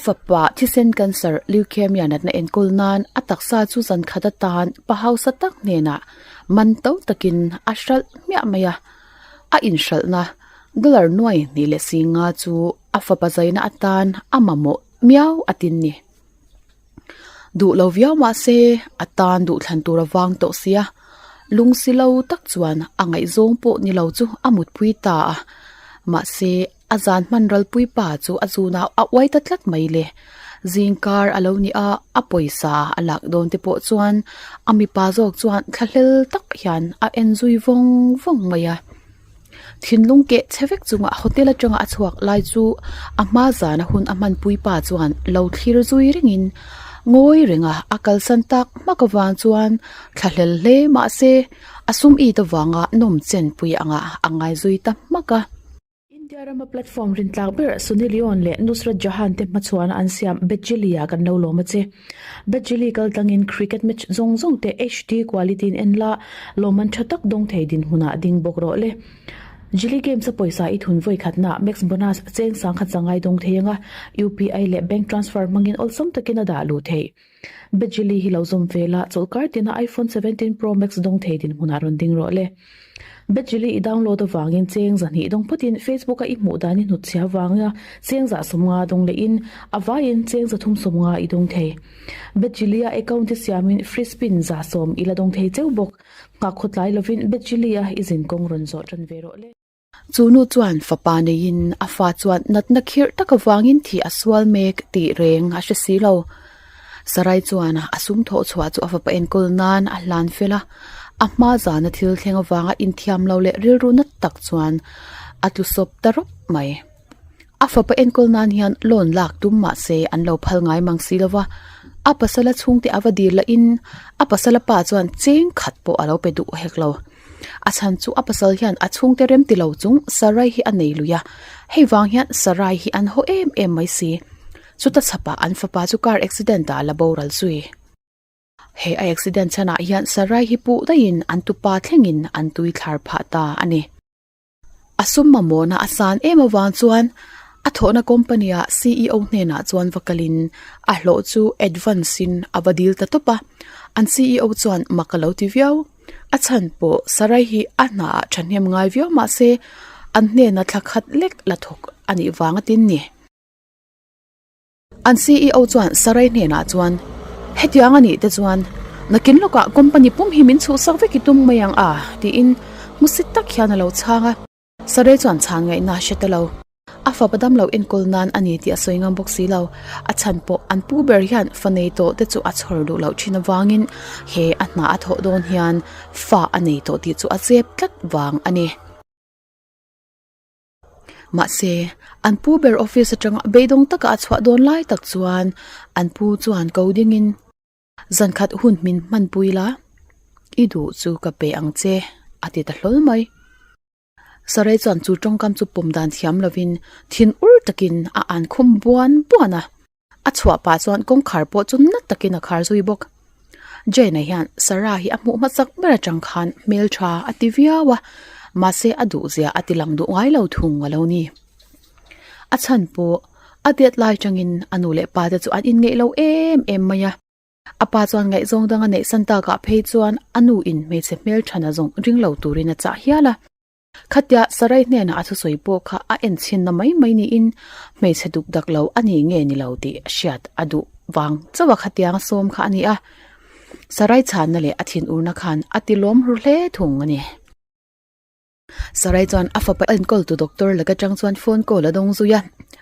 fapa thisen cancer leukemia natna enkawl nan a taksa chu zan khat atan pa hausa tak hnenah man to takin a hralh hmiah mai a. A inhralhna dollar nuai hnih leh singa chu a fapa zaina atan a mamawh miau a tin ni. Duh lo viau mah se a tan duhthlan tur a vang tawh sia, lungsi lo tak chuan a ngaihzawng pawh ni lo chu a mutpui ta a. Mahse a zan hman ralpui pa chu a zunah a uai ta tlat mai le. Zingkar a lo ni a, a pawisa a lak dawn te pawh chuan a mipa zawk chuan thlahlel tak hian a en zui vawng vawng mai a. Thinlung keh chhe vek chunga hotel atanga a chhuak lai chu a hma zana hun a hmanpui pa chuan lo thlir zui rengin ngawi renga a kalsan tak hmak avang chuan thlahlel hle mahse a sum it avanga nawm chenpui anga a ngai zui ta hmak a. India rama platform rintlak ber Sunny Leone leh Nusrat Jahan te hmachhuana an siam Bejili ah kan lo lawm a che. Bejili kal tlangin cricket match zawng zawng te HD quality in en la, lawmman tha tak dawng thei dinhmunah ding bawk rawh le. Jili Games a pawisa i thun vawi khatna max bonus cheng sangkhat zangai dawng thei anga UPI leh bank transfer hmangin awlsam takin a dah luh theih. Bejili hi lo zawm ve la, chawlhkar tina iPhone 17 Pro Max dawng thei dinhmunah rawn ding rawh le. Bejili i download avangin cheng zahnih dawng phawtin Facebook a i hmuh dan i hnutchhia avanga cheng zah sawmnga dawng lehin a vaiin cheng zathum sawmnga i dawng thei. Bejili a account i siamin free spin za sawm i la dawng thei cheu bawk. Nghak khawtlai lovin Bejili a i zinkawng rawn zawh tan ve rawh le. Chu nu chuan fapa neiin a fa chuan natna khirh tak avangin thih a sual mek tih reng a hre si lo. Sarai chuan a sum thawh chhuah chu a fapa enkawl nan a hlan fel a, a hma zana thil thleng avanga inthiam lo leh rilru nat tak chuan a tlu sawp ta rawp mai. A fapa enkawl nan hian loan lak tum mah se an lo phal ngai mang si lo va, a pasala chhungte a va dil lahin a pasala pa chuan cheng khat pawh a lo pe duh hek lo. A chhan chu a pasal hian a chhungte rem ti lo chung Sarai hi a nei lui a, hei vang hian Sarai hi an haw em em mai si. Chuta chhapah an fapa chu car accident ah la boral zui. He a accident chhanah hian Sarai hi puh daihin an tupa thlengin an tui thlar phah ta a ni. A sum mamawhna a san em avang chuan a thawhna company ah CEO hnenah chuan va kalin a hlawh chu advance in a va dil ta tawp a, an CEO chuan mak a lo ti viau. A chhan pawh Sarai hi a hna ah thahnem ngai viau mahse an hnena thla khat lek la thawk a nih vang a tin ni. An CEO chuan Sarai hnenah chuan, Hetiang a nih te chuan nakin lawkah company pum hi min chhuhsak vek i tum mai ang a, tiin hmusit tak hian a lo chhang a. Sarai chuan chhan ngaihna a hre ta lo. A fapa dam lo enkawl nan a ni tih a sawi ngam bawk si lo. A chhan pawh an pu ber hian fa nei tawh te chu a chhawr duh loh thin avangin he a hna a thawh dawn hian fa a nei tawh tih chu a zep tlat vang a ni. Mahse, an pu ber office atanga beidawng taka a chhuah dawn lai tak chuan an pu chuan ko dingin, Zankhat hun min hmanpui la, i duh chu ka pe ang che, a ti ta hlawl mai. Sarai chuan chu tawngkam chu pawm dan thiam lovin thin ur takin a an khum buan buan a. A chhuah pah chuan kawngkhar pawh chu na takin a khar zui bawk. Jane-a hian Sarah hi a hmuh hmasak ber atang khan hmeltha a ti viau a, mahse a duhzia a ti lang duh ngai lo thung a lo ni. A chhan pawh a det lai tangin a nu leh pa te chu an inngeih lo em em mai a. A pa chuan ngaihzawng dang a neih san takah phei chuan a nu in hmeichhe hmelthana zawng ring lo turin a chah hial a. Khatia Sarai hnenah a thusawi pawh kha a en chhinna mai mai niin hmeichhe duk dak lo a ni nge ni lo tih hriat a duh vang chauh a khatiang a sawm kha a ni a. Sarai chhanna leh a thinurna khan a ti lawm hru hle thung a ni. Sarai chuan a fapa enkawltu doctor laka tang chuan phone call a dawng zui a,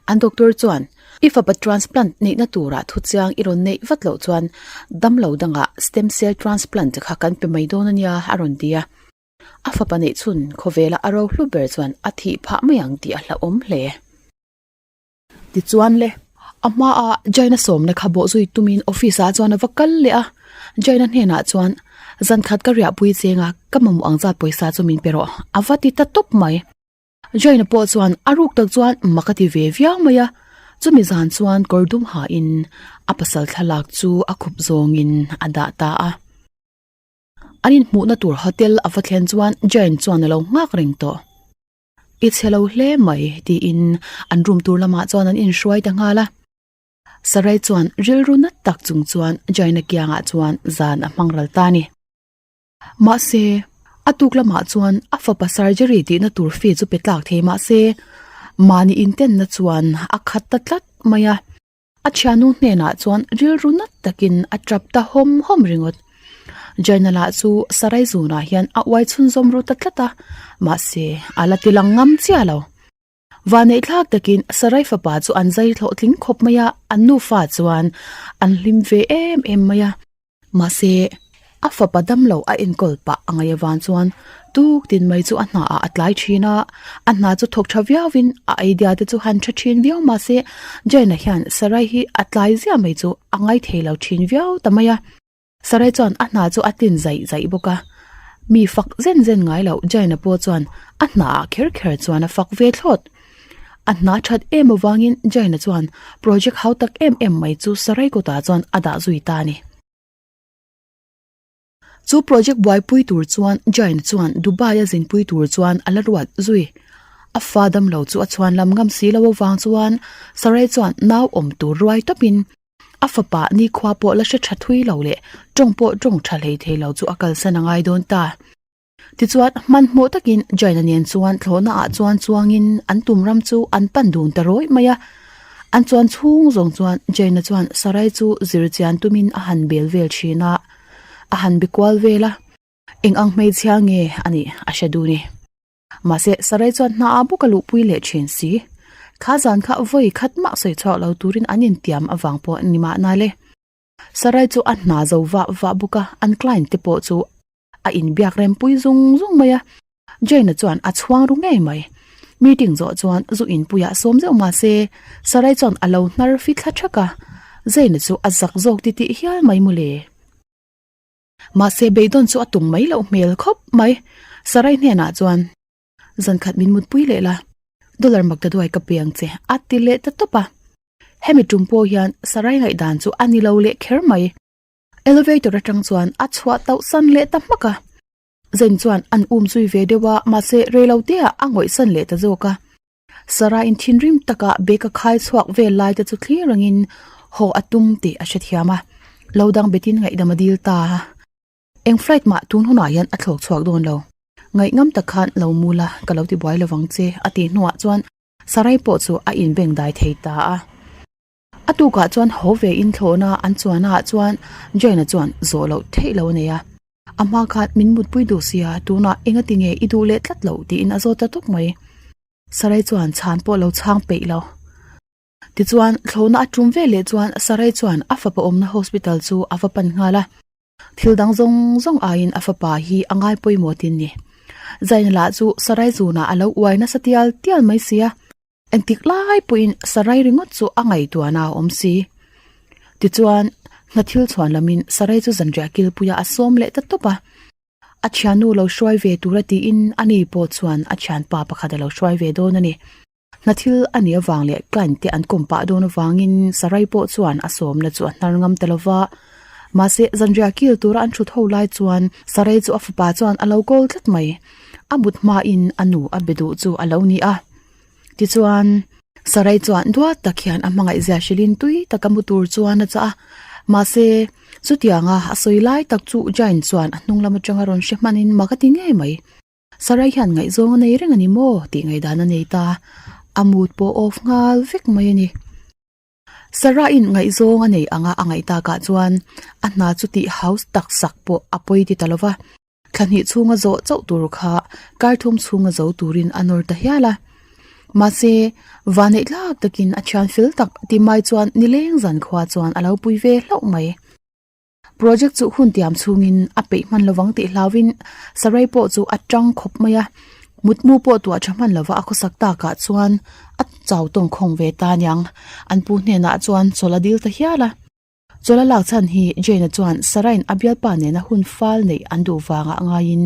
an doctor chuan I fapa transplant neihna turah thu chiang i rawn neih vat loh chuan damlo dangah stem cell transplant kha kan pe mai dawn a nia a rawn ti a. A fapa neih chhun khawvela a ro hlu ber chuan a thih phah mai ang tih a hlauhawm hle. Tichuan le, a hmaa Jaina sawmna kha bawh zui tumin office ah chuan a va kal leh a, Jaina hnenah chuan, Zan khat ka riahpui cheng a, ka mamawh ang zat pawisa chu min pe rawh, a va ti ta tawp mai. Jaina pawh chuan a ruk tak chuan mak a ti ve viau mai a, chumi zan chuan kawr dum hain a pasal thlalak chu a khup zawngin a dah ta a. An inhmuhna tur hotel a va thlen chuan Jane chuan a lo nghak reng tawh. I chhe lo hle mai tiin an room tur lamah chuan an inhruai ta nghal a. Sarai chuan rilru nat tak chung chuan Jaina kiangah chuan zan a hmang ral ta a ni. Mahse, a tuk lamah chuan a fapa surgery tihna tur fee chu pe tlak thei mahse, mahni intenna chuan a khat ta tlat mai a. A thiannu hnenah chuan rilru nat takin a tap ta hawm hawm ringawt. Jaina lah chu Sarai zunah hian a uai chhunzawm ru ta tlat a, mahse a la ti lang ngam chiah lo. Vanneih thlak takin Sarai fapa chu an zai hlawhtling khawp mai a, an nufa chuan an hlim ve em em mai a. Mahse, a fapa damlo a enkawl pah a ngaih avang chuan tuk tin mai chu a hna ah a tlai thin a, a hna chu thawk tha viauin a idea te chu han tha thin viau mahse Jane-a hian Sarai hi a tlai ziah mai chu a ngaithei lo thin viau ta mai a. Sarai chuan a hna chu a tlin zaih zaih bawk a, mi fak zen zen ngai loh Jane-a pawh chuan a hna ah kher kher chuan a fak ve thlawt. A hna that em avangin Jain-a chuan project hau tak em em mai chu Sarai kutah chuan a dah zui ta a ni. Chu project buaipui tur chuan Jain-a chuan Dubai-a zinpui tur chuan a la ruat zui. A fa damlo chu a chhuan lam ngam si lo avang chuan Sarai chuan nau awm tur ruai tawpin a fapa nikhua pawh la hre tha thui lo leh tawng pawh tawng tha hlei thei lo chu a kalsan a ngai dawn ta. Tichuan, hmanhmawh takin Jaina nen chuan thlawhna ah chuan chuangin an tum ram chu an pan dun ta rawih mai a. An chuan chhung zawng chuan Jaina chuan Sarai chu zir chian tumin a han bel vel thin a, a han be kual vel a. Eng ang hmeichhia nge a nih a hre dun e. Mahse, Sarai chuan hna ah bawk a luhpui leh thin si. Kha zan kha vawi khat mah sawi chhuak lo turin an intiam avang pawh ni mahna le. Sarai chu a hna zo vah vah bawk a, an client te pawh chu a inbiak rempui zung zung mai a, Jane-a chuan a chhuang ru ngei mai. Meeting zawh chuan zu inpuiah sawm zeuh mah se, Sarai chuan a lo hnar fi thla thak a, Jane-a chu a zak zawk titih hial mai mawle. Mahse beidawn chu a tum mai loh hmel khawp mai, Sarai hnenah chuan, Zankhat min mutpui leh la, dollar mak ta duai ka pe ang che, a ti leh ta tawp a. Hemi tum pawh hian Sarai ngaihdan chu a ni lo leh kher mai. Elevator atang chuan a chhuah tauh san leh ta hmak a. Zen chuan an um zui ve deuh a, mahse reilote ah a ngawih san leh ta zawk a. Sarah in thinrim taka bag a khai chhuak vel lai te chu thlir rengin haw a tum tih a hrethiam a, lo dang betin ngaihdam a dil ta a. Eng flight mah tun hunah hian a thlawk chhuak dawn lo. Ngaihngam tak khan lo mu la, ka lo ti buai lovang che a tih hnuah chuan Sarai pawh chu a inbeng dai thei ta a. A tukah chuan haw ve in thlawhna an chuan ah chuan Jane-a chuan zawh loh theih lo a nei a. A hma khan min mutpui duh sia tunah enga ti nge i duh leh tlat loh tiin a zawt ta tawp mai. Sarai chuan chhan pawh lo chhang peih lo. Tichuan thlawhna a tum ve leh chuan Sarai chuan a fapa awmna hospital chu a va pan nghal a. Thil dang zawng zawng aiin a fapa hi a ngai pawimawh tin ni. Zaina lah chu Sarai zunah a lo uai nasa tial tial mai sia. Engtik lai pawhin Sarai ringawt chu a ngaihtuahna a awm si. Tichuan, hna thil chhuan lamin Sarai chu zanriah kilpuiah a sawm leh ta tawp a. A thiannu lo hruai ve tura tiin ani pawh chuan a thianpa pakhat a lo hruai ve dawn a ni. Hna thil a nih avang leh client te an kawm pah dawn avangin Sarai pawh chuan a sawmna chu a hnar ngam ta lo va. Mahse, zanriah kil tura an thut ho lai chuan Sarai chu a fapa chuan a lo kawl tlat mai. A mut hmain a nu a be duh chu a lo ni a. Tichuan, Sarai chuan duat tak hian a hmangaih zia hrilhin tui taka mu tur chuan a chah a. Mahse, chutianga a sawi lai tak chu Jane chuan a hnung lam atanga rawn hre hmanin mak a ti ngei mai. Sarai hian ngaihzawng a nei reng a ni maw tih ngaihdan a nei ta. A mood pawh off nghal vek mai a ni. Sarah-in ngaihzawng a nei anga a ngaih takah chuan a hna chu tih house tak sak pawh a pawi ti ta lo va. Thla hnih chhunga zawh chauh tur kha kar thum chhunga zo turin a nawr ta hial a. Mahse, vanneih tlak takin a thian fel tak ti mai chuan nileng zan khua chuan a lo pui ve hlauh mai. Project chu hun tiam chhungin a peih hman lovang tih hlauhin Sarai pawh chu a tang khawp mai a. Mutmu pawh tuah tha hman lova a khawsak takah chuan a chau tawng khawng ve ta aniang. An pu hnenah chuan chawl a dil ta hial a. Chawla lak chhan hi Jane-a chuan Sarah-in a bialpa nena hun fal neih an duh vangah ngaiin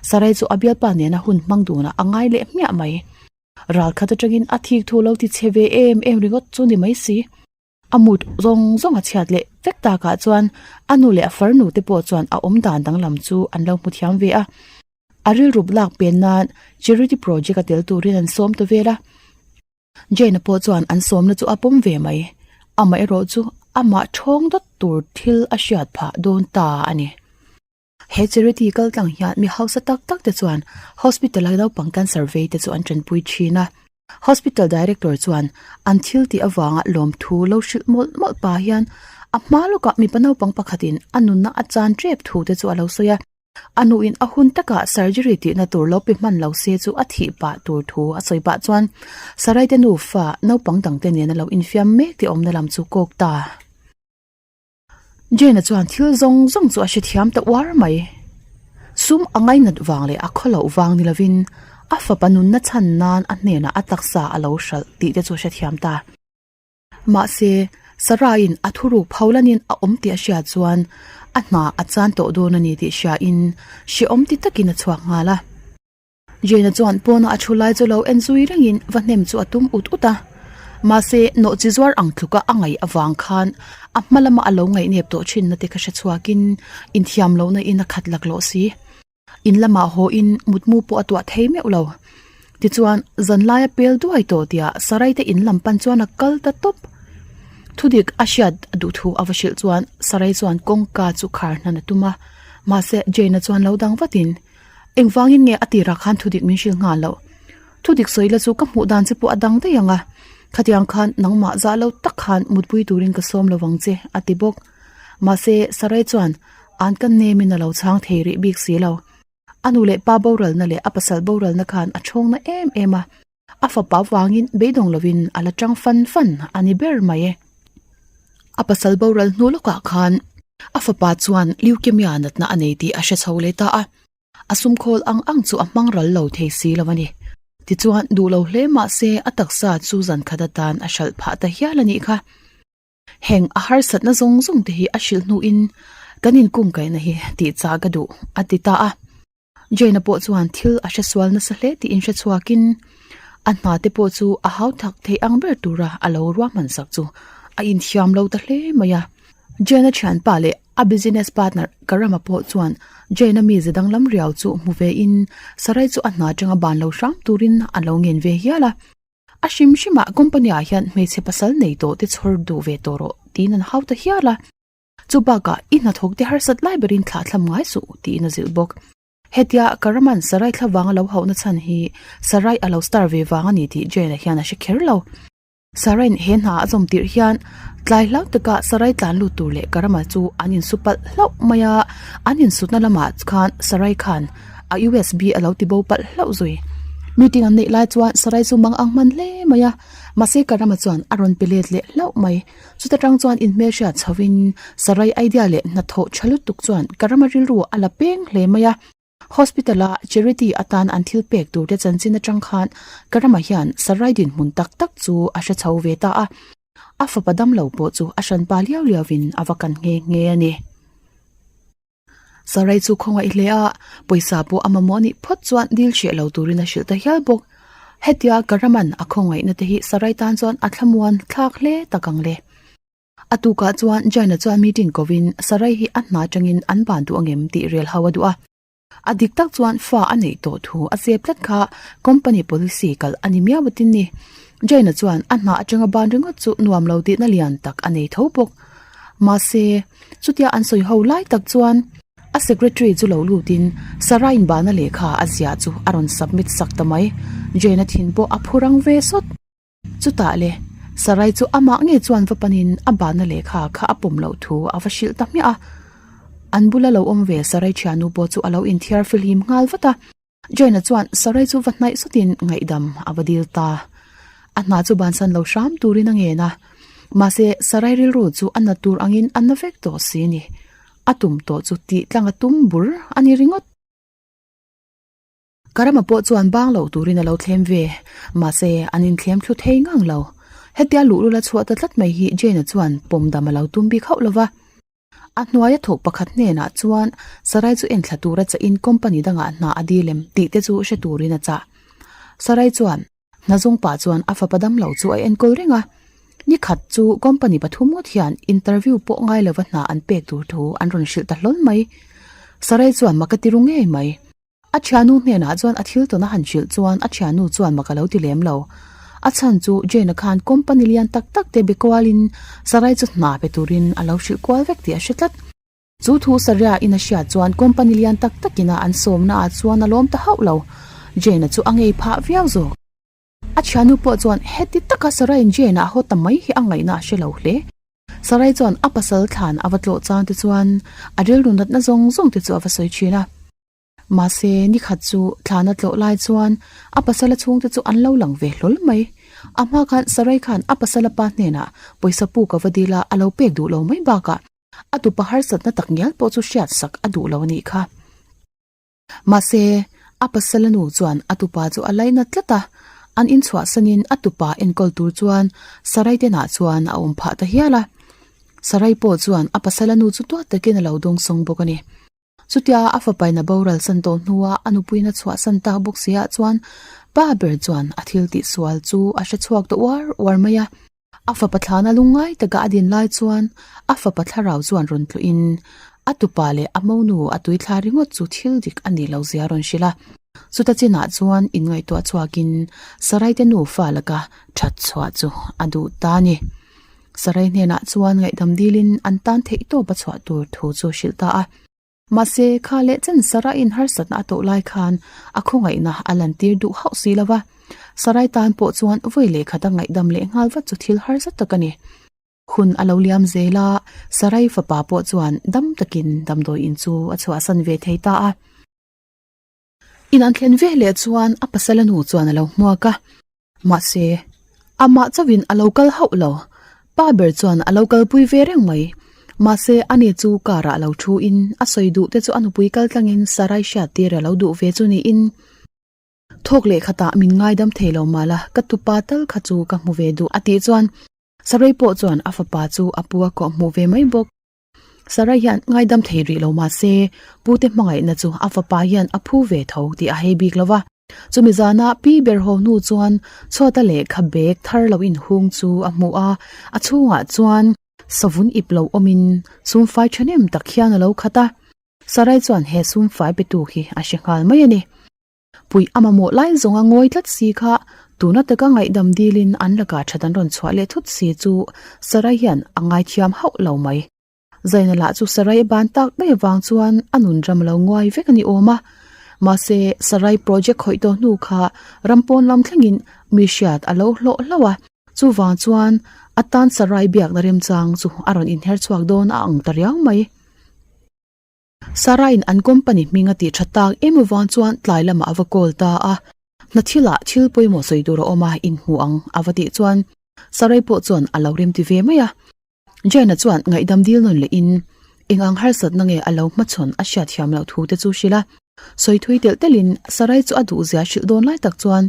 Sarai chu a bialpa nena hun hmang dunah a ngai leh hmiah mai. Ral khat atangin a thik thu lo ti chhe ve em em ringawt chu ni mai si. A mut zawng zawng a chhiat leh vek takah chuan a nu leh a farnu te pawh chuan a awm dan danglam chu an lo hmu thiam ve a. A rilrup lak pen nan charity project a tel turin an sawm ta vel a. Jane-a pawh chuan an sawmna chu a pawm ve mai. Amaherawhchu amah ṭhawng dawt tur thil a hriat phah dawn ta a ni. He charity kal tlang hian mi hausa tak tak te chuan hospital a naupang cancer vei te chu an tanpui thin a. Hospital director chuan an thil tih avanga lawmthu lo hrilh mawlh mawlh pah hian a hma lawkah mipa naupang pakhatin a nunna a chan tep thu te chu a lo sawi a. A nuin a hun takah surgery tihna tur lo pe hman lo se chu a thih pah tur thu a sawi pah chuan Saraite nufa naupang dangte nena lo infiam mek tih awmna lam chu kawk ta. Jane-a chuan thil zawng zawng chu a hrethiam ta uar mai. Sum a ngainat vang leh a khawloh vang ni lovin a fapa nunna chhan nan a hnenah a taksa a lo hralh tih te chu a hrethiam ta. Mahse, Sarah-in a thuruk pholanin a awm tih a hriat chuan a hna a chan tawh dawn a ni tih hriain hrehawm ti takin a chhuak nghal a. Jane-a chuan pawna a thu lai chu lo en zui rengin va hnem chu a tum ut ut a. Mahse, nawhchi zuar ang tluka a ngaih avang khan a hma lama a lo ngaihnep tawh thinna te kha hre chhuakin inthiam lohna in a khat laklawh si. In lamah haw in mutmu pawh a tuah thei meuh lo. Tichuan, zanlaia pel duai tawh tia Sarai te in lam pan chuan a kal ta tawp. Thudik a hriat duh thu a va hrilh chuan Sarai chuan kawngka chu khar hnan a tum a. Mahse, Jane-a chuan lo dang vatin, Engvangin nge a tirah khan thudik min hrilh nghal loh? Thudik sawi la chu ka hmuh dan che pawh a dang daih ang a. Khatiang khan nangmah zah lo tak khan mutpui turin ka sawm lo vang che, a ti bawk. Mahse, Sarai chuan an kan nemin a lo chhang thei rih bik si lo. A nu leh pa boralna leh a pasal boralna khan a chhawngna em em a. A fapa vangin beidawng lovin a la tang fan fan a ni ber mai e. A pasal boral hnu lawkah khan a fapa chuan leukemia natna a nei tih a hre chho leh ta a. A sumkhawl ang ang chu a hmang ral lo thei si lo a ni. Tichuan, duh lo hle mah se a taksa chu zan khat atan a hralh phah ta hial a nih kha. Heng a harsatna zawng zawng te hi a hrilh hnuin kan inkungkaihna hi tih chah ka duh a ti ta a. Jane-a pawh chuan thil a hresual nasa hle tih inhre chhuakin a hna te pawh chu a hau thak thei ang ber tura a lo ruahman sak chu a inthiam lo ta hle mai a. Jane-a thianpa leh a business partner Karama pawh chuan Jane-a mize danglam riau chu hmu vein Sarai chu a hna atanga ban lo hram turin a lo ngen ve hial a. A hrim hrimah company ah hian hmeichhe pasal nei tawh te chhawr duh ve tawh rawh tiin an hau ta hial a. Chu bakah i hnathawk te harsat lai berin thlah thlam ngai suh tiin a zilh bawk. Hetia Karaman Sarai thla vanga lo hauhna chhan hi Sarai a lo star ve vang a ni tih Jane-a hian a hre kher lo. Sarai'n he hna a zawm tirh hian tlai hlau takah Sarai tlan lut tur leh Karama chu an insu palh hlauh mai a, an insutna lamah khan Sarai khan a USB a lo ti bo palh hlauh zui. Meeting an neih lai chuan Sarai chu mang ang hman hle mai a, mahse Karama chuan a rawn pe let leh hlauh mai. Chuta tang chuan inhmelhriat chhoin Sarai idea leh hnathawh tha lutuk chuan Karama rilru a la peng hle mai a. Hospital-a charity atan an thil pek tur te chanchin atang khan Karama hian Sarai dinhmun tak tak chu a hre chho ve ta a. A fapa damlo pawh chu a hranpa liau liauin a va kan nghe nghe a ni. Sarai chu khawngaih hle a, pawisa pawh a mamawh anih phawt chuan dil hreh lo turin a hrilh ta hial bawk. Hetia Karaman a khawngaihna te hi Sarai tan chuan a thlamuan thlak hle tak ang le. A tukah chuan Jaina chuan meeting kovin Sarai hi a hna atangin an ban duh angem tih rel ho a duh a. A dik tak chuan fa a neih tawh thu a zep tlat kha company policy kalh a ni miau atin ni. Jaina chuan a hna atanga ban ringawt chu nuam lo tihna lian tak a nei tho bawk. Mahse, chutia an sawi ho lai tak chuan a secretary chu lo lutin Sarah-in bana lehkha a ziah chu a rawn submit sak ta mai. Jane-a thin pawh a phu rang ve sawt. Chutah le, Sarai chu amah ngei chuan va panin a bana lehkha kha a pawm loh thu a va hrilh ta hmiah a. An bula lo awm ve Sarai thiannu pawh chu a lo inthiar fihlim nghal vat a. Jane-a chuan Sarai chu va hnaih sawtin ngaihdam a va dil ta. A hna chu bansan lo hram turin a ngen a. Mahse, Sarai rilru chu a na tur angin a na vek tawh si ni. A tum tawh chu tih tlang a tum bur a ni ringawt. Karama pawh chuan bang lo turin a lo thlem ve. Mahse, an inthlem thlu thei ngang lo. Hetia luhlul a chhuah ta tlat mai hi Jane-a chuan pawmdam a lo tum bik hauh lo va. A hnuaia thawk pakhat hnenah chuan Sarai chu enthla tura chahin company dangah hna a dil em tih te chu hre turin a chah. Sarai chuan hna zawng pah chuan a fapa damlo chu a enkawl reng a. Ni khat chu company pathum ngawt hian interview pawh ngai lova hna an pek tur thu an rawn hrilh ta hlawl mai. Sarai chuan mak a ti ru ngei mai. A thiannu hnenah chuan a thil tawn a han hrilh chuan a thiannu chuan mak a lo ti lem lo. A chhan chu Jane-a khan company lian tak tak te be kualin Sarai chu hna pe turin a lo hrilh kual vek tih a hre tlat. Chu thu Saria in a hriat chuan company lian tak takin a an sawmna ah chuan a lawm ta hauh lo. Jane-a chu a ngei phah viau zawk. A thiannu pawh chuan heti taka Sarai-in Jane-a a haw ta mai hi a ngaihna a hre lo hle. Sarai chuan a pasal thlan a va tlawh chang te chuan a rilru natna zawng zawng te chu a va sawi thin a. Mahse, ni khat chu thlana tlawh lai chuan a pasala chhungte chu an lo lang ve hlawl mai. A hma khan Sarai khan a pasala pa hnenah pawisa puk a va dil a, a lo pek duh lo mai bakah a tupa harsatna tak ngial pawh chu hriat sak a duh lo a nih kha. Mahse, a pasala nu chuan a tupa chu a laina tlat a, an inchhuahsanin a tupa enkawl tur chuan Sarai tenah chuan a awm phah ta hial a. Sarai pawh chuan a pasala nu chu tuat takin a lo dawngsawng bawk a ni. Chutia a fapain a boral san tawh hnua a nupuiin a chhuahsan tak bawk si ah chuan pa ber chuan a thil tihsual chu a hre chhuak ta uar uar mai a. A fapa thlana lungngai taka a din lai chuan a fapa thlarau chuan rawn tluhin a tupa leh a monu a tuithla ringawt chu thil dik a nih loh zia a rawn hrilh a. Chuta chinah chuan inngaihtuah chhuakin Saraite nufa laka that chhuah chu a duh ta a ni. Sarai hnenah chuan ngaihdam dilin an tan theih tawp a chhuah tur thu chu a hrilh ta a. Mahse, kha leh chen Saraiin harsatna a tawh lai khan a khawngaihna a lantir duh hauh si lo va. Sarai tan pawh chuan vawi leh khata ngaihdam leh nghal vat chu thil harsa tak a ni. Hun a lo liam zel a, Sarai fapa pawh chuan dam takin damdawi in chu a chhuahsan ve thei ta a. In an thlen ve leh chuan a pasala nu chuan a lo hmuak a. Mahse, amah chauhin a lo kal hauh lo. Pa ber chuan a lo kalpui ve reng mai. Mahse, ani chu car ah lo thu in a sawi duh te chu a nupui kal tlangin Sarai hriat tir a lo duh ve chu niin thawk leh khatah min ngaidam thei lo mah la, ka tupa tal kha chu ka hmu ve duh a tih chuan Sarai pawh chuan a fapa chu a pu a kawh hmuh ve mai bawk. Sarai hian ngaidam thei rih lo mah se, pute hmangaihna chu a fapa hian a phu ve tho tih a hei bik lo va. Chumi zana pi ber haw hnu chuan chhuata lehkha bag thar lo inhung chu a hmu a, a chhungah chuan savun ip lo awmin sumfai thahnem tak hian a lo khat a. Sarai chuan he sumfai petu hi a hre nghal mai a ni. Puih a mamawh lai zawnga ngawi tlat si kha tuna taka ngaihdam dilin an lakah that an rawn chhuah leh thut si chu Sarai hian a ngaithiam hauh lo mai. Zaina lah chu Sarai a ban tak daih avang chuan a nun ram a lo nguai vek a ni awm a. Mahse, Sarai project khawih tawh hnu kha ram pawn lam thlengin mi hriat a lo hlawh hlauh a. Chuvang chuan a tan Sarai biakna remchang chu a rawn inher chhuak dawn a ang ta riau mai. Sarah-in an company hming a tih tha tak em avang chuan tlai lamah a va call ta a, hna thilah thil pawimawh sawi tur a awm a, inhmu ang a va tih chuan Sarai pawh chuan a lo remti ve mai a. Jane-a chuan ngaihdam dil nawn lehin eng ang harsatna nge a lo hmachhawn a hriat thiam loh thu te chu hrilh a, sawi thui telh telhin Sarai chu a duhzia hrilh dawn lai tak chuan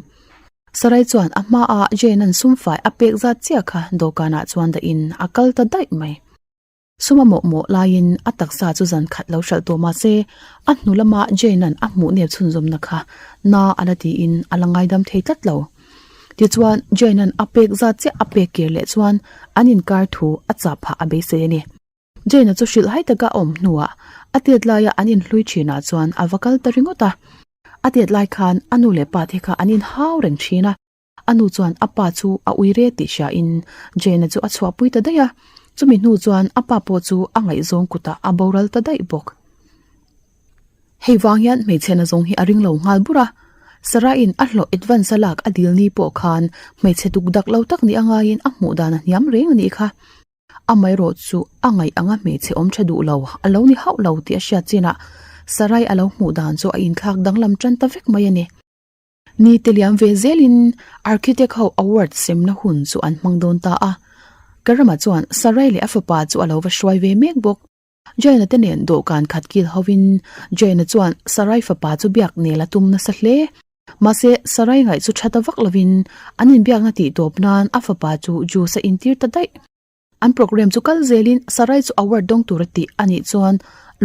Sarai chuan a hmaah Jane-a'n sumfai a pek zat chiah kha dawhkanah chuan dahin a kal ta daih mai. Sum a mawhmawh laiin a taksa chu zan khat lo hralh tawh mah se, a hnu lama Jane-a'n a hmuh nep chhunzawmna kha na a la tiin a la ngaidam thei tlat lo. Tichuan, Jane-a'n a pek zat chiah a pek kir leh chuan an inkar thu a chah phah a beisei a ni. Jane-a chu hrilh hai taka a awm hnuah a tet laia an inhlui thinah chuan a va kal ta ringawt a. A tet lai khan a nu leh pa te kha an inhau reng thin a. A nu chuan a pa chu a ui re tih hriain Jane-a chu a chhuahpui ta daih a, chumi hnu chuan a pa pawh chu a ngaihzawng kutah a boral ta daih bawk. Hei vang hian hmeichhe nazawng hi a ring lo nghal bur a, Sarah-in a hlawh advance a lak a dil ni pawh khan hmeichhe tuk dak lo tak ni a ngaiin a hmuh dan a hniam reng a nih kha. Amaherawh chu a ngaih anga hmeichhe awm tha duh lo a lo ni hauh lo tih a hriat chinah Sarai a lo hmuh dan chu a inthlak danglam tan ta vek mai a ni. Ni te liam ve zelin Architect ho award semna hun chu an hmang dawn ta a. Karama chuan Sarai leh a fapa chu a lo va hruai ve mek bawk. Jaina te nen dawhkan khat kil hovin Jaina chuan Sarai fapa chu biak nel a tum nasa hle. Mahse Sarai ngaih chu tha ta vak lovin an inbiakna tih tawp nan a fapa chu juice a intir ta daih. An programme chu kal zelin Sarai chu award dawng tur a tih a nih chuan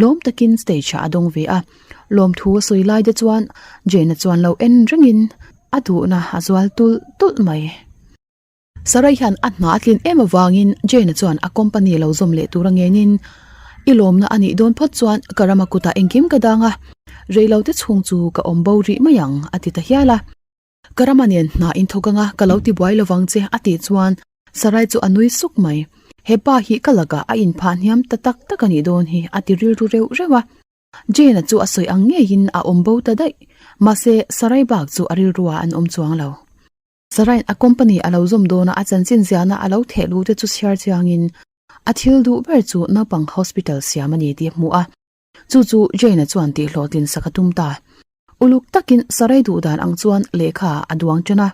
lawm takin stage ah a dawng ve a. Lawmthu a sawi lai te chuan Jane-a chuan lo en rengin a duhna a zual tulh tulh mai. Sarai hian a hna a tlin em avangin Jane-a chuan a company lo zawm leh tur a ngenin I lawmna a nih dawn phawt chuan ka rama kutah engkim ka dang a, reilote chhung chu ka awm bo rih mai ang a ti ta hial a. Ka rama nen hna in thawk anga ka lo ti buai lovang che a tih chuan Sarai chu a nui suk mai. He pa hi ka lakah a inphah hniam ta tak tak a nih dawn hi a ti rilru reuh reuh a. Jane-a chu a sawi ang ngeiin a awm bo ta daih. Mahse, Sarai bak chu a rilruah an awm chuang lo. Sarai'n a company a lo zawm dawna a chanchin ziahna a lo theh luh te chu chhiar chiangin a thil duh ber chu naupang hospital siam a ni tih a hmu a. Chu chu Jane-a chuan tihhlawhtlin sak a tum ta. Uluk takin Sarai duh dan ang chuan lehkha a duang ṭan a,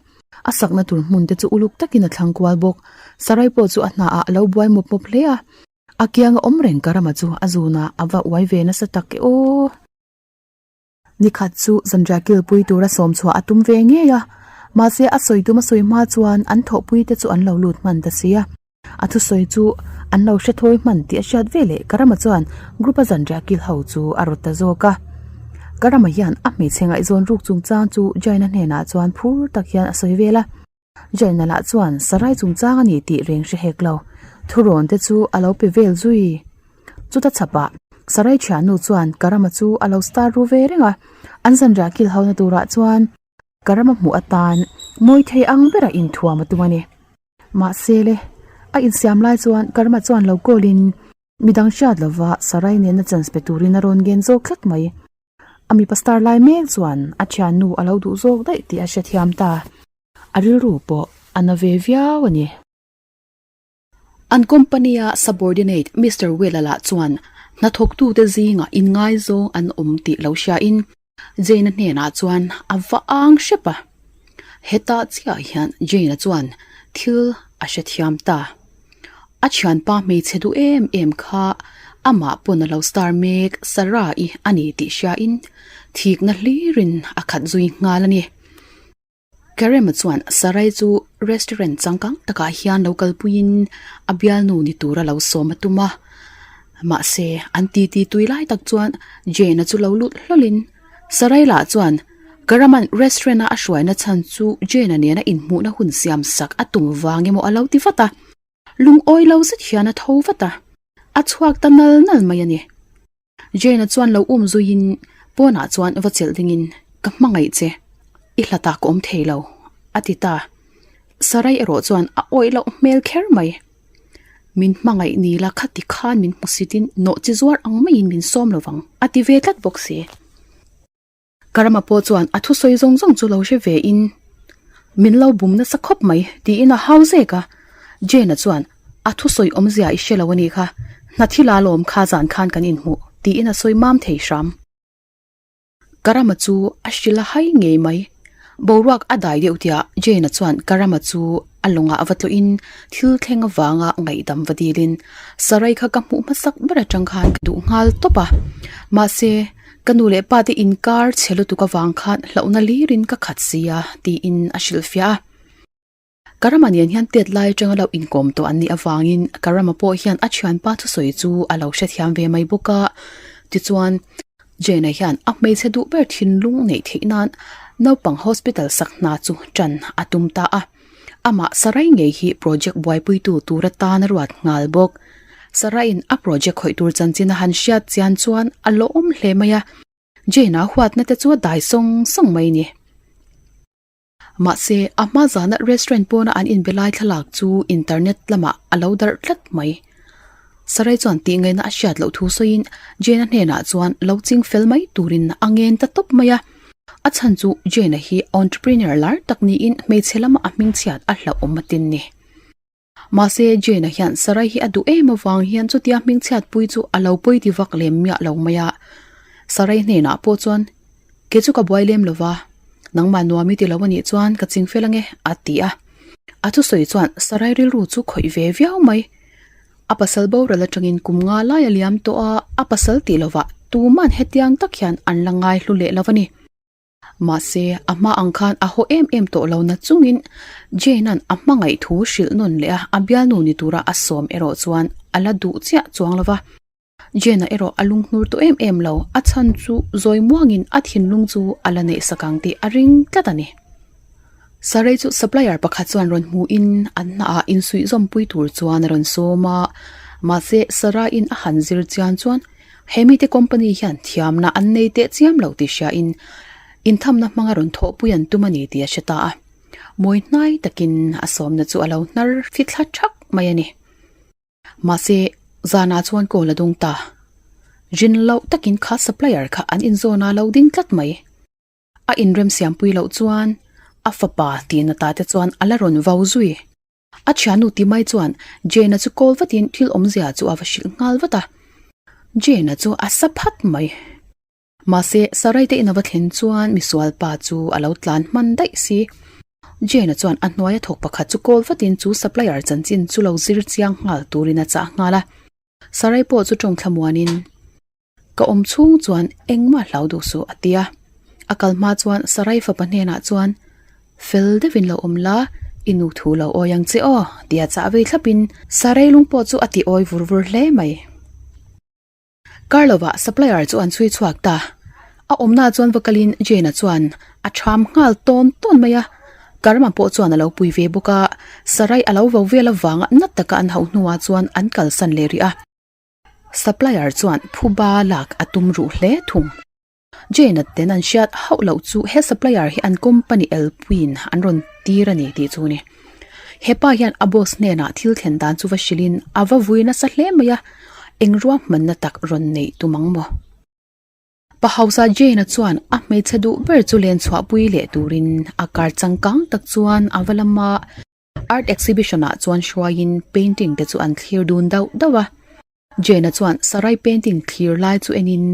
a sakna tur hmun te chu uluk takin a thlang kual bawk. Sarai pawh chu a hnaah a lo buai mawp mawp hle a, a kianga awm reng Karama chu a zunah a va uai ve nasa tak e aw. Nikhat chu zanriah kilpui tura sawm chhuah a tum ve ngei a, mahse a sawi tum a sawi hma chuan an thawhpui te chu an lo lut hman ta si a. A thusawi chu an lo hre thawi hman tih a hriat veleh Karama chuan group a zanriah kil ho chu a rawt ta zawk a. Karama hian a hmeichhe ngaihzawn ruk chungchang chu Jaina hnenah chuan phur tak hian a sawi vel a. Jaina lah chuan Sarai chungchang a ni tih reng hre hek lo. Thurawn te chu a lo pe vel zui. Chuta chhapah Sarai thiannu chuan Karama chu a lo star ru ve reng a. An zanriah kil ho na turah chuan Karama hmuh atan mawi thei ang bera inthuam a tum a ni. Mahse le, a insiam lai chuan Karma chuan lo call in midang hriat lova Sarai nena chance pe turin a rawn ngen zawk tlat mai. A mipa star lai mek chuan a thiannu a lo duh zawk daih tih a hrethiam ta. A rilru pawh a na ve viau a ni. An company-a subordinate Mister Wela lah chuan hnathawktute zingah inngaizawng an awm tih lo hriain Jane-a hnenah chuan a va ang hrep a. Hetah chiah hian Jane-a chuan thil a hrethiam ta. A thianpa hmeichhe duh em em kha amah pawn a lo star mek Sarah-i a ni tih hriain thikna hlirin a khat zui nghal a ni. Karem-a chuan Sarai chu restaurant changkang takah hian lo kalpuiin a bialnu ni tura lo sawm a tum a. Mahse, an titi tui lai tak chuan Jane-a chu lo lut hlawlhin Sarai lah chuan Karem-a'n restaurant-a a hruaina chhan chu Jane-a nena inhmuhna hun siam sak a tum vang emaw a lo ti vat a. Lungawi lo zet hian a tho vat a, a chhuak ta nal nal mai a ni. Jane-a chuan lo um zuiin pawnah chuan va chelh dingin, Ka hmangaih che, i hlatah ka awm thei lo, a ti ta. Sarai erawh chuan a awih loh hmel kher mai. Min hmangaih ni la khati khan min hmusitin nawh chi zuar ang maiin min sawm lo vang, a ti ve tlat bawk si. Karama pawh chuan a thusawi zawng zawng chu lo hre ve in, Min lo bum nasa khawp mai, tiin a hau zek a. Jane-a chuan, A thusawi awmzia i hre lo a nih kha, hna thil a lawm kha zan khan kan inhmuh, tiin a sawi mam thei hram. Karama chu a hrilh a hai ngei mai. Boruak a dai deuh tiah Jane-a chuan Karama chu a lawngah va tlawhin thil thleng avanga ngaihdam va dilin, Sarai kha ka hmuh hmasak ber atang khan ka duh nghal tawp a, mahse, Ka nu leh pa te inkar chhe lutuk avang khan hlauhna lirin ka khat si a, tiin a hrilhfiah a. Karama nen hian tet lai atanga lo inkawm tawh an nih avangin Karama pawh hian a thianpa thusawi chu a lo hrethiam ve mai bawk a. Tichuan, Jane-a hian a hmeichhe duh ber thinlung neih theih nan naupang hospital sak hna chu tan a tum ta a. Amah Sarai ngei hi project buaipuitu tur atan a ruat nghal bawk. Saraiin a project khawih tur chanchin a han hriat chian chuan a lawm hle mai a, Jane-a huatna te chu a dai sawng sawng mai ni. Mahse, a hma zana restaurant pawna an inbe lai thlalak chu internet lamah a lo darh tlat mai. Sarai chuan tihngaihna a hriat loh thu sawiin Jane-a hnenah chuan lo ching fel mai turin a ngen ta tawp mai a. A chhan chu Jane-a hi entrepreneur lar tak niin hmeichhe lama a hmingchhiat a hlauhawm atin ni. Mahse, Jane-a hian Sarai hi a duh em avang hian chutia hmingchhiat pui chu a lo pawi ti vak lem miah lo mai a. Sarai hnenah pawh chuan, Kei chu ka buai lem lo va, nangmah nuam i ti lo a nih chuan ka ching fel ange, a ti a. A thusawi chuan Sarai rilru chu khawih ve viau mai. A pasal boral atangin kum nga lai a liam tawh a, a pasal tih lovah tuman hetiang tak hian an la ngai hlu leh lo a ni. Mahse, a hma ang khan a haw em em tawh lo na chungin Jane-a'n a hmangaih thu hrilh nawn leh a, a bialnu ni tura a sawm erawh chuan a la duh chiah chuang lo va. Jane-a erawh a lunghnur tawh em em lo, a chhan chu zawi muangin a thinlung chu a la neih sak ang tih a ring tlat a ni. Sarai chu supplier pakhat chuan rawn hmuhin an hnaah insuih zawmpui tur chuan a rawn sawm a, mahse Sarah-in a han zir chian chuan he mite company hian thiamna an nei teh chiam lo tih hriain. Inthamna hmanga rawn thawhpui an tum a ni tih a hre ta a. Mawi hnai takin a sawmna chu a lo hnar fithla thak mai a ni. Mahse, zanah chuan call a dung ta. Rin loh takin kha supplier kha an inzawn a lo ding tlat mai. A inremsiampui loh chuan a fapa tihna ta te chuan a la rawn vau zui. A thiannu ti mai chuan Jane-a chu call vatin thil awmzia chu a va hrilh nghal vat a. Jane-a chu a sa phat mai. Mahse, Sarai te in a va thlen chuan misual pa chu a lo tlan hman daih si. Jane-a chuan a hnuaia thawk pakhat chu call vatin chu supplier chanchin chu lo zir chiang nghal turin a chah nghal a. Sarai pawh chu tawng thlamuanin. Ka awm chhung chuan engmah hlau duh suh a ti a. A kal hma chuan Sarai fapa hnenah chuan, Fel deuhin lo awm la, i nu thu lo awi ang che aw, tia chah vei thlapin Sarai lung pawh chu a ti awi vur vur hle mai. Kar lovah supplier chu an chhui chhuak ta. A awmna chuan va kalin Jane-a chuan a ṭham nghal tawn tawn mai a. Karma pawh chuan a lo pui ve bawk a, Sarai a lo vo vel avanga na taka an hauh hnuah chuan an kalsan leh rih a. Supplier chuan phuba lak a tum ruh hle thung. Jane-a ten an hriat hauh loh chu he supplier hi an company elpuiin an rawn tir a ni tih chu a ni. He pa hian a boss hnenah thil thlen dan chu va hrilhin a va vui nasa hle mai a, eng ruahmanna tak rawn neih tum ang maw? Pa hausa Jane-a chuan a hmeichhe duh ber chu len chhuahpui leh turin a car changkang tak chuan a va lam a. Art exhibition ah chuan hruaiin painting te chu an thlir dun dauh dauh a. Jane-a chuan Sarai painting thlir lai chu enin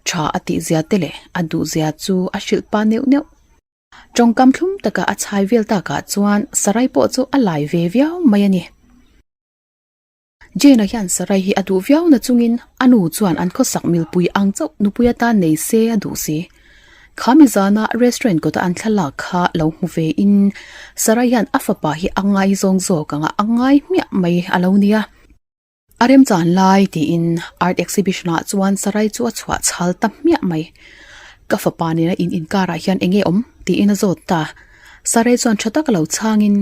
tha a tih zia te leh a duh zia chu a hrilh pah neuh neuh. Tawngkam thlum taka a chhai vel takah chuan Sarai pawh chu a lai ve viau mai a ni. Jane-a hian Sarai hi a duh viau na chungin a nu chuan an khawsak milpui ang chauh nupui atan nei se a duh si. Kha mi zana restaurant kawta an thlalak kha lo hmu ve in Sarai hian a fapa hi a ngaizawng zawk anga a ngai hmiah mai a lo nia. A remchan lai tiin art exhibition ah chuan Sarai chu a chhuah chhal ta hmiah mai. Ka fapa nena in inkarah hian enge awm? tiin a zawt ta. Sarai chuan tha tak lo chhangin.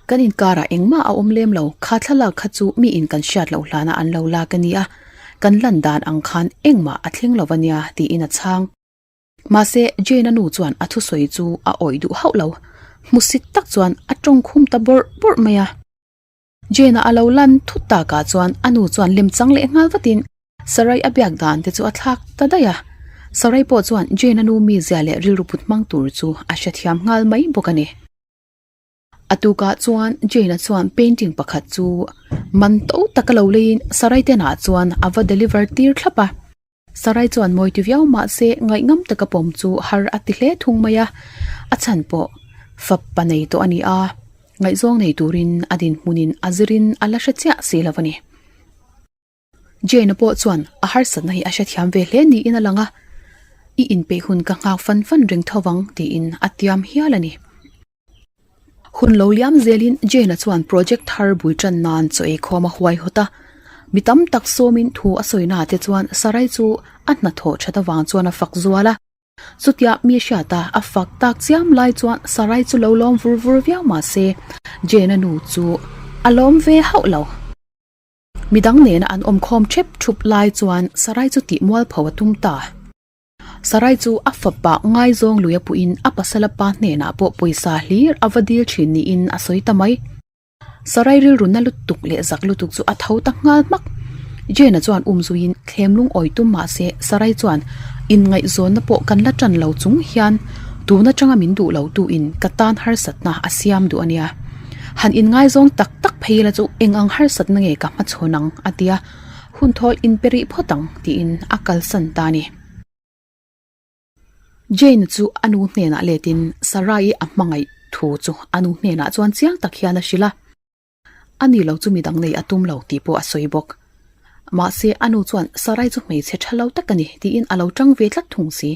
Kan inkarah engmah a awm lem lo, kha thlalak kha chu mi in kan hriat loh hlana an lo lak a nia, kan lan dan ang khan engmah a thleng lo a nia tiin a chhang. Mahse, Jane-a nu chuan a thusawi chu a awih duh hauh lo, hmusit tak chuan a tawngkhum ta bawrh bawrh mai a. Jane-a a lo lan thut takah chuan a nu chuan lemchang leh nghal vatin Sarai a biak dan te chu a thlak ta daih a. Sarai pawh chuan Jane-a nu mizia leh rilru put hmang tur chu a hrethiam nghal mai bawk a ni. A tukah chuan Jane-a chuan painting pakhat chu man to taka lo leiin Sarai tenah chuan a va deliver tir thlap a. Sarai chuan mawi ti viau mahse ngaihngam taka pawm chu har a ti hle thung mai a, a chhan pawh fapa nei tawh a ni a, ngaihzawng nei turin a dinhmunin a zirin a la hre chiah si lo a ni. Jane-a pawh chuan a harsatna hi a hrethiam ve hle niin a lang a, I inpeih hun ka nghak fan fan reng tho vang tiin a tiam hial a ni. Hun lo liam zelin Jane-a chuan project thar bul tan nan chaw ei khawm a huaihawt a, mi tam tak sawmin thu a sawi naah te chuan Sarai chu a hnathawh that avang chuan a fak zual a. Chutia mi hriata a fak tak chiam lai chuan Sarai chu lo lawm vur vur viau mah se Jane-a nu chu a lawm ve hauh lo. Midang nena an awm khawm thep thup lai chuan Sarai chu tih mualpho a tum ta. Sarai chu a fapa ngaizawng lui a puhin a pasala pa hnenah pawh pawisa hlir a va dil thin niin a sawi ta mai. Sarai rilru na lutuk leh zak lutuk chu a tho ta nghal hmak. Jane-a chuan um zuiin thlem lungawi tum mah se Sarai chuan inngaihzawnna pawh kan la tan lo chung hian tun atanga min duh lo tuin ka tan harsatna a siam duh a nia. Han inngaizawng tak tak phei la chu eng ang harsatna nge ka hmachhawn ang a ti a, hun thawl inpe rih phawt ang tiin a kalsan ta a ni. Jane chu a nu hnenah letin Sarah-i a hmangaih thu chu a nu hnenah chuan chiang tak hian a hrilh a, a ni lo chu midang nei a tum lo tih pawh a sawi bawk. Mahse a nu chuan Sarai chu hmeichhe tha lo tak a ni tiin a lo tang ve tlat thung si.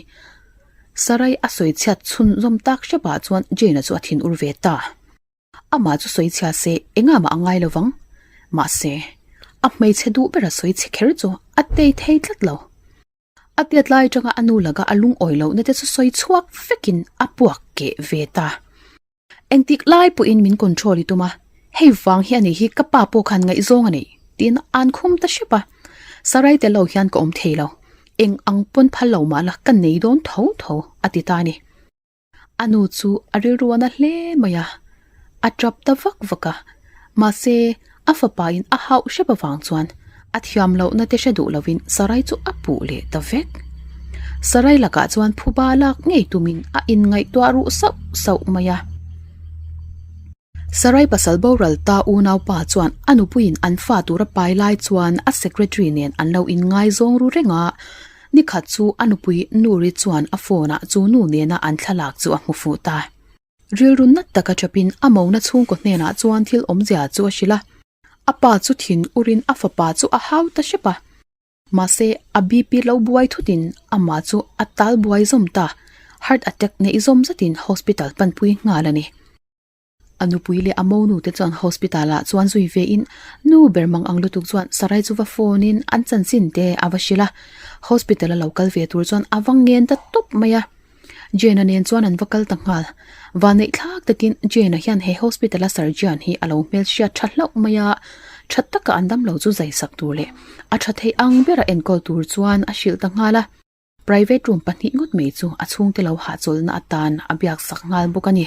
Sarai a sawi chhiat chhunzawm tak hrepah chuan Jane-a chu a thinur ve ta. Amah chu sawi chhia se engah mah a ngai lo vang. Mahse, a hmeichhe duh bera sawi chhe kher chu a tei thei tlat lo. A tiat lai atanga a nu laka a lungawi lohna te chu sawi chhuak vekin a puak keh ve ta. Engtik lai pawhin min control i tum a, hei vang hi a nih hi ka pa pawh khan ngaihzawng a nei tiin an khum ta hrep a. Sarai tel lo hian ka awm thei lo. Eng ang pawn phal lo mah la ka nei dawn tho tho, a ti ta a ni. A nu chu a rilru a na hle mai a, a tap ta vak vak a. Mahse, a fapa in a hauh hrep avang chuan a thiam lohna te hre duh lovin Sarai chu a puh leh ta vek. Sarai lakah chuan phuba lak ngei tumin a inngaihtuah ruh sauh sauh mai a. Sarai pasal boral ta unaupa chuan a nupuiin an fa tura pai lai chuan a secretary nen an lo inngaizawng ru reng a, nikhat chu a nupui Nuri chuan a phone ah chu nu nena an thlalak chu a hmu fuh ta. Rilru nat taka chapin a mona chhungkaw hnenah chuan thil awmzia chu a hrilh a, a pa chu thin urin a fapa chu a hau ta hrep a. Mahse, a BP lo buai thutin amah chu a tal buai zawm ta, heart attack neih zawm zatin hospital panpui nghal a ni. A nupui leh a monu te chuan hospital ah chuan zui ve in nu ber mang ang lutuk chuan Sarai chu va phone in an chanchin te a va hrilh a, hospital a lo kal ve tur chuan a va ngen ta tawp mai a. Jane-a nen chuan an va kal ta nghal. Vanneih thlak takin Jane-a hian he hospital a surgeon hi a lo hmelhriat tha hlauh mai a, tha taka an damlo chu zai sak tur leh a tha thei ang bera enkawl tur chuan a hrilh ta nghal a. Private room pahnih ngawt mai chu a chhungte lo hahchawlhna atan a biak sak nghal bawk a ni.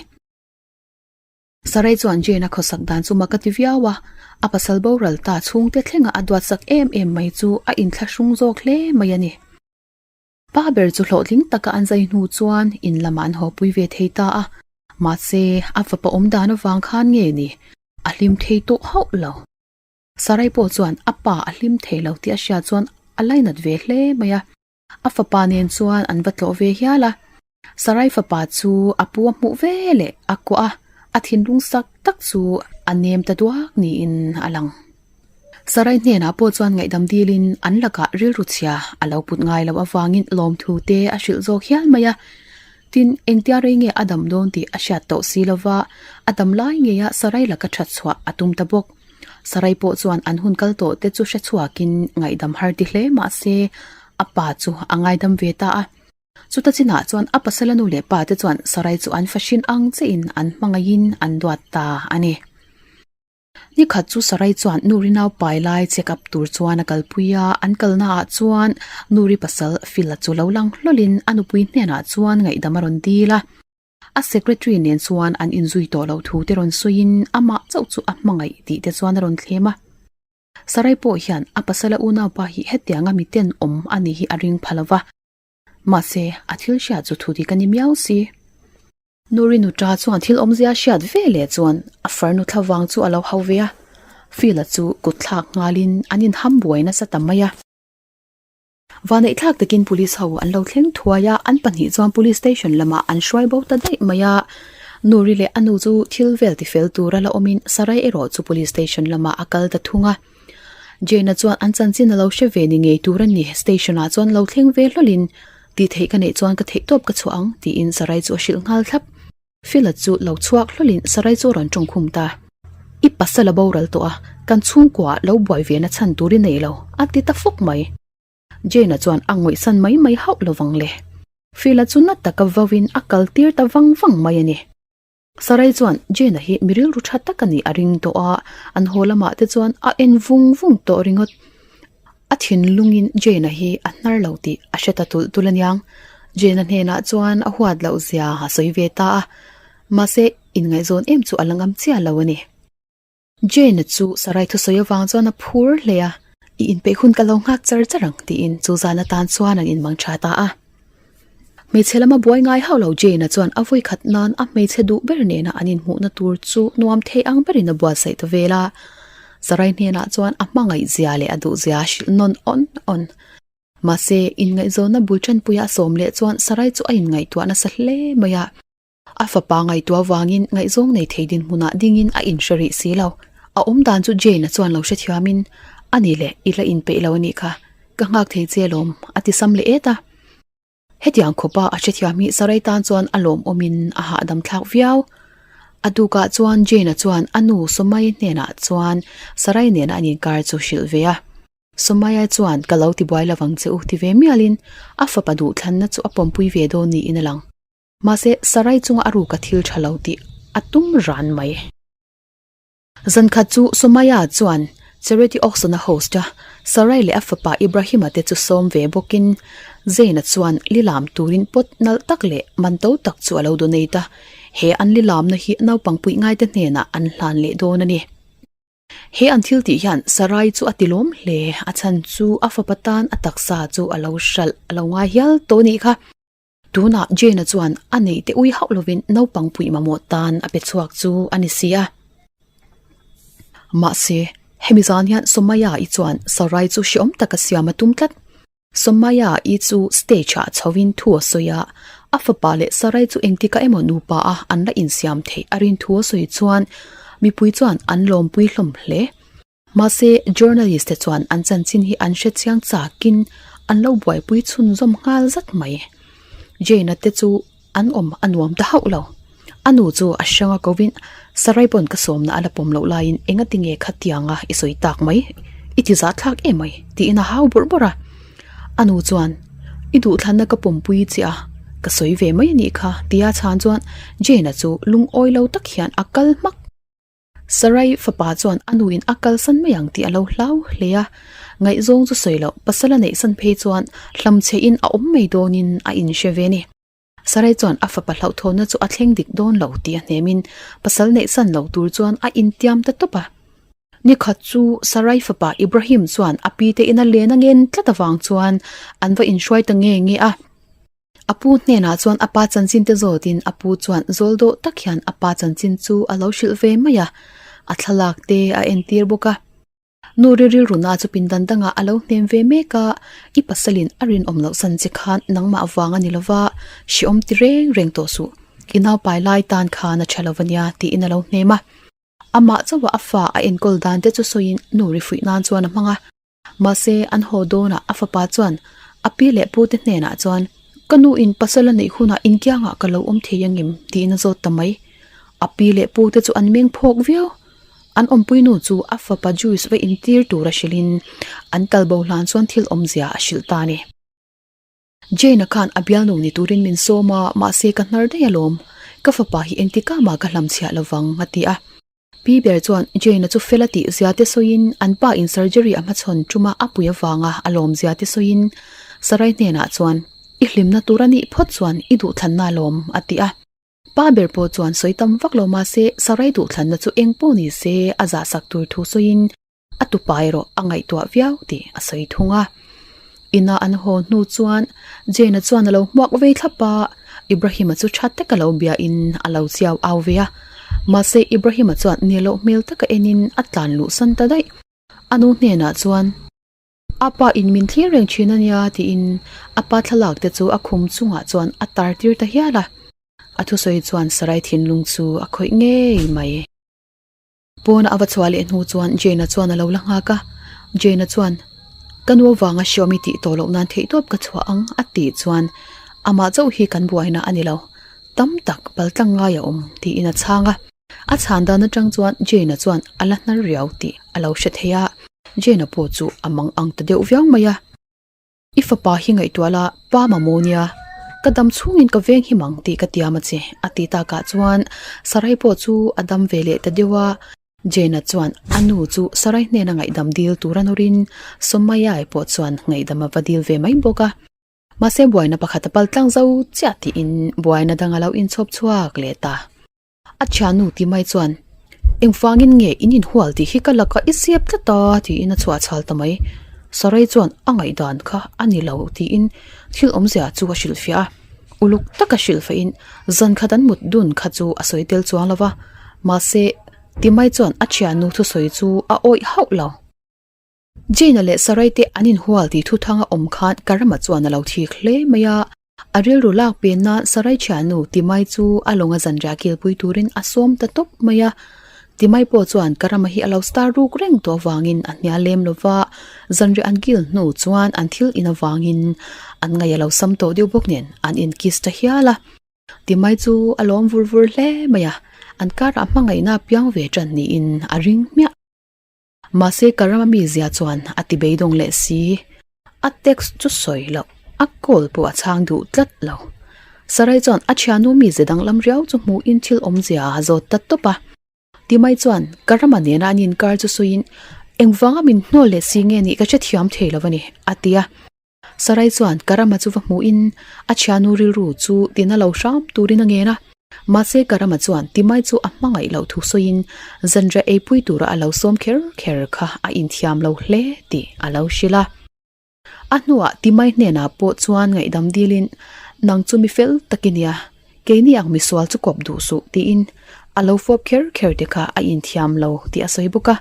Sarai chuan Jane-a khawsak dan chu mak a ti viau a, a pasal boral ta chhungte thlenga a duatsak em em mai chu a inthlahrung zawk hle mai a ni. Pa ber chu hlawhtling taka an zai hnu chuan in lamah an hawpui ve thei ta a, mahse a fapa awm dan avang khan nge ni a hlim thei tawh hauh lo. Sarai pawh chuan a pa a hlim thei lo tih a hriat chuan a lainat ve hle mai a, a fapa nen chuan an va tlawh ve hial a. Sarai fapa chu a pu a hmuh ve leh a kuah a, a thinlung sak tak chu a nem ta duak niin a lang. Sarai hnenah pawh chuan ngaihdam dilin an lakah rilru chhia a lo put ngai loh avangin lawmthu te a hrilh zawk hial mai a. Tin, engtia rei nge a dam dawn tih a hriat tawh si lova, a dam lai ngeia Sarai laka that chhuah a tum ta bawk. Sarai pawh chuan an hun kal tawh te chu hre chhuakin ngaihdam har ti hle mah se a pa chu a ngaidam ve ta a. Chuta chinah chuan a pasala nu leh pa te chuan Sarai chu an fahrin ang chiahin an hmangaihin an duat ta a ni. Nikhat chu Sarai chuan Nuri nau pai lai check up tur chuan a kalpui a, an kalna ah chuan Nuri pasal Phil-a chu lo lang hlawlin a nupui hnenah chuan ngaihdam a rawn dil a. A secretary nen chuan an inzui tawh loh thu te rawn sawiin amah chauh chu a hmangaih tih te chuan a rawn thlem a. Sarai pawh hian a pasala unaupa hi hetianga miten awm a nih hi a ring pha lo va, mahse a thil hriat chu thu dik a ni miau si. Nuri nuta chuan thil awmzia hriat ve leh chuan a farnu thlavang chu a lo hau ve a, Phil-a chu kut thlak nghalin an inham buai nasa ta mai a. Vaneihthlak takin police ho an lo thleng thuai a, an pahnih chuan police station lamah an hruai bo ta daih mai a. Nuri leh a nu chu thil vel tifel tura la awmin Sarai erawh chu police station lamah a kal ta thung a. Jane-a chuan an chanchin a lo hre ve ni ngei tur a ni, station ah chuan lo thleng ve hlawlhin tih theih ka neih chuan ka theihtawp ka chhuah ang tiin Sarai chu a hrilh nghal thlap. Fela chu lo chhuak hlawlhin Sarai chu a rawn tawng khum ta. I pasal a boral tawh a, kan chhungkua lo buai ve na chhan tur i nei lo, a ti ta fawk mai. Jane-a chuan a ngawihsan mai mai hauh lo vang le. Fela chu na taka vauin a kal tir ta vang vang mai a ni. Sarai chuan Jane-a hi mi rilru tha tak a nih a ring tawh a, an haw lamah te chuan a en vung vung tawh ringawt. A thinlungin Jane-a hi a hnar lo tih a hre ta tulh tulh aniang. Jane-a hnenah chuan a huat loh zia a sawi ve ta a, mahse inngaihzawn em chu a la ngam chiah lo a ni. Jane-a chu Sarai thusawi avang chuan a phur hle a, I inpeih hun ka lo nghak char char ang tiin chu zan atan chuan an inmang tha ta a. Hmeichhe lama buai ngai hauh lo Jane-a chuan a vawi khat nan a hmeichhe duh ber nena an inhmuhna tur chu nuam thei ang berin a buatsaih ta vel a. Sarai hnenah chuan a hmangaih zia leh a duh zia a hrilh nawn awn awn. Mahse, inngaihzawnna bul tanpuia a sawm leh chuan Sarai chu a inngaihtuah nasa hle mai a. A fapa ngaihtuah vangin ngaihzawng nei thei dinhmunah dingin a inhre rih si lo. A awm dan chu Jane-a chuan lo hrethiamin, A ni le, i la inpeih lo a nih kha. Ka nghak thei che alawm, a ti sam leh et a. Hetiang khawpa a hrethiam hi Sarai tan chuan a lawmawmin a hahdam thlak viau. A tukah chuan Jane-a chuan a nu Somai hnenah chuan Sarai nena an inkar chu hrilh ve a. Somaya chuan ka lo tibuai lovang che u ti ve mialin a fapa duhthlanna chu a pawmpui ve dawn niin a lang. Mahse, Sarai chunga a ruka thil tha lo tih a tum ran mai. Zankhat chu Somaya chuan Charity Auction a host a, Sarai leh a fapa Ibrahim-a te chu sawm ve bawkin Zain-a chuan lilam turin pot nalh tak leh man to tak chu a lo donate a, he an lilamna hi naupang puih ngaite hnenah an hlan leh dawn a ni. He an thil tih hian Sarai chu a tilawm hle, a chhan chu a fapa tan a taksa chu a lo hralh a lo ngai hial tawh a nih kha. Tunah Jane-a chuan a neih te ui hauh lovin naupang puih mamawh tan a pe chhuak chu a ni si a. Mahse, hemi zan hian Somaya-i chuan Sarai chu hreawm taka siam a tum tlat. Somaya-i chu stage-ah chhoin thu a sawi a, a fapa leh Sarai chu engtikah emaw nupa a an la insiam theih a rin thu a sawi chuan mipui chuan an lawmpui hlawm hle. Mahse, journalist te chuan an chanchin hi an hre chiang chakin an lo buaipui chhunzawm nghal zat mai. Jane-a te chu an awm a nuam ta hauh lo. A nu chu a hrang a kovin, Sarai pawn ka sawmna a la pawm loh laiin engati nge khatianga i sawi tak mai? I ti zah thlak em mai? tiin a hau bawrh bawrh a. A nu chuan, I duhthlanna ka pawmpui che a, ka sawi ve mai a nih kha, tia chhan chuan Jane-a chu lungawi lo tak hian a kal hmak. Sarai fapa chuan a nuin a kalsan mai ang tih a lo hlau hle a, ngaihzawng chu sawi loh pasal a neihsan phei chuan hlamchhehin a awm mai dawnin a inhre ve a ni. Sarai chuan a fapa hlauhthawnna chu a thleng dik dawn lo tih a hnemin pasal neihsan lo tur chuan a intiam ta tawp a. Nikhat chu Sarai fapa Ibrahim chuan a pi te ina len a ngen tlat avang chuan an va inhruai ta nge nge a. A pu hnenah chuan a pa chanchin te zawtin a pu chuan zawl dawh tak hian a pa chanchin chu a lo hrilh ve mai a, a thlalak te a entir bawk a. Nu ri rilruna chu pindan dangah a lo hnem ve mek a, I pasalin a rinawm loh san che khan nangmah vang a ni lova, hreawm ti reng reng tawh suh, i naupai lai tan khan a tha lo ania tiin a lo hnem a. Amah chauha a fa a enkawl dan te chu sawiin nu ri fuih nan chuan a hmang a. Mahse, an haw dawnah a fapa chuan a pi leh pute hnenah chuan, Ka nu in pasal a neih hunah inkiangah ka lo awm thei angem? tiin a zawt ta mai. A pi leh pute chu an meng phawk viau. An awmpui nu chu a fapa juice va intir tura hrilhin an kalbo hlan chuan thil awmzia a hrilh ta a ni. Jane-a khan a bialnu ni turin min sawm a, mahse ka hnar daih alawm. Ka fapa hi engtikah mah ka hlamchhiah lovang, a ti a. Pi ber chuan Jane-a chu fel a tih zia te sawiin an pa in surgery a hmachhawn ṭuma a pui avanga a lawm zia te sawiin Sarai hnenah chuan, I hlimna tur a nih phawt chuan i duhthlanna alawm, a ti a. Pa ber pawh chuan sawi tam vak lo mahse Sarai duhthlanna chu eng pawh ni se a zahsak tur thu sawiin A tupa erawh a ngaihtuah viau tih a sawi thung a. Ina an haw hnu chuan Jane-a chuan a lo hmuak vei thlap a, Ibrahim-a chu tha taka lo biain a lo chiau au ve a. Mahse Ibrahim-a chuan nel loh hmel taka enin a tlan luh san ta daih. A nu hnenah chuan, A pa in min thlir reng thin a nia tiin a pa thlalak te chu a khum chungah chuan a tar tir ta hial a. A thusawi chuan Sarai thinlung chu a khawih ngei mai. Pawn a va chhuah leh hnu chuan Jane-a chuan a lo la nghak a, Jane-a chuan, Ka nu avanga hriawm i tih tawh loh nan theihtawp ka chhuah ang a tih chuan amah chauh hi kan buaina a ni lo, tam tak paltlang ngai a awm tiin a chhang a. A chhan dan atang chuan Jane-a chuan a la hnar riau tih a lo hre thei a, Jane-a pawh chu a mang ang ta deuh viau mai a. I fapa hi ngaihtuah la, pa mamawh nia, ka dam chhungin ka veng him ang tih ka tiam a che, a ti takah chuan Sarai pawh chu a dam ve leh ta deuh a. Jane-a chuan a nu chu Sarai hnena ngaihdam dil tur a nawrin Somaiya-i pawh chuan ngaihdam a va dil ve mai bawk a. Mahse buaina pakhat a pal tlang zo chiah tiin buaina dang a lo inchhawp chhuak leh ta. A thiannu ti mai chuan, Engvangin nge in inhual tih hi ka lakah i zep tlat a? tiin a chhuah chhal ta mai. Sarai chuan a ngaihdan kha a ni lo tiin thil awmzia chu a hrilhfiah a. Uluk taka hrilhfahin zan khat an mut dun kha chu a sawi tel chuang lo va, mahse ti mai chuan a thiannu thusawi chu a awih hauh lo. Jane-a leh Sarai te an inhual tih thuthanga awm khan Karama chuan a lo thik hle mai a. A rilru lak pen nan Sarai thiannu Timai chu a lawnga zanriah kilpui turin a sawm ta tawp mai a. Timai pawh chuan Karama hi a lo star ruk reng tawh avangin a hnial lem lo va, zanriah an kil hnu chuan an thil in avangin an ngaih a lo sam tawh deuh bawk nen an in kiss ta hial a. Timai chu a lawm vur vur hle mai a, an karah hmangaihna a piang ve tan niin a ring hmiah. Mahse ka rama mi zia chuan a ti beidawng leh si. A text chu sawi loh, a call pawh a chhang duh tlat lo. Sarai chuan a thiannu mi ze danglam riau chu hmuhin thil awmzia a zawt ta tawp a. Timai chuan ka rama nena an inkar chu sawiin. Engvanga min hnawl leh si nge nih ka hrethiam thei lo a ni, a ti a. Sarai chuan Karama chu va hmuhin a thianu rilru chu tina lo hram turin a ngen a. Mahse Karama chuan Timai chu a hmangaih loh thu sawiin zanriah eipui tura a lo sawm kher kher kha a inthiam lo hle tih a lo hrilh a. A hnuah Timai hnenah pawh chuan ngaihdam dilin, Nang chu mi fel tak i nia, keini ang misual chu kawp duh suh tiin a lo fawp kher kher te kha a inthiam lo tih a sawi bawk a.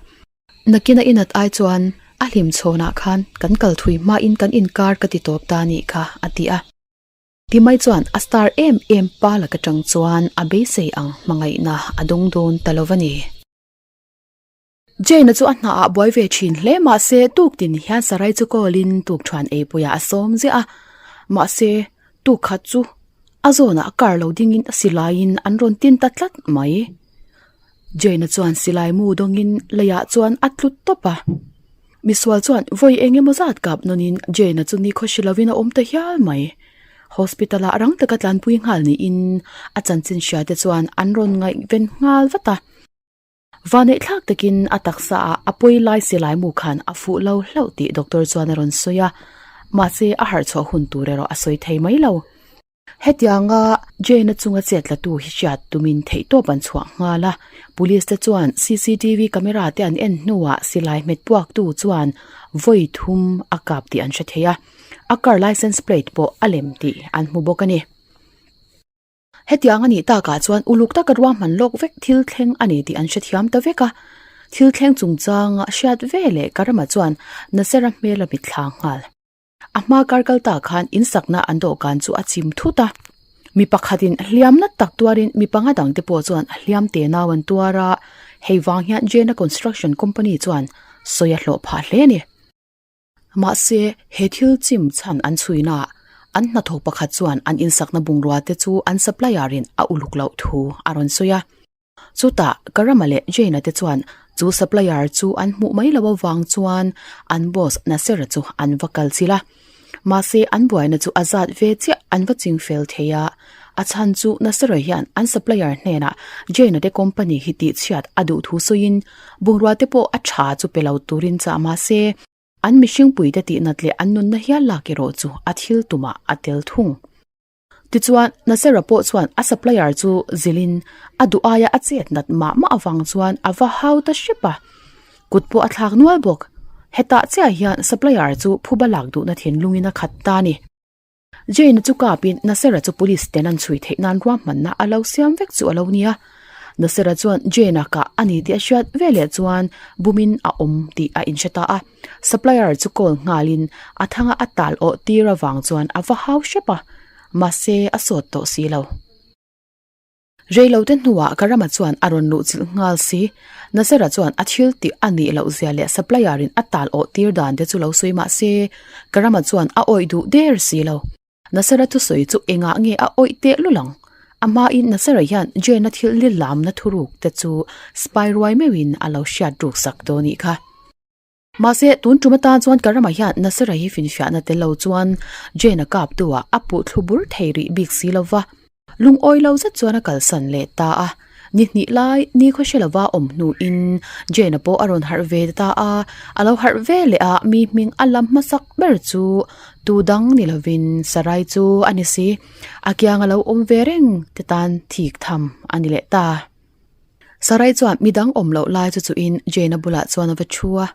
Nakin a inat ai chuan a hlim chhawnah khan kan kal thui hmain kan inkar ka ti tawp ta nih kha a ti a. Timai chuan a star em em pa lak atang chuan a beisei ang hmangaihna a dawng dawn ta lo va ni. Jane-a chu a hnaah buai ve thin hle mahse tuktin hian sarai chu call-in tukṭhuan eipuiah a sawm ziah a. Mahse tukkhat chu a zawnah car lo dingin a silaiin an rawn tin ta tlat mai. Jane-a chuan silai mu dawngin leiah chuan a tlu tawp a. Misual chuan vawi eng emaw zat kap nawnin Jane-a chu ni khawhri lovin a awm ta hial mai. Hospital-ah rang taka tlanpui nghal niin a chanchin hria te chuan an rawn ngaihven nghal vat a. Vaneihthlak takin a taksa ah a pawi lai silai mu khan a fuh lo hlauh tih doctor chuan a rawn sawi a, mahse a harh chhuah hun tur erawh a sawi thei mai lo. Hetianga Jane-a chunga chet la tu hi hriat tumin theihtawp an chhuah nghal a, police te chuan cctv camera te an en hnuah silai hmet puak tu chuan vawi thum a kap tih an hre thei a, a car licence plate pawh a lem tih an hmu bawk a ni. Hetiang a nih takah chuan uluk taka ruahman lawk vek thil thleng a ni tih an hrethiam ta vek a. Thil thleng chungchanga hriat ve leh Karama chuan Nasera hmel a mitthla nghal. A hma kar kal ta khan insakna an dawhkan chu a chim thut a. Mi pakhatin hliamna tak tuarin mi panga dangte pawh chuan hliam te nau an tuar a, hei vang hian Jena Construction Company chuan sawi a hlawh phah hle a ni. Mahse, he thil chim chhan an chhuina an hnathawk pakhat chuan an insakna bungrua te chu an supplier in a uluk loh thu a rawn sawi a. Chutah, Karama leh Jane-a te chuan chu supplier chu an hmuh mai loh avang chuan an boss Nasser-a chu an va kal chilh a. Mahse, an buaina chu a zat ve chiah an va ching fel thei a. A chhan chu Nasser-a hian an supplier hnenah Jane-a te company hi tihchhiat a duh thu sawiin Bungrua te pawh a tha chu pe lo turin chah mahse, an mihringpuite tihnat leh an nunna hial lak erawh chu a thil tumah a tel thung. Tichuan, Nasera pawh chuan a supplier chu zilhin a duh aia a chet nat mah mah avang chuan a va hau ta hrep a, kut pawh a thlak nual bawk. Hetah chiah hian supplier chu phuba lak duhna thinlungin a khat ta a ni. Jane-a chu kapin Nasser-a chu police ten an chhui theih nan ruahmanna a lo siam vek chu a lo nia. Nasser-a chuan Jane-a kah a ni tih a hriat veleh chuan bumin a awm tih a inhre ta a. Supplier chu call nghalin a thanga a tal awh tir avang chuan a va hau hrep a, mahse a sawt tawh si lo. Reilote hnuah Karama chuan a rawn luh chilh nghal si. Nasera chuan a thil tih a nih loh zia leh supplier in a tal awh tir dan te chu lo sawi mah se, Karama chuan a awih duh der si lo. Nasera thusawi chu engah nge a awih teh lul ang? A hmain Nasera hian Jane-a thil li lamna thuruk te chu spy ruai meuhin a lo hriat ruk sak dawn nih kha. Mahse, tun tum atan chuan Karama hian Nasera hi finfiahna tel lo chuan Jane-a kaptu ah a puh thlu bur thei rih bik si lo va. Lungawi lo zet chuan a kalsan leh ta a. Ni hnih lai ni khaw hre lova awm hnuin Jane-a pawh a rawn harh ve ta a. A lo harh ve leh a, mi hming a lam hmasak ber chu tu dang ni lovin Sarai chu a ni si. A kiang a lo awm ve reng te tan thik tham a ni leh ta. Sarai chuan midang awm loh lai chu chuhin Jane-a bulah chuan a va thu a,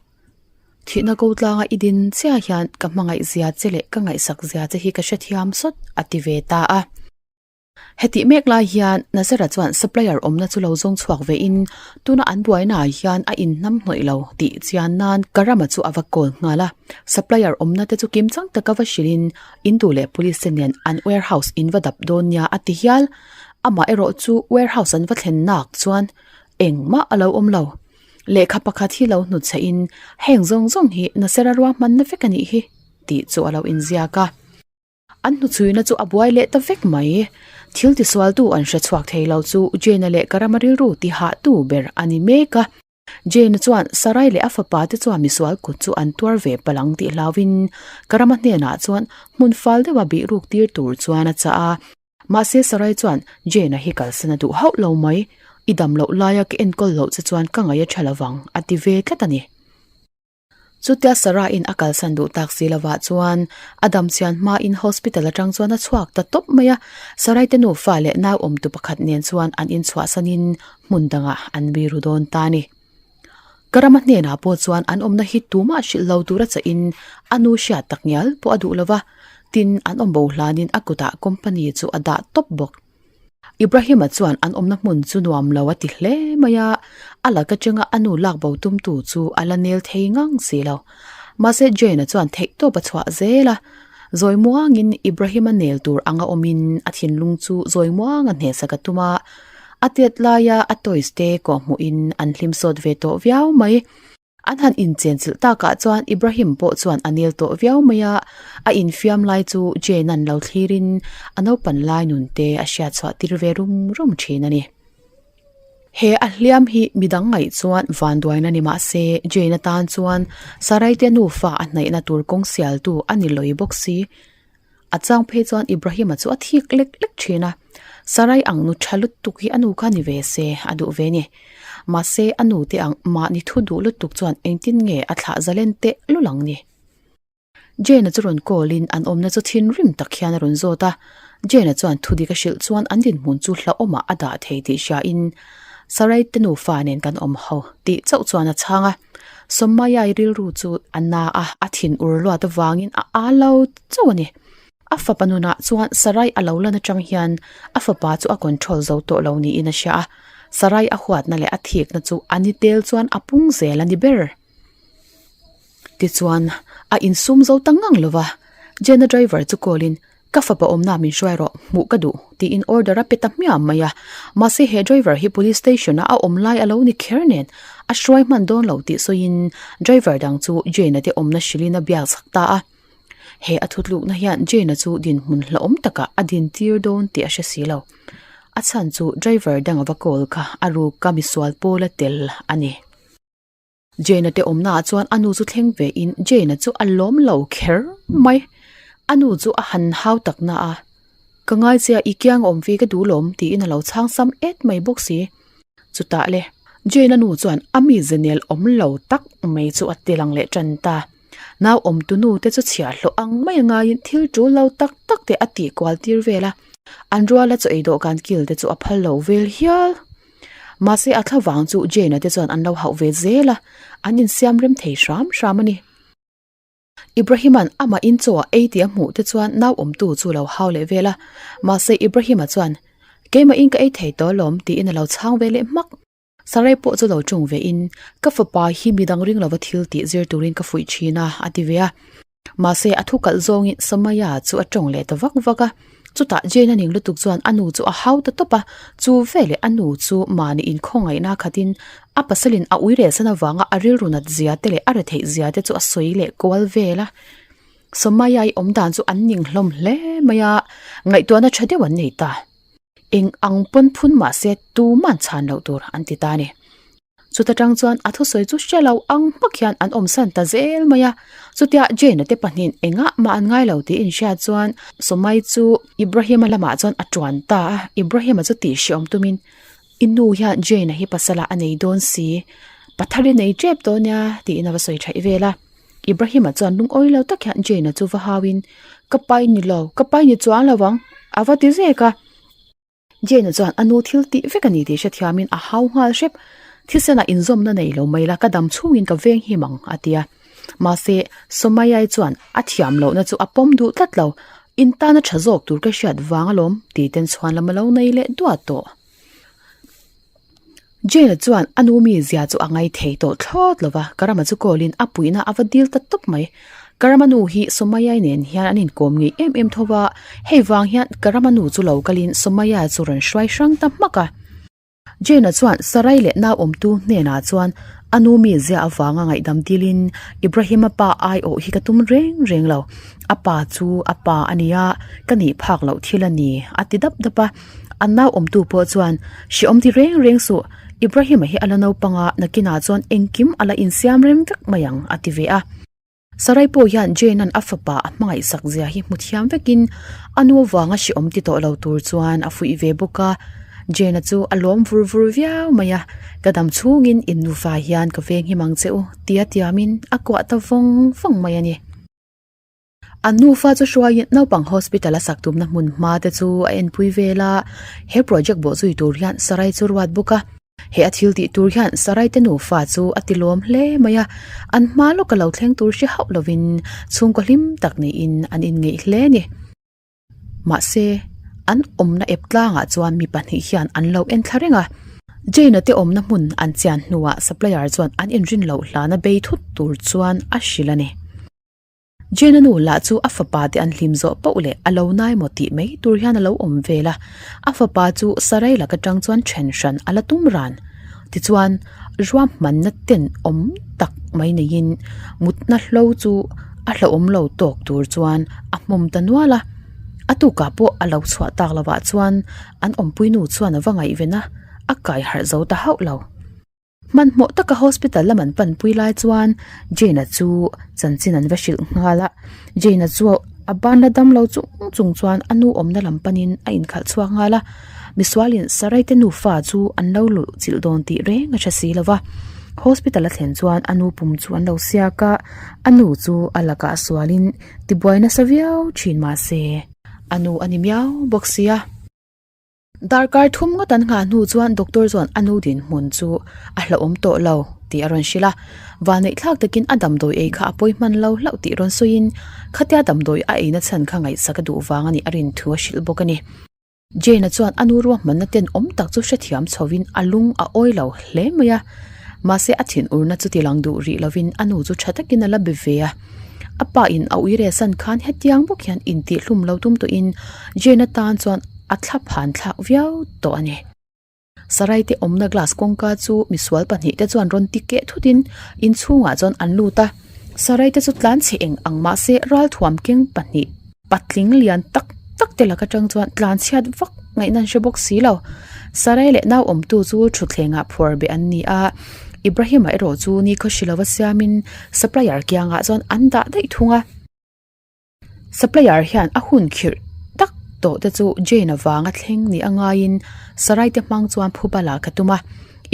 Thihna ko tlanga i din chiah hian ka hmangaih zia che leh ka ngaihsak zia che hi ka hrethiam sawt a ti ve ta a. Hetih mek lai hian Nazara chuan supplier awmna chu lo zawng chhuak vein tuna an buainaah hian a inhnam hnawih lo tih chian nan Karama chu a va call nghal a. Supplier awmna te chu kim chang taka va hrilhin in duh leh police te nen an warehouse in va dap dawn nia a ti hial. Amah erawh chu warehouse an va thlen nak chuan engmah a lo awm lo. Lehkha pakhat hi lo hnutchhe in heng zawng zawng hi Nasera ruahmanna vek a nih hi tih chu a lo inziak a. An hnuchhuina chu a buai leh ta vek mai. Thil tisualtu an hre chhuak thei lo chu Jane-a leh Karama rilru tihahtu ber a ni mek a. Jane chuan Sarai leh a fapa te chuan misual kut chu an tuar ve palh ang tih hlauhin Karama hnenah chuan hmun fal deuha bih ruk tir tur chuan a chah a. Mahse Sarai chuan Jane-a hi kalsan a duh hauh lo mai, I dam loh laia ka enkawl loh che chuan ka ngaih a tha lovang a ti ve tlat a ni. Chutia Sarah-in a kalsan duh tak si lovah chuan a dam chian hmain hospital atang chuan a chhuak ta tawp mai a. Sarai te nufa leh nau awmtu pakhat nen chuan an inchhuahsanin hmun dangah an biru dawn ta a ni. Karama hnenah pawh chuan an awmna hi tumah hrilh lo tura chahin a nu hriat tak ngial pawh a duh lo va, tin an awm bo hlanin a kutah company chu a dah tawp bawk. Ibrahima chuan an awmna hmun chu nuam lo a ti hle mai a, a lak atanga a nu lak bo tumtu chu a la nel thei ngang si lo. Mahse Jane-a chuan theihtawp a chhuah zel a, zawi muangin Ibrahima nel tur anga awmin a thinlung chu zawi muanga hnehsak a tum a, a tet laia a toys te kawhhmuhin an hlim sawt ve tawh viau mai. An han inchenchilh takah chuan Ibrahim pawh chuan a nel tawh viau mai a, a infiam lai chu Jane-a'n lo thlirin a naupan lai nun te a hriat chhuah tir ve rum rum thin a ni. He a hliam hi midang ngaih chuan vanduaina ni mah se Jane-a tan chuan Sarai-te nufa a hnaihna tur kawng sialtu a ni lawi bawk si. A chang phei chuan Ibrahim-a chu a thik lek lek thin a, Sarai ang nu tha lutuk hi a nu kha ni ve se a duh ve ni. Mahse a nu te ang mahni thu duh lutuk chuan engtin nge a thlah zalen teh lul ang ni. Jane-a chu rawn call in an awmna chu thinrim tak hian a rawn zawt a, Jane-a chuan thu dik a hrilh chuan an dinhmun chu hlauhawmah a dah thei tih hria in Sarai te nufa nen kan awm ho tih chauh chuan a chhang a. Sawmaiai rilru chu a na a, a thin ur luat avangin a a lo chauh a ni. A fapa nunah chuan Sarai a lo lan atang hian a fapa chu a control zo tawh lo niin a hria a, Sarai a huatna leh a thikna chu a ni tel chuan a pung zel a ni ber. Tichuan, a insum zo ta ngang lo va, Jena driver chu call in, Ka fapa awmna min hruai rawh, hmuh ka duh, tiin order a pe ta hmiam mai a. Mahse he driver hi police station a a awm lai a lo ni kher nen, a hruai hman dawn lo tih sawiin driver dang chu Jane-a te awmna hrilhin a biak chak ta a. He a thutlukna hian Jane-a chu dinhmun hlauhawm takah a dintir dawn tih a hre si lo. A chhan chu driver dang a va call kha a ruk a misual pawl a tel a ni. Jane-a te awmnaah chuan a nu chu thleng ve in Jane-a chu a lawm lo kher mai. A nu chu a han hau tak na a, Ka ngai che a, i kiang awm ve ka duh lawm tiin a lo chhang sam et mai bawk si. Chutah le, Jane-a nu chuan a mi zenel awm lo tak mai chu a ti lang leh tan ta. Nau awmtu nu te chu chhiahhlawh ang mai a ngaiin thil tul lo tak tak te a tih kual tir vel a, an ruala chaw ei dawhkan kil te chu a phal lo vel hial. Mahse a thla vang chu Jane-a te chuan an lo hauh ve zel a, an insiam rem thei hram hram a ni. Ibrahim-a'n amah in chaw a ei tih a hmuh te chuan nau awmtu chu lo hau leh vel a, mahse Ibrahim-a chuan, Keimah in ka ei thei tawh alawm tiin a lo chhang ve leh hmak. Sarai pawh chu lo ṭung ve in, Ka fapa hi midang ring lova thil tih zir turin ka fuih ṭhin a, a ti ve a. Mahse, a thu kalh zawngin Samaya chu a tawng leh ta vak vak a. Chutah Jane a ning lutuk chuan a nu chu a hau ta tawp a, chu veleh a nu chu mahni inkhawngaihna khatin a pasalin a ui relsan avanga a rilru nat zia te leh a retheih zia te chu a sawi leh kual vel a. Samaya i awm dan chu an ning hlawm hle mai a, ngaihtuahna tha deuh an nei ta. Eng ang pawn phun mahse tuman chhan loh tur an ti ta a ni. Chuta tang chuan a thusawi chu hre lo ang hmak hian an awmsan ta zel mai a. Chutia Jane-a te pahnihin engah mah an ngai lo tih inhriat chuan Sawmai chu Ibrahim-a lamah chuan a tuan ta a. Ibrahim-a chu tih hreawm tumin, I nu hian Jane-a hi pasala a nei dawn si, pathar i nei tep dawn nia tiin a va sawi thaih vel a. Ibrahim-a chuan lungawi lo tak hian Jane-a chu va hauin, Ka pai ni lo, ka pai ni chuang lo ang, a va ti zek a. Jane-a chuan a nu thil tih vek a ni tih hrethiamin a hau nghal hrep. Thisenah inzawmna nei lo mai la, ka dam chhungin ka veng him ang, a ti a. Mahse, Somayai chuan a thiam lohna chu a pawm duh tlat lo. In tana tha zawk tur ka hriat vang alawm, tih ten chhuan lam a lo nei leh duat tawh. Jane-a chuan a nu mizia chu a ngai thei tawh thlawt lo va, Karama chu call-in a puihna a va dil ta tawp mai. Karama nu hi Somaya nen hian an inkawm ngei em em tho va, hei vang hian Karama nu chu lo kalin Somaya chu rawn hruai hrang ta hmak a. Jane-a chuan Sarai leh nau awmtu hnenah chuan a nu mizia avanga ngaihdam dilin Ibrahim-a pa aiawh hi ka tum reng reng lo, a pa chu a pa a nia, ka nih phak loh thil a ni, a ti dap dap a. An nau awmtu pawh chuan, Hreawm ti reng reng suh, Ibrahim-a hi a la naupang a, nakinah chuan engkim a la insiam rem vek mai ang, a ti ve a. Sarai pawh hian Jane-a'n a fapa a hmangaihsak zia hi hmu thiam vekin a nu avanga hreawm ti tawh lo tur chuan a fuih ve bawk a. Jane-a chu a lawm vur vur viau mai a, Ka dam chhungin in nufa hian ka venghim ang che u, tia tiamin a kuah ta vawng vawng mai a ni. An nufa chu hruaiin naupang hospital a sak tumna hmun hma te chu a enpui vel a, he project bawh zui tur hian Sarai chu ruat bawk a. He a thil tih tur hian Sarai te nufa chu a ti lawm hle mai a, an hma lawka lo thleng tur hre hauh lovin chhungkaw hlim tak neiin an inngeih hle a ni. Mahse, an awmna ep tlangah chuan mi pahnih hian an lo en thla reng a. Jane-a te awmna hmun an chian hnuah supplier chuan an inrin loh hlana bei thut tur chuan a hrilh a ni. Jane-a nu lah chu a fapa te an hlim zawh poh leh a lo nai maw tih mai tur hian a lo awm vel a, a fapa chu sarai lak atang chuan then hran a la tum ran. Tichuan, ruahmanna ten awm tak mai neiin mutna hlo chu a hlauhawm lo tawk tur chuan a hmawm ta nual a. A tukah pawh a lo chhuah tak lovah chuan an awmpui nu chuan a va ngaihven a, a kai harh zo ta hauh lo. Hmanhmawh taka hospital lam an panpui lai chuan Jane-a chu chanchin an va hrilh nghal a, Jane-a chu a banna damlo chung chung chuan a nu awmna lam panin a inkhalh chhuak nghal a, misualin Sarai te nufa chu an lo luh chilh dawn tih reng a hre si lo va. Hospital a thlen chuan a nu pum chu an lo siak a, a nu chu a lakah sualin tibuai nasa viau thin mahse a nu a ni miau bawk sia. Darkar thum ngawt an nghah hnu chuan doctor chuan a nu dinhmun chu a hlauhawm tawh lo tih a rawn hrilh a, vanneih thlak takin a damdawi ei kha a pawi hman lo hlauh tih rawn sawiin khatia damdawi a eina chhan kha ngaihsak a duh vang a nih a rin thu a hrilh bawk a ni. Jane-a chuan a nu ruahmanna ten awm tak chu hrethiam chhovin a lung a awi lo hle mai a, mahse a thinurna chu tilang duh rih lovin a nu chu tha takin a la be ve a. A pa in a uire san khan hetiang bawk hian intihhlum lo tum tawhin Jane atan chuan a thla phan thlak viau tawh a ni. Sarai te awmna glass kawngka chu misual pahnih te chuan rawn ti keh thutin inchhungah chuan an lut a. Sarai te chu tlan chhe eng ang mahse ralthuam keng pahnih patling lian tak tak te lak atang chuan tlan chhiat vak ngaihna an hre bawk si lo. Sarai leh nau awmtu chu thutthlengah phuar beh an ni a, Ibrahim-a erawh chu nikhaw hri lova siamin supplier kiangah chuan an dah daih thung a. Supplier hian a hun khirh tak tawh te chu Jane avanga thleng ni a ngaiin Sarai te hmang chuan phuba la ka tum a,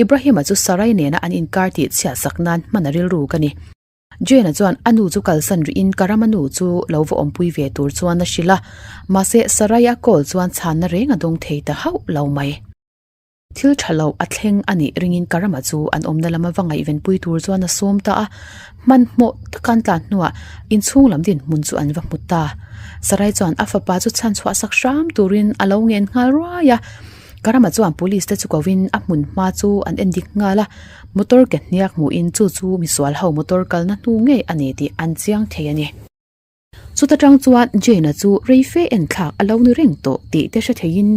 Ibrahim-a chu Sarai nena an inkar tih chhiat sak nan hman a rilru ka ni. Jane-a chuan a nu chu kalsan rihin Karama nu chu lo va awmpui ve tur chuan a hrilh a, mahse Sarai a call chuan chhanna reng a dawng thei ta hauh lo mai. Thil tha lo a thleng a nih ringin Karama chu an awmna lama va ngaihvenpui tur chuan a sawm ta a, hmanhmawh taka an tlan hnuah inchhung lam dinhmun chu an va hmu ta. Sarai chuan a fapa chu chhanchhuah sak hram turin a lo ngen nghal ruai a, Karama chuan police te chu kovin a hmun hma chu an en dik nghal a, motor ke hniak hmuhin chu chu misual ho motor kalna hnu ngei a ni tih an chiang thei a ni. Chuta tang chuan Jane-a chu rei fe en thlak a lo ni reng tawh tih te hre theiin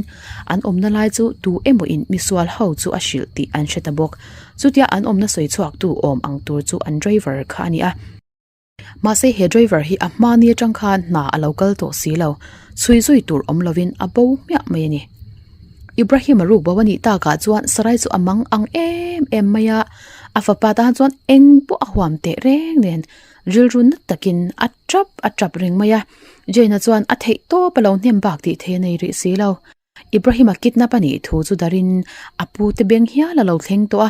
an awmna lai chu tu emaw in misual ho chu a hrilh tih an hre ta bawk. Chutia an awmna sawi chhuak tu awm ang tur chu an driver kha a ni a. Mahse he driver hi a hmani atang khan hna a lo kal tawh si lo, chhui zui tur awm lovin a bo hmiah mai a ni. Ibrahim-a ruk bo a nih takah chuan Sarai chu a mang ang em em mai a, a fapa tan chuan eng pawh a huam teh reng nen Rilru nat takin a tap a tap reng mai a, Jane-a chuan a theih tawp a lo hnem bak tih thei a nei rih si lo. Ibrahim-a kidnap a nih thu chu darin a pu te beng hial a lo thleng tawh a,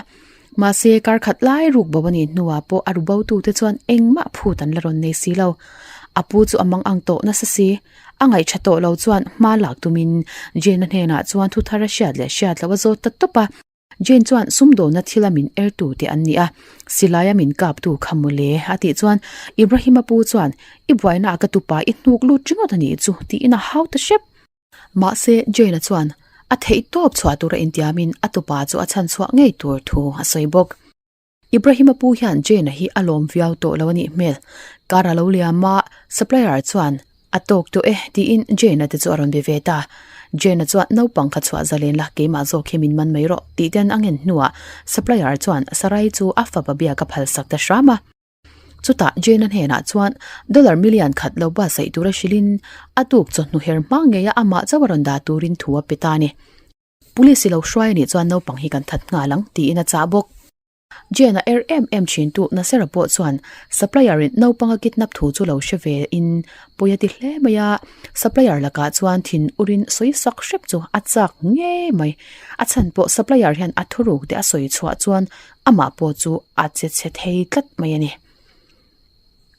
mahse kar khat lai ruk bo a nih hnuah pawh a ru bo tute chuan engmah phut an la rawn nei si lo. A pu chu a mang ang tawh nasa si, a ngaihṭha tawh lo chuan hma lak tumin Jane-a hnenah chuan thu thar a hriat leh hriat loh a zawt ta tawp a. Jane chuan sumdawnna thila min ertu te an ni a, silaia min kaptu kha mawle a tih chuan Ibrahim-a pu chuan I buaina ah ka tupa i hnuk lut ringawt a nih chu tiin a hau ta hrep. Mahse Jane-a chuan a theih tawp chhuah tura intiamin a tupa chu a chhan chhuah ngei tur thu a sawi bawk. Ibrahim-a pu hian Jane-a hi a lawm viau tawh lo a nih hmel. Car a lo liam a, supplier chuan a tawk tawh e tiin Jane-a te chu a rawn be ve ta. Jane-a chuan naupang kha chhuah zalen la, keimah zawk hi min man mai rawh tih ten a ngen hnuah supplier chuan Sarai chu a fapa biak a phalsak ta hram a. Chutah Jane-a hnenah chuan dollar million khat lo buatsaih tura hrilhin a tuk chawhnu her hma ngeia amah chauh a rawn dah turin thu a pe ta a ni. Police i lo hruai a nih chuan naupang hi kan that nghal ang tiin a chah bawk. Jane-a er em em thintu Nasera pawh chuan supplier in naupang a kidnap thu chu lo hre ve in pawi a ti hle mai a, supplier lakah chuan thin urin sawi sak hrep chu a chak ngei mai. A chhan pawh supplier hian a thuruk te a sawi chhuah chuan amah pawh chu a che chhe thei tlat mai a ni.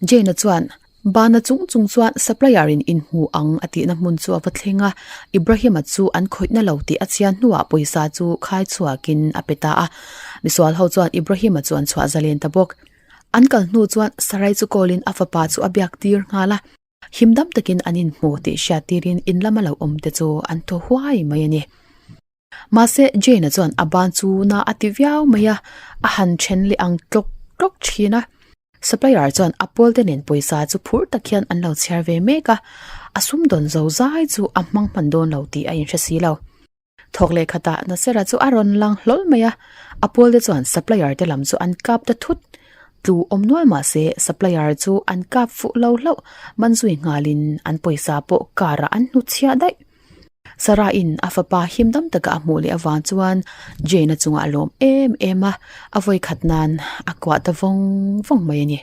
Jane-a chuan, Bana chung chung chuan supplier in inhmu ang a tihna hmun chu a va thleng a, Ibrahim-a chu an khawihna lo tih a chhian hnuah pawisa chu khai chhuakin a pe ta a. Misual ho chuan Ibrahim-a chu an chhuah zalen ta bawk. An kal hnu chuan Sarai chu call-in a fapa chu a biak tir nghal a. Him dam takin an inhmu tih hriat tirin in lama lo awm te chu an thaw huai mai a ni. Mahse, Jane-a chuan a ban chu na a ti viau mai a, a han then leh ang tlawk tlawk thin a. Supplier chuan a pawlte nen pawisa chu phur tak hian an lo chhiar ve mek a, a sumdawn zo zai chu a hmang hman dawn lo tih a inhre si lo. Thawk leh khatah Nasera chu a rawn lang hlawl mai a, a pawlte chuan supplier te lam chu an kap ta thut. Tlu awm nual mah se supplier chu an kap fuh lo hlauh, man zui nghalin an pawisa pawh car ah an hnutchhiah daih. Sarah-in a fapa him dam taka a hmuh leh avang chuan Jane-a chungah a lawm em em a, a vawi khat nan a kuah ta vawng vawng mai a ni.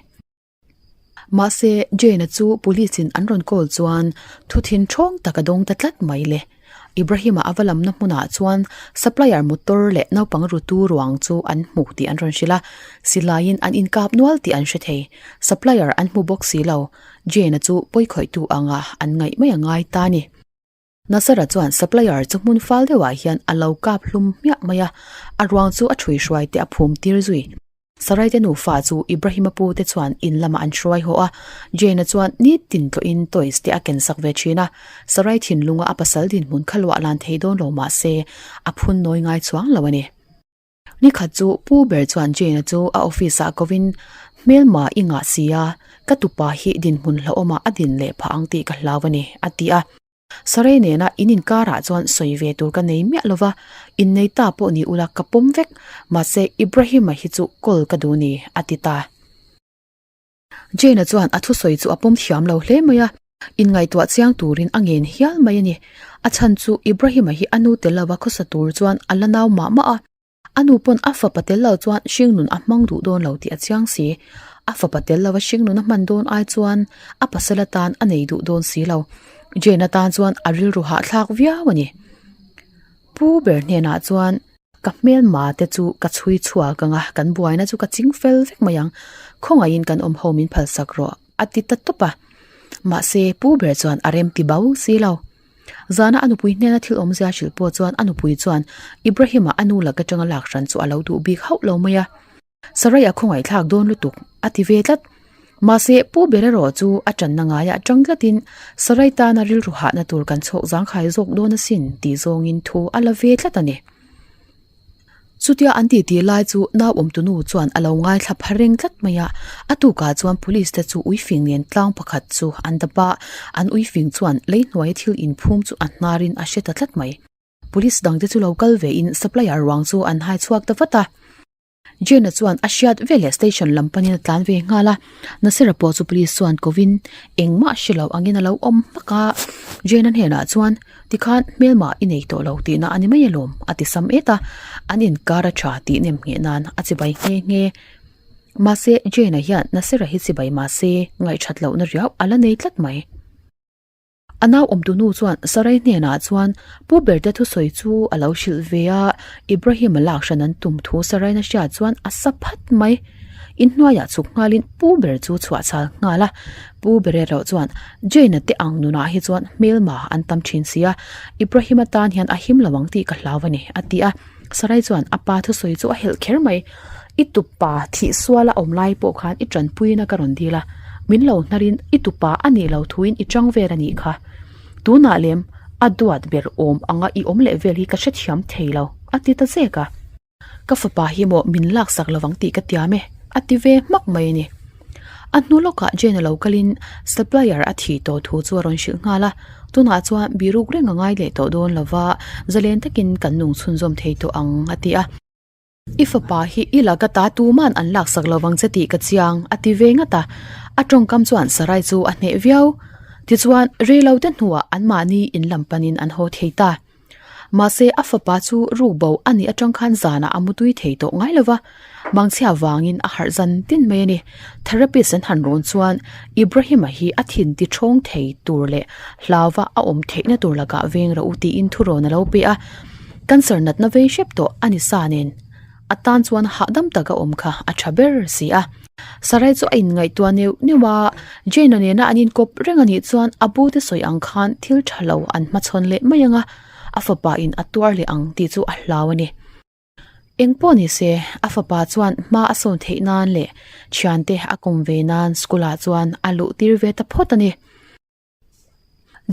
Mahse, Jane-a chu police-in an rawn call chuan thu thin ṭhawng tak a dawng ta tlat mai le. Ibrahim-a a va lamna hmunah chuan supplier motor leh naupang rutu ruang chu an hmu tih an rawn hrilh a, silaiin an inkap nual tih an hre thei. Supplier an hmu bawk si lo. Jane-a chu pawikhawihtu anga an ngaih mai a ngai ta a ni. Nasara chuan supplier chu hmun fal deuhah hian a lo kap hlum hmiah mai a, a ruang chu a ṭhui hruai te a phum tir zui. Saraite nufa chu Ibrahim-a pu te chuan in lamah an hruai haw a, Jane-a chuan nitin tlawhin toys te a ken sak ve ṭhin a. Sarai thinlunga a pasal dinhmun kha luah lan thei dawn lo mah se, a phun nawi ngai chuang lo a ni. Nikhat chu Pu ber chuan Jane-a chu a office-ah kovin, Hmelma i ngah si a, ka tupa hi dinhmun hlauhawmah a din leh phah ang tih ka hlau a ni, a ti a. Sarai nena in inkarah chuan sawi ve tur ka nei miah lova, innei ta pawh ni ula ka pawm vek, mahse Ibrahim-a hi chu call ka duh ni, a ti ta. Jane-a chuan a thusawi chu a pawm thiam lo hle mai a, inngaihtuah chiang turin a ngen hial mai a ni. A chhan chu Ibrahim-a hi a nu tel lova khawsa tur chuan a la nau mah mah a, a nu pawn a fapa tel lo chuan hringnun a hmang duh dawn lo tih a chiang si. A fapa tel lova hringnun a hman dawn ai chuan a pasal atan a nei duh dawn si lo. Jane-a tan chuan a rilru hahthlak viau a ni. Pu ber hnenah chuan. Ka hmelma te chu ka chhui chhuak ang a, kan buaina chu ka ching fel vek mai ang. Khawngaihin kan awm ho min phalsak rawh, a ti ta tawp a. Mahse, pu ber chuan a rem ti bau si lo. Zana a nupui hnena thil awmzia hrilh pawh chuan a nupui chuan Ibrahim-a a nu lak atanga lak hran chu a lo duh bik hauh lo mai a. Sarai a khawngaihthlak dawn lutuk, a ti ve tlat. Mahse, Pu ber erawh chu a tanna ngaiah tang tlatin Sarai tana rilru hahna tur kan chhawk zangkhai zawk dawn asin tih zawngin thu a la ve tlat a ni. Chutia an titi lai chu nau awmtunu chuan a lo ngaithla pha reng tlat mai a, a tukah chuan police te chu uifing nen tlang pakhat chu an dap a, an uifing chuan leihnuaia thil inphum chu a hnarin a hre ta tlat mai. Police dangte chu lo kal vein supplier ruang chu an hai chhuak ta vat a. Jane-a chuan a hriat veleh station lam panin a tlan ve nghal a, Nasira pawh chu police chuan kovin engmah hre lo angin a lo awm hmak a. Jane-a hnenah chuan, Tikhan hmelmah i nei tawh lo tihna a ni mai alawm, a ti sam et a, an inkar a tha tih nem ngheh nan a chibai nghe nghe. Mahse, Jane-a hian Nasira hi chibai mahse ngaihthat lohna riau a la nei tlat mai. A nau awmtu nu chuan Sarai hnenah chuan Pu Berte thusawi chu a lo hrilh ve a, Ibrahim-a lak hran an tum thu Saraina hria chuan a sa phat mai. Inhnuaiah chhuk nghalin Pu Ber chu chhuah chhal nghal a, Pu Ber erawh chuan Jane-a te ang nunah hi chuan hmelma an tam thin si a, Ibrahim-a tan hian a him lo ang tih ka hlau a ni, a ti a. Sarai chuan a pa thusawi chu a helh kher mai. I tupa thih suala awm lai pawh khan i tanpuina ka rawn dil a, min lo hnarin i tupa a nih lo thuin i chang vel a nih kha. Tunah lem a duat ber awm anga i awm leh vel hi ka hrethiam thei lo, a ti ta zek a. Ka fapa hi maw min laksak lovang tih ka tiam e, a ti ve hmak mai a ni. A hnu lawkah Jane a lo kalin supplier a thih tawh thu chu a rawn hrilh nghal a, tunah chuan biruk reng a ngai leh tawh dawn lova, zalen takin kan nung chhunzawm thei tawh ang a ti a. I fapa hi i laka ta tuman an laksak lovang che tih ka chiang a ti ve ngat a, a tawngkam chuan Sarai chu a hneh viau. Tichuan, reilote hnuah anmahni in lam panin an haw thei ta. Mahse, a fapa chu ruk bo a nih atang khan zanah a mutui thei tawh ngai lo va, mangchhia vangin a harh zan tin mai a ni. Therapist an han rawn chuan Ibrahim-a hi a thin ti thawng thei tur leh hlauva a awm theihna tur lakah veng rawh u tiin thurawn a lo pe a. Cancer natna vei hrep tawh a ni sa nen a tan chuan hahdam taka awm kha a tha ber si a. Sarai chu a inngaihtuah neuh neuh a, Jane-a nena an inkawp reng a nih chuan a bute sawi ang khan thil tha lo an hmachhawn leh mai ang a, a fapa in a tuar leh ang tih chu a hlau a ni. Eng pawh ni se, a fapa chuan hma a sawn theih nan leh thiante a kawm ve nan school ah chuan a luh tir ve ta phawt a ni.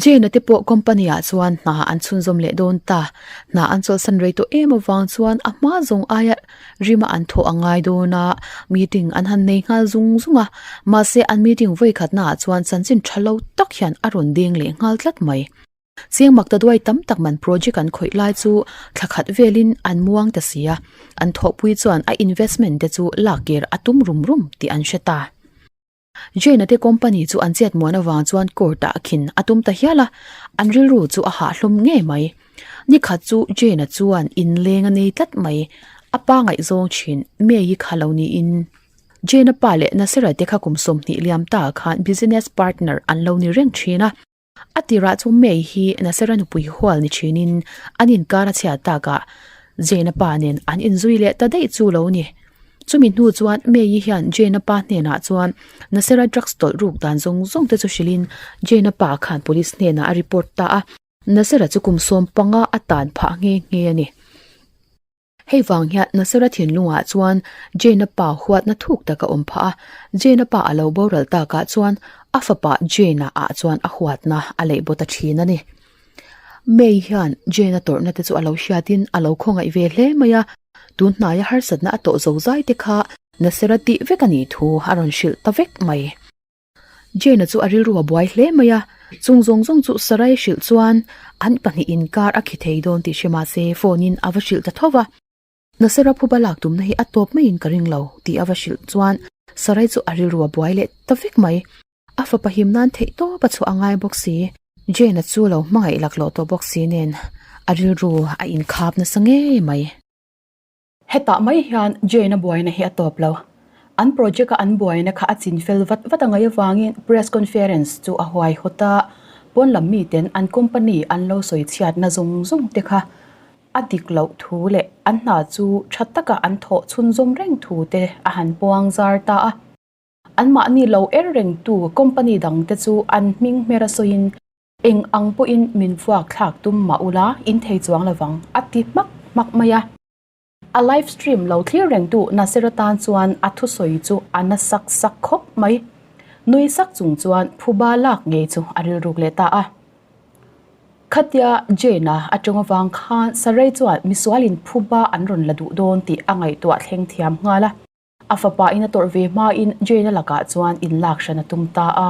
Jane-a te pawh company ah chuan hna an chhunzawm leh dawn ta. Hna an chawlhsan rei tawh em avang chuan a hma zawng aia rima an thawh a ngai dawn a, meeting an han nei nghal zung zung a. Mahse an meeting vawikhatna ah chuan chanchin tha lo tak hian a rawn deng leh nghal tlat mai. Chiang mak ta duai tam tak man project an khawih lai chu thla khat velin an muang ta si a, an thawhpui chuan a investment te chu lak kir a tum rum rum tih an hre ta. Jane-a te company chu an chet muan avang chuan court ah khin a tum ta hial a, an rilru chu a hahhlawm ngei mai. Nikhat chu Jane-a chuan inleng a nei tlat mai, a pa ngaihzawng thin May-i kha lo niin. Jane-a pa leh Nasera te kha kum 20 liam ta khan business partner an lo ni reng thin a. A tirah chu May hi Nasera nupui hual ni thinin an inkar a chhiat takah Jane-a pa nen an inzui leh ta daih chu lo ni. Chumi hnu chuan May-i hian Jane-a pa hnenah chuan Nasera drugs tawlh ruk dan zawng zawng te chu hrilhin Jane-a pa khan police hnenah a report ta a, Nasera chu kum 15 a tan phah nghe nghe a ni. Hei vang hian Nasera thinlungah chuan Jane-a pa huatna thuk tak a awm phah a, Jane-a pa a lo boral takah chuan a fapa Jane-a ah chuan a huatna a leih baw ta thin a ni. May hian Jane-a tawrhna te chu a lo hriatin a lo khawngaih ve hle mai a, tun hnaia harsatna a tawh zo zai te kha Nasera tih vek a nih thu a rawn hrilh ta vek mai. Jane-a chu a rilru a buai hle mai a, chung zawng zawng chu Sarai hrilh chuan an pahnih inkar a khi thei dawn tih hre mahse phone in a va hrilh ta tho va. Nasera phuba lak tumna hi a tawp maiin ka ring lo tih a va hrilh chuan Sarai chu a rilru a buai leh ta vek mai. A fapa him nan theih tawp a chhuah a ngai bawk si. Jane-a chu lo hmangaih laklawh tawh bawk si nen a rilru a inkhap nasa ngei mai. Hetah mai hian Jane-a buaina hi a tawp lo. An project-a an buaina kha a chin fel vat vat a ngaih avangin press conference chu a huai hawt a, pawn lam miten an company an lo sawi chhiatna zawng zawng te kha a dik loh thu leh an hna chu tha taka an thawh chhunzawm reng thu te a han puang zar ta a. Anmahni lo er rengtu company dangte chu an hming hmer a sawiin Eng ang pawhin min vuak thlak tum mah ula, in thei chuang lovang, a ti hmak hmak mai a. A live stream lo thlir rengtu Nasir-a tan chuan a thusawi chu a na sak sak khawp mai. Nui sak chung chuan phuba lak ngei chu a rilruk leh ta a. Khatia Jane-a a tawng avang khan Saray chuan misualin phuba an rawn la duh dawn tih a ngaihtuah thleng thiam nghal a. A fapa in a tawrh ve hmain Jane-a lakah chuan inlak hran a tum ta a.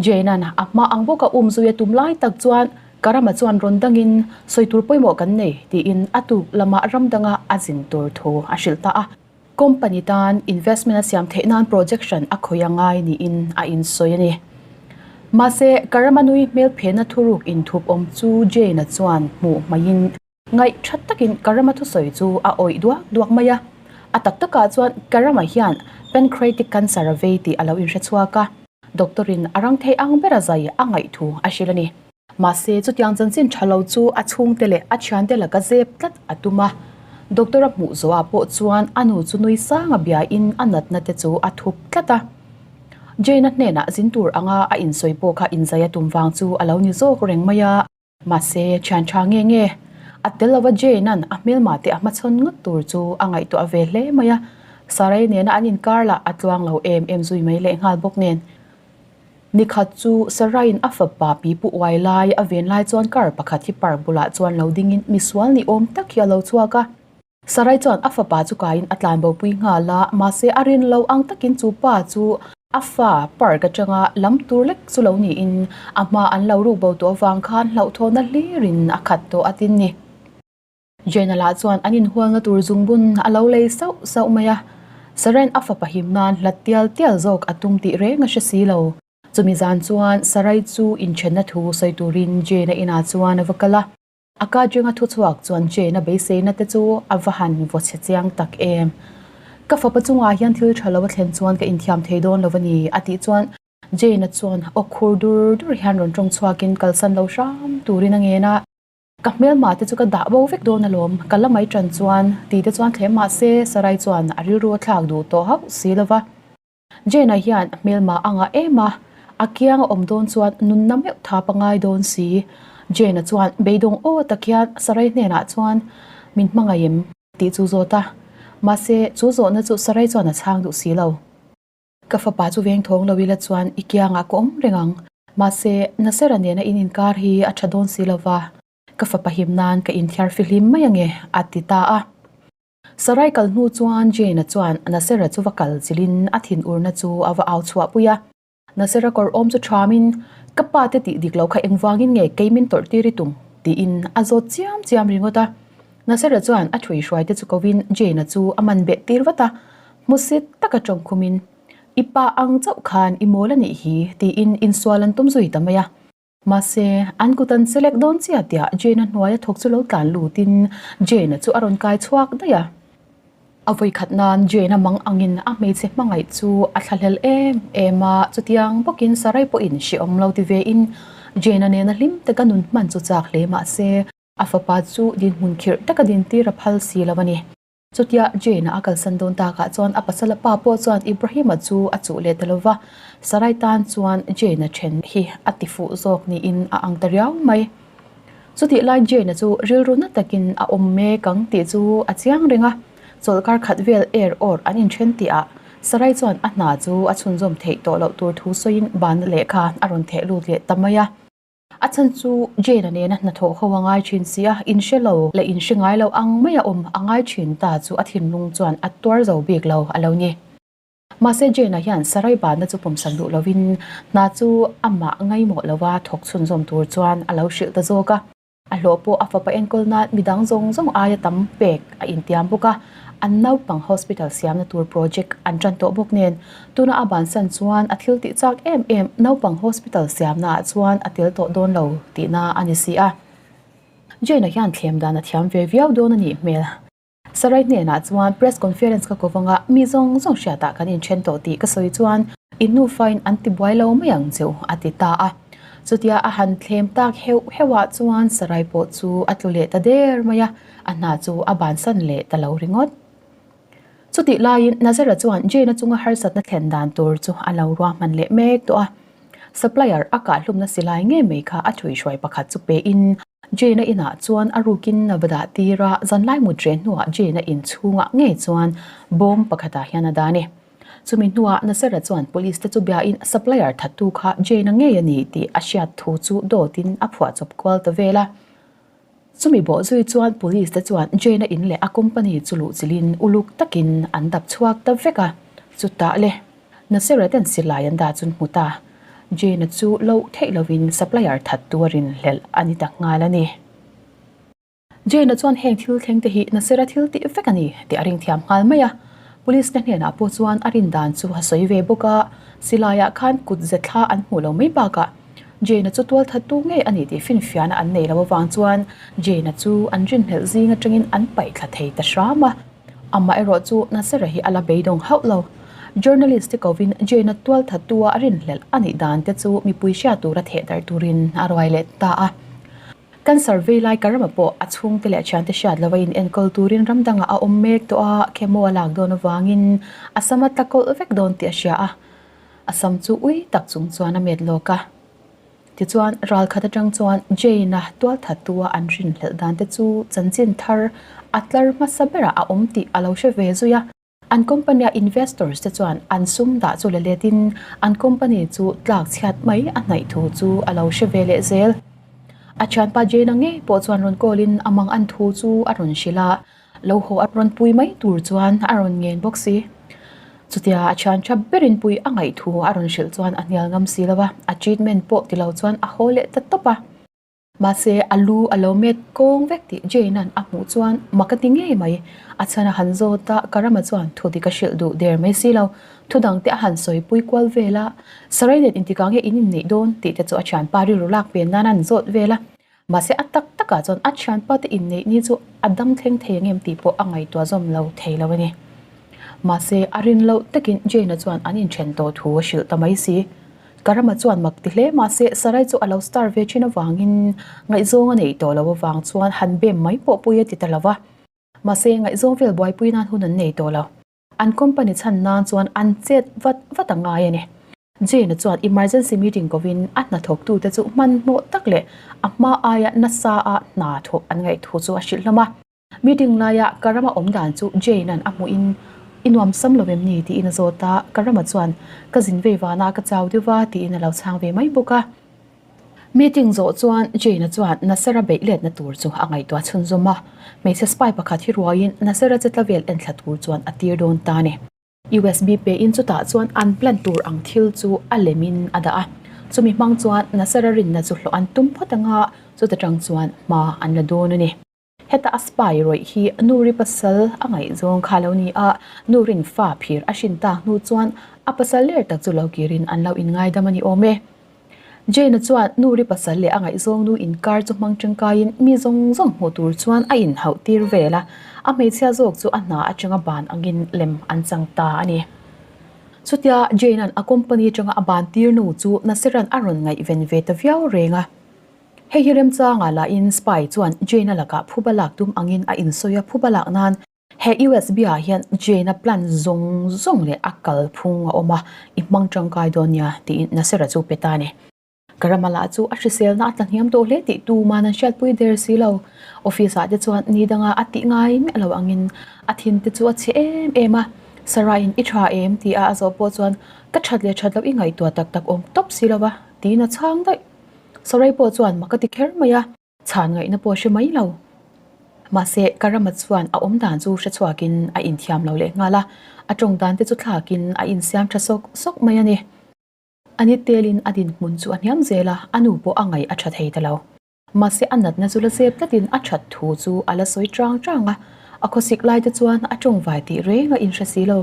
Jane-a'n a hma ang bawka um zui a tum lai tak chuan Karama chuan rawn dangin sawi tur pawimawh kan nei tiin a tuk lamah ram danga a zin tur thu a hrilh ta a. Company tan investment a siam theih nan projection a khawih a ngai niin a insawi a ni. Mahse, Karama nui hmel phenna thuruk inthup awm chu Jane-a chuan hmuh hmaiin, Ngaih that takin Karama thusawi chu a awih duak duak mai a. A tak takah chuan Karama hian pancreatic cancer a vei tih a lo inhre chhuak a, doctor-in a rang thei ang bera zai a ngaih thu a hrilh a ni. Mahse, chutiang chanchin tha lo chu a chhungte leh a thiante laka zep tlat a tum a. Doctor a hmuh zawhah pawh chuan a nu chu nui sanga biain a natna te chu a thup tlat a. Jane-a hnenah zin tur anga a insawi pawh kha inzai a tum vang chu a lo ni zawk reng mai a. Mahse, thian tha nge nge? A tel lova Jane-a'n a hmelma te a hmachhawn ngawt tur chu a ngaihtuah ve hle mai a, Sarai nena an inkar lah a tluang lo em em zui mai leh nghal bawk nen. Nikhat chu Sarai'n a fapa pipu uai lai a ven lai chuan car pakhat hi park bulah chuan lo dingin misual ni awm tak hi a lo chhuak a. Sarai chuan a fapa chu kaiin a tlanbopui nghal a, mahse a rin lo ang takin chu pa chu a fa park atanga lam tur lek chu lo niin a hma an lo ruk bo tawh avang khan hlauhthawhna hlirin a khat tawh a tin ni. Jane-a lah chuan an inhualna tur zungbun a lo lei sauh sauh mai a, Sarai'n a fapa him nan hlat tial tial zawk a tum tih reng a hre si lo. Chumi zan chuan Sarai chu inthenna thu sawi turin Jane-a inah chuan a va kal a. A ka atanga thu chhuak chuan Jane-a beiseina te chu a va han vaw chhe chiang tak em. Ka fapa chungah hian thil tha lo a thlen chuan ka inthiam thei dawn lo a ni, a tih chuan Jane-a chuan aw khur dur dur hian rawn tawng chhuakin kalsan lo hram turin a ngen a. Ka hmelma te chu ka dah bo vek dawn alawm, ka la mai tan chuan ti te chuan thlem mah se Sarai chuan a rilru a thlak duh tawh hauh si lo va. Jane-a hian hmelma a ngah em a, a kiang a awm dawn chuan nunna meuh thap a ngai dawn si. Jane-a chuan beidawng aw tak hian Sarai hnenah chuan min hmangaih em? tih chu zawt a, mahse chu zawhna chu Sarai chuan a chhang duh si lo. Ka fapa chu veng thawng lo ila chuan i kiangah ka awm reng ang. Mahse, Nasera nena in inkar hi a tha dawn si lova, ka fapa him nan ka inthiar fihlim mai ange, a ti ta a. Sarai kal hnu chuan Jane-a chuan Nasera chu va kal chilhin a thinurna chu a va au chhuah pui a. Nasera kawr awm chu thamin, Ka pa te tih dik lo kha engvangin nge kei min tawrh tir i tum? tiin a zawt chiam chiam ringawt a. Nasera chuan a thui hruai te chu kovin Jane-a chu a man beh tir vat a, hmusit taka tawng khumin, I pa ang chauh khan i mawl a nih hi, tiin insual an tum zui ta mai a. Mahse, an kut an select dawn chiah tiah Jane-a hnuaia thawk chu lo tlan lutin Jane-a chu a rawn kai chhuak daih a. A vawikhat nan Jane-a mang angin a hmeichhe hmangaih chu a thlahlel em em a, chutiang bawkin Sarai pawhin hrehawm lo ti vein Jane-a nena hlim taka nun hman chu chak hle mahse, a fapa chu dinhmun khirh taka dintir a phal si lo a ni. Chutia Jane-a a kalsan dawn takah chuan a pasala pa pawh chuan Ibrahim-a chu a chuh leh ta lo va, Sarai tan chuan Jane-a then hi a ti fuh zawk niin a ang ta riau mai. Chutih lai Jane-a chu rilru na takin a awm mek ang tih chu a chiang reng a, chawlhkar khat vel er awr an inthen tihah Sarai chuan a hna chu a chhunzawm theih tawh loh tur thu sawiin bana lehkha a rawn theh lut leh ta mai a. A chhan chu Jane-a nena hnathawh ho a ngai thin si a, inhre lo leh inhre ngai lo ang maia awm a ngai thin ta chu a thinlung chuan a tuar zo bik lo a lo ni. Mahse Jane-a hian Sarai banna chu pawmsak duh lovin hna chu amah ngaimawh lova thawk chhunzawm tur chuan a lo hrilh ta zawk a. A hlawh pawh a fapa enkawl nan midang zawng zawng aia tam pek a intiam bawk a, an naupang hospital siamna tur project an tan tawh bawk nen tuna a bansan chuan a thil tih chak em em naupang hospital siamna ah chuan a tel tawh dawn lo tihna a ni si a. Jane-a hian thlem dan a thiam ve viau dawn a nih hmel. Sarai hnenah chuan press conference ka ko vanga mi zawng zawng hriatah kan inthen tawh tih ka sawi chuan in nufain an ti buai lo mai ang cheu a ti ta a. Chutia a han thlem tak heuh heuhah chuan Sarai pawh chu a tlu leh ta der mai a, a hna chu a bansan leh ta lo ringawt. Chutih laiin Nazara chuan Jane-a chunga harsatna thlen dan tur chu a lo ruahman leh mek tawh a. Supplier a kahhlumna silai ngei mai kha a thuihhruai pakhat chu pein Jane-a inah chuan a rukin a va dah tir a, zanlai mut reh hnuah Jane-a in chhungah ngei chuan bawm pakhatah hian a dah a ni. Chumi hnuah Nasera chuan police te chu biain supplier thattu kha Jane-a ngei a ni tih a hriat thu chu dawtin a phuahchawp kual ta vel a. Chumi bawh zui chuan police te chuan Jane-a in leh a company chu luhchilhin uluk takin an dap chhuak ta vek a, chutah le Nasera ten silai an dah chun hmu ta. Jane-a chu loh theih lovin supplier that tu a rinhlelh a ni ta nghal a ni. Jane-a chuan heng thil thleng te hi Nasera thil tih vek a ni tih a ring thiam nghal mai a. Police te hnenah pawh chuan a rin dan chu a sawi ve bawk a, silaiah khan kut ze thla an hmuh lo mai bakah Jane-a chu tual that tu ngei a ni tih finfiahna an nei lo avang chuan Jane-a chu an rinhlelh zing atangin an paih thla thei ta hram a. Amah erawh chu Nasera hi a la beidawng hauh lo. Journalist te kovin Jane-a tual that tua a rinhlelh a nih dan te chu mipui hriat tura theh darh turin a ruai leh ta a. Kan survey lai Karama pawh a chhungte leh a thiante hriat lova in enkawl turin ram dangah a awm mek tawh a, chemo a lak dawn avangin a sam a tla kawlh vek dawn tih a hria a. A sam chu ui tak chung chuan a met lawk a. Tichuan, ral khat atang chuan Jane-a tualthattua an rinhlelh dan te chu chanchin thar a tlar hmasa berah a awm tih a lo hre ve zui a. An company-a investors te chuan an sum dah chu la letin an company chu tlak chhiat mai a hnaih thu chu a lo hre ve leh zel. A thianpa Jane-a ngei pawh chuan rawn call-in a mang an thu chu a rawn hrilh a. Lo haw a rawn pui mai tur chuan a rawn ngen bawk si. Chutia a thian tha berin pui a ngaih thu a rawn hrilh chuan a hnial ngam si lo va, a treatment pawh ti lo chuan a haw leh ta tawp a. Mahse a lu a lo met kawng vek tih Jane-a'n a hmuh chuan mak a ti ngei mai. A chhan a han zawt a, Karama chuan thu dik a hrilh duh der mai si lo. Thu dang te a han sawi pui kual vel a, Sarai nen intikah nge in inneih dawn tih te chu a thianpa rilru lak pen nan a han zawt vel a. Mahse a tak takah chuan a thianpa te inneih ni chu a dam thleng thei ang em tih pawh a ngaihtuah zawm lo thei lo a ni. Mahse a rin loh takin Jane-a chuan an inthen tawh thu a hrilh ta mai si. Karama chuan mak ti hle mahse Sarai chu a lo star ve thin avangin ngaihzawng a neih tawh loh avang chuan han bem mai pawh pui a ti ta lo va. Mahse ngaihzawng vel buaipui nan hun an nei tawh lo. An company chhan nan chuan an chet vat vat a ngai a ni. Jane-a chuan emergency meeting kovin a hnathawktute chu hmanhmawh tak leh a hma aia nasa a hna thawh an ngaih thu chu a hrilh hlawm a. Meeting laia Karama awm dan chu Jane-a'n a hmuhin I nuam sam lo em ni? tiin a zawt a, Karama chuan Ka zin vei vana ka chau deuh va tiin a lo chhang ve mai bawk a. Meeting zawh chuan Jane-a chuan Nasser-a beih letna tur chu a ngaihtuah chhunzawm a, hmeichhe spy pakhat hi ruaiin Nasser-a che tla vel enthla tur chuan a tir dawn ta a ni. USB pein chutah chuan an plan tur ang thil chu a lemin a dah a, chumi hmang chuan Nasser-a rinna chu hlawh an tum phawt anga chuta tang chuan hma an la dawn a ni. Heta a spy rawih hi Nuri pasal a ngaihzawng kha lo ni a, Nurin fa phir a hrin tak hnu chuan a pasal ler tak chu lo kirin an lo inngaidam a ni awm e. Jane-a chuan Nuri pasal leh a ngaihzawng nu inkar chu hmang tangkaiin mi zawng zawng hmuh tur chuan a inhauh tir vel a, a hmeichhia zawk chu a hna atanga ban angin lem an chang ta a ni. Chutia Jane-a'n a company atanga a ban tir nu chu Nasir-a'n a rawn ngaihven ve ta viau reng a. Hei hi remchangah lahin Spy chuan Jane-a lakah phuba lak tum angin a insawi a, phuba lak nan he USB ah hian Jane-a plan zawng zawng leh a kalphung a awm a, i hmang tangkai dawn nia tiin Nasir-a chu pe ta a ni. Karama lah chu a hriselna a tlahniam tawh hle tih tuman an hriatpui der si lo. Office ah te chuan ni danga a tih ngai miah lo angin a thin te chu a chhe em em a, Sarah-in i tha em ti a a zawh pawh chuan ka that leh that loh i ngaihtuah tak tak awm tawp si lo va tiin a chhang daih. Sarai pawh chuan mak a ti kher mai a, chhan ngaihna pawh a hre mai lo. Mahse, Karama chuan a awm dan chu hre chhuakin a inthiam lo leh nghal a, a tawng dan te chu thlakin a insiam tha sawk sawk mai a ni. A ni telin a dinhmun chu a hniam zel a, a nu pawh a ngaih a tha thei ta lo. Mahse, a natna chu la zep tlatin a that thu chu a la sawi chang chang a, a khawsik lai te chuan a tawngvai tih reng a inhre si lo.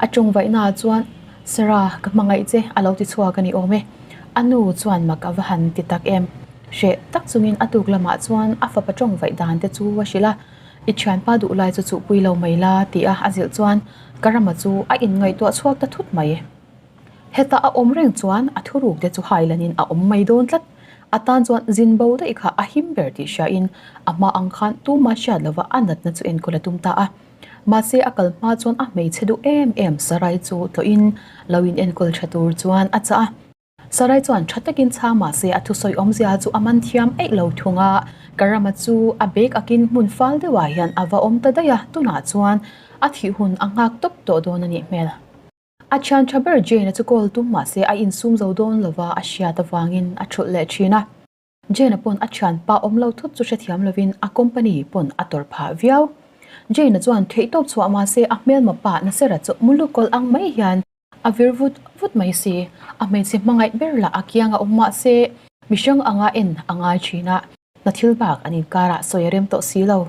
A tawngvaihnaah chuan Sarah, ka hmangaih che, a lo ti chhuak a ni awm e. A nu chuan mak a va han ti tak em? Hreh tak chungin a tuk lamah chuan a fapa tawng vaih dan te chu a hrilh a, I thianpa duh lai chu chuhpui lo mai la, ti a a zilh chuan Karama chu a inngaihtuah chhuak ta thut mai. Heta a awm reng chuan a thuruk te chu hailanin a awm mai dawn tlat. A tan chuan zin bo daih kha a him ber tih hriain a hma ang khan tuma hriat lova a natna chu enkawl a tum ta a. Mahse a kal hma chuan a hmeichhe duh em em Sarai chu tlawhin lo in enkawl tha tur chuan a chah a. Sarai chuan tha takin chhang mahse a thusawi awmzia chu a man thiam eih lo thung a, Karama chu a bag akin hmun fal deuhah hian a va awm ta daih a, tunah chuan a thih hun a nghak tawp tawh dawn a nih hmel. A thian tha ber Jane-a chu call tum mahse a insum zo dawn lova a hriat avangin a thulh leh thin a. Jane-a pawn a thianpa awm lo thut chu hrethiam lovin a company pawn a tawrh phah viau. Jane-a chuan theihtawp chhuah mahse a hmelma pa Nasera chu muluk kawlh ang mai hian a vir vut vut mai si. A hmeichhe hmangaih ber lah a kiang a awm mahse mihring anga en a ngai thin a, hna thil bak an inkarah sawi a rem tawh si lo.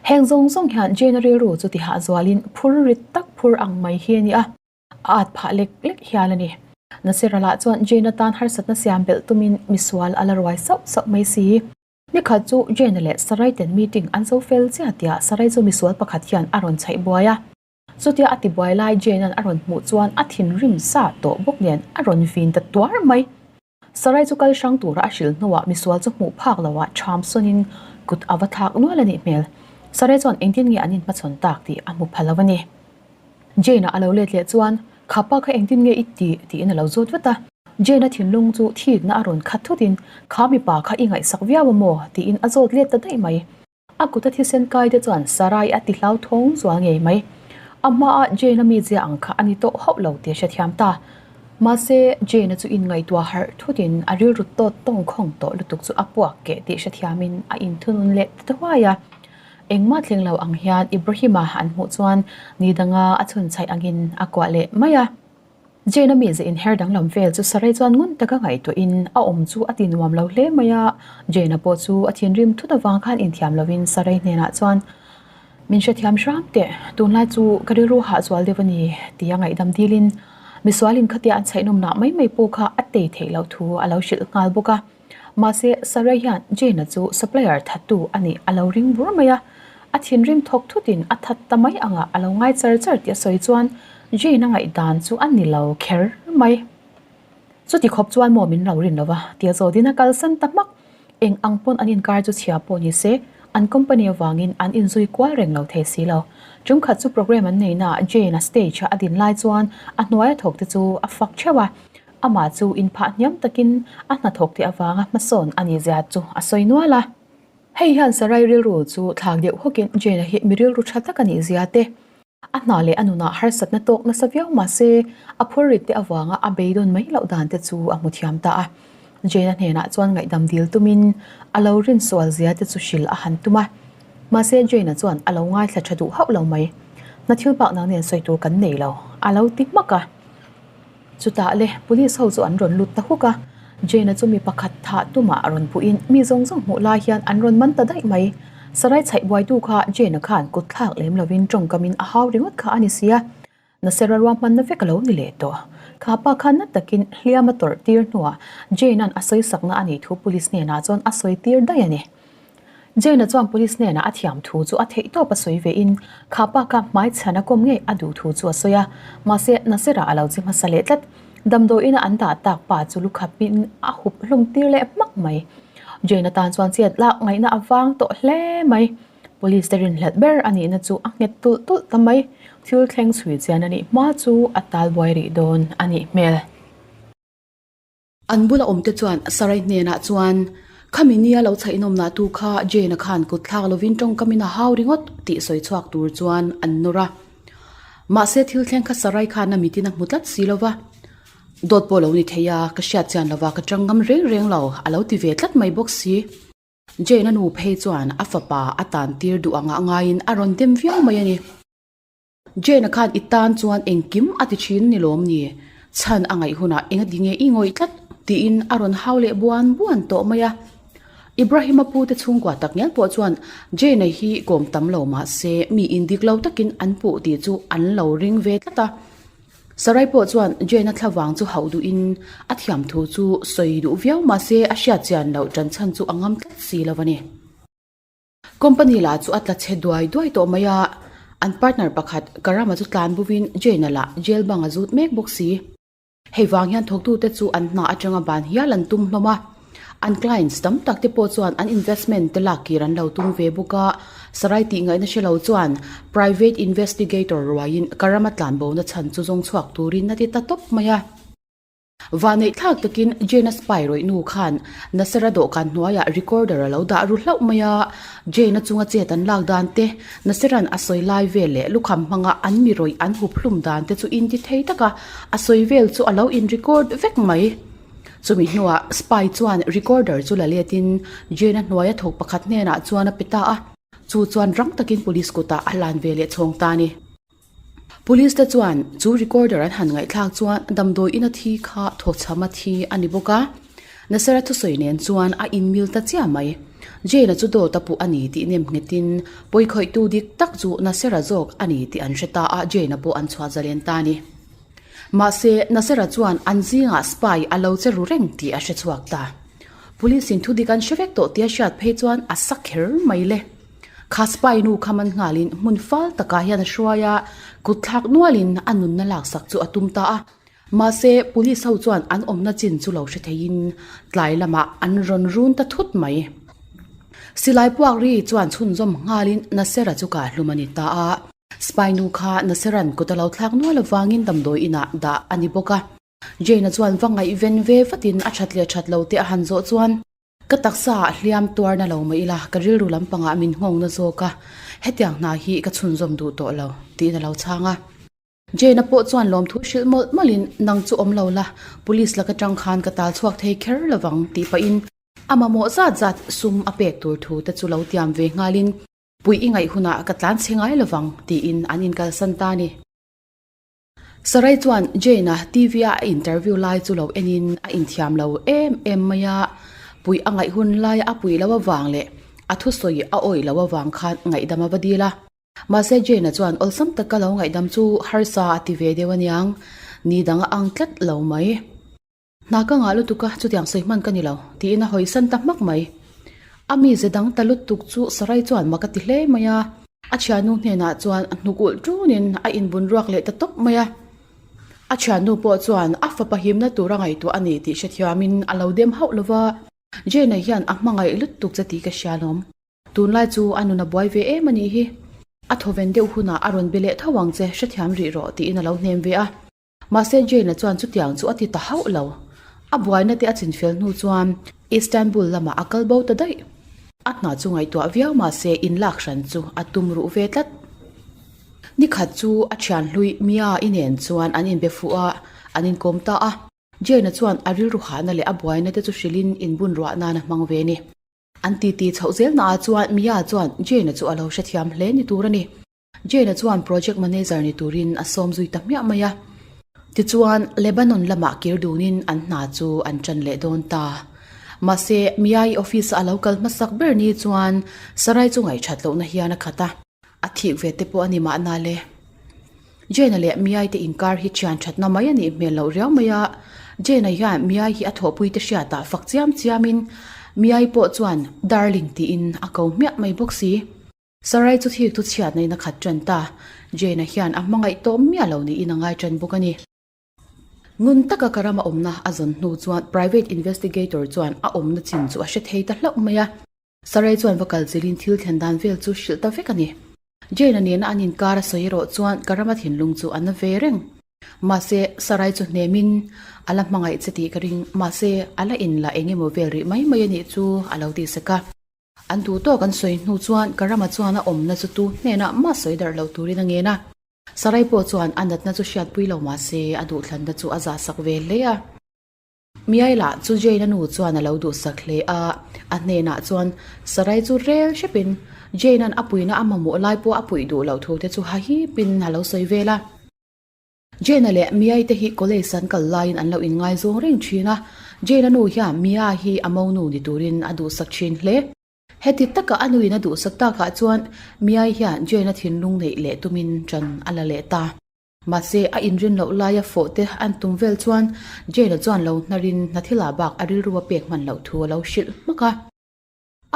Heng zawng zawng hian Jane-a rilru chu tihah zualin phur rit tak phur ang mai hi a ni a. A at phah lek lek hial a ni. Nasira lah chuan Jane atan harsatna siam belh tumin misual a la ruai sauh sauh mai si. Nikhat chu Jane leh Sarai ten meeting an zo fel chiah tiah Sarai chu misual pakhat hian a rawn chhaih buai a. Chutia a tibuai lai Jane-a'n a rawn hmuh chuan a thinrim sa tawh bawk nen a rawn vin ta tuar mai. Sarai chu kal hrang tura a hrilh hnuah misual chu hmuh phak loah ṭham sawnin kut a va thlak nual a nih hmel. Sarai chuan engtin nge an inhmachhawn tak tih a hmu pha lo a ni. Jane-a a lo let leh chuan, Kha pa kha engtin nge i tih? tiin a lo zawt vat a. Jane-a thinlung chu thikna a rawn khat thutin, Kha mipa kha i ngaihsak viau a maw? tiin a zawt let ta daih mai. A kuta thisen kai te chuan Sarai a ti hlauthawng zual ngei mai. A hmaa Jane-a mizia ang kha a ni tawh hauh lo tih a hrethiam ta. Mahse, Jane-a chu inngaihtuah harh thutin a rilru tawt tawng khawng tawh lutuk chu a puak keh tih hrethiamin a inthunun leh ta thuai a. Engmah thleng lo ang hian Ibrahim-a an hmuh chuan ni danga a chhunchhaih angin a kuah leh mai a. Jane-a mize inher danglam vel chu Sarai chuan ngun taka ngaihtuahin a awm chu a ti nuam lo hle mai a, Jane-a pawh chu a thinrim thut avang khan inthiam lovin Sarai hnenah chuan, Min hrethiam hram teh, tunlai chu ka rilru hahzual deuh a ni, tia ngaihdam dilin misualin khatia an chhaihnawmnah mai mai pawh kha a tei theih loh thu a lo hrilh nghal bawk a. Mahse, Sarai hian Jane-a chu supplier thattu a nih a lo ring bur mai a, a thinrim thawk thutin a that ta mai angah a lo ngai char char tih a sawi chuan Jane-a ngaihdan chu a ni lo kher mai. Chuti khawp chuan maw min lo rin lo va, tia zawtin a kalsan ta hmak. Eng ang pawn an inkar chu chhia pawh ni se, an company avangin an inzui kual reng lo thei si lo. Tum khat chu programme an neihnaah Jane-a stage-a a din lai chuan a hnuaia thawk te chu a fak theuh a, amah chu inphah hniam takin a hnathawk te avanga hmasawn a nih zia chu a sawi nual a. Hei hian Sarai rilru chu thlak deuh hawkin Jane-a hi mi rilru tha tak a nih zia te, A hna leh a nunah harsatna tawk nasa viau mah se, a phurrit te avanga a beidawn mai loh dan te chu a hmu thiam ta a. Jane-a hnenah chuan ngaihdam dil tumin a lo rinsual zia te chu hrilh a han tum a. Mahse, Jane-a chuan a lo ngaithla tha duh hauh lo mai. Hna thil bak nang nen sawi tur kan nei lo, a lo ti hmak a. Chutah le, police ho chu an rawn lut ta huk a, Jane-a chu mi pakhat thah tumah a rawn puhin mi zawng zawng hmuh lai hian an rawn man ta daih mai. Sarai chhaih buaitu kha Jane-a khan kut thlak lem lovin tawngkamin a hau ringawt kha a ni si a, Nasera ruahmanna vek a lo ni leh tawh. Kha pa khan na takin hliam a tawrh tir hnuah Jane-a'n a sawisakna a nih thu police hnenah chuan a sawi tir daih a ni. Jane-a chuan police hnenah a thiam thu chu a theih tawp a sawi ve in, kha pa kha hmai chhan a kawm ngei a duh thu chu a sawi a, mahse Nasir-a a lo chi hmasa leh tlat. Damdawiin a an dah tak pa chu lukhap in a hup hlum tir leh hmak mai. Jane-a tan chuan chet lak ngaihna a vang tawh hle mai. Police te rinhlelh ber a nihna chu a nghet tulh tulh ta mai. Thil thleng chhui chian a nih hma chu a talbuai rih dawn a nih hmel. An bula awmte chuan Sarai hnenah chuan, Khami nia lo chhaihnawmnah tu kha Jane-a khan kut thlak lovin tawngkamin a hau ringawt tih sawi chhuak tur chuan an nawr a. Mahse thil thleng kha Sarai khan a mitin a hmu tlat si lo va. Dawt pawh lo ni thei a, ka hriat chian lova ka tang ngam reng reng lo, a lo ti ve tlat mai bawk si. Jane-a nu phei chuan a fapa a tan tir duh angah ngaiin a rawn dem viau mai a ni. Jane-a khan i tan chuan engkim a ti thin ni lawm ni? Chhan a ngaih hunah enga ti nge i ngawih tlat? tiin a rawn hau leh buan buan tawh mai a. Ibrahim-a pute chhungkua tak ngial pawh chuan Jane-a hi kawm tam lo mah se mi indik lo takin an puh tih chu an lo ring ve tlat a. Sarai pawh chuan Jane-a thlavang chu hauh duhin a thiam thu chu sawi duh viau mah se a hriat chian loh tan chhan chu a ngam tlat si lo a ni. Company lah chu a tla chhe duai duai tawh mai a, an partner pakhat Karama chu tlan buvin Jane-a lah jail bang a zut mek bawk si. Hei vang hian thawktute chu an hna atanga ban hial an tum hlawm a, an clients tam tak te pawh chuan an investment te lak kir an lo tum ve bawk a, Sarai tih ngaihna hre lo chuan private investigator ruaiin Karama tlanbona chhan chu zawng chhuak turin a ti ta tawp mai a. Vanneih thlak takin Jane-a spy rawih nu khan Nasser-a dawhkan hnuaiah recorder a lo dah ru hlauh mai a, Jane-a chunga chet an lak dan te, Nasser-a'n a sawi lai vel leh lukham hmanga an mi rawih an hup hlum dan te chu inti thei taka a sawi vel chu a lo in-record vek mai. Chumi hnuah spy chuan recorder chu la letin Jane-a hnuaia thawk pakhat hnenah chuan a pe ta a, chu chuan rang takin police kutah a hlan ve leh chhawng ta a ni. Police te chuan chu recorder an han ngaihthlak chuan damdawi ina thi kha thawchham a thi a ni bawk a, Nasara thusawi nen chuan a inmil ta chiah mai. Jane-a chu dawt a puh a ni tih nem nghetin pawikhawihtu dik tak chu Nasara zawk a ni tih an hre ta a, Jane-a pawh an chhuah zalen ta a ni. Mahse, Nasara chuan an zingah spy a lo che ru reng tih a hre chhuak ta. Police in thudik an hre vek tawh tih a hriat phei chuan a sa kher mai le. Kha spy nu kha man nghalin hmun fal takah hian a hruai a, kut thlak nualin a nunna laksak chu a tum ta a. Mahse, police ho chuan an awmna chin chu lo hre theiin tlai lamah an rawn run ta thut mai. Silai puak ri chuan chhunzawm nghalin Nasser-a chu kah hlum a ni ta a. Spy nu kha Nasser-a'n kut a lo thlak nual avangin damdawi inah dah a ni bawk a. Jane-a chuan va ngaihven ve vatin a that leh that lo te a han zawh chuan, Ka taksa ah hliam tuarna lo mah ila, ka rilru lampangah min nghawngna zawk a, hetiang hna hi ka chhunzawm duh tawh lo, tiin a lo chhang a. Jane-a pawh chuan lawmthu hrilh mawlh mawlhin, Nang chu awm lo la, police laka tang khan ka tal chhuak thei kher lovang, tih pahin a mamawh zat zat sum a pek tur thu te chu lo tiam ve nghalin, Puih i ngaih hunah ka tlan chhe ngai lovang, tiin an inkalsan ta a ni. Sarai chuan Jane-a TV-a a interview lai chu lo enin a inthiam lo em em mai a, puih a ngaih hun laia a puih loh avang leh a thusawi a awih loh avang khan ngaihdam a va dil a. Mahse Jane-a chuan awlsam taka lo ngaihdam chu harsa a ti ve deuh aniang, ni dang a ang tlat lo mai. Hna ka ngah lutuk a, chutiang sawi hman ka ni lo, tiin a hawisan ta hmak mai. A mize dang ta lutuk chu Sarai chuan mak a ti hle mai a. A thiannu hnenah chuan a hnuk ulh ṭunin a inbun ruak leh ta tawp mai a. A thiannu pawh chuan a fapa himna tur a ngaihtuah a ni tih hrethiamin a lo dem hauh lo va, Jane-a hian a hmangaih lutuk che tih ka hria alawm. Tunlai chu a nun a buai ve em a nih hi. A thawven deuh hunah a rawn be leh tho ang che, hrethiam rih rawh tiin a lo hnem ve a. Mahse Jane-a chuan chutiang chu a ti ta hauh lo. A buaina te a chinfel hnu chuan Istanbul lamah a kal bo ta daih. A hna chu ngaihtuah viau mahse inlak hran chu a tum ruh ve tlat. Nikhat chu a thian hlui Mia-i nen chuan an inbe fuh a, an inkawm ta a. Jane-a chuan a rilru hahna leh a buaina te chu hrilhin inbun ruah nan a hmang ve a ni. An titi chhoh zelnaah chuan Mia chuan Jane-a chu a lo hrethiam hle ni tur a ni. Jane-a chuan project manager ni turin a sawm zui ta hmiah mai a. Tichuan, Lebanon lamah kir dunin an hna chu an ṭan leh dawn ta. Mahse, Mia-i office-a a lo kal hmasak ber ni chuan Sarai chu ngaihṭhat lohna hian a khat a. A thik ve te pawh a ni mahna le. Jane-a leh Mia-i te inkar hi ṭhian ṭhatna mai a nih hmel loh riau mai a. Jane-a hian Mia-i hi a thawhpui te hriatah fak chiam chiamin Mia-i pawh chuan Darling tiin a ko hmiah mai bawk si. Sarai chu thik thu chhiat naiin a khat ṭan ta. Jane-a hian a hmangaih tawh miah lo niin a ngai ṭan bawk a ni. Ngun taka ka rama awmna a zawn hnu chuan private investigator chuan a awmna chin chu a hre thei ta hlauh mai a. Sarai chuan va kal zilin thil thlen dan vel chu hrilh ta vek a ni. Jane-a nena an inkar a sawi erawh chuan ka rama thinlung chu a na ve reng. Mahse, Sarai chu hnemin a la hmangaih che tih ka ring, mahse a la inla eng emaw vel rih mai mai a nih chu a lo ti sek a. An duh tawk an sawi hnu chuan Karama chuan a awmna chu tu hnenah mah sawi darh lo turin a ngen a. Sarai pawh chuan a natna chu hriatpui lo mah se a duhthlanna chu a zahsak ve hle a. Miai lah chu Jane-a nu chuan a lo duhsak hle a, a hnenah chuan Sarai chu rel hrepin Jane-a'n a puihna a mamawh lai pawh a puih duh loh thu te chu hahipin a lo sawi vel a. Jane-a leh Mia-i te hi college an kal laiin an lo inngaizawng reng thin a, Jane-a nu hian Mia hi a monu ni turin a duhsak thin hle. Heti taka a nuin a duhsak takah chuan Mia-i hian Jane-a thinlung neih leh tumin ṭan a la leh ta. Mahse, a inrin loh laia fawh te an tum vel chuan Jane-a chuan lo hnarin hna thilah bak a rilru a pek hman loh thu a lo hrilh hmak a.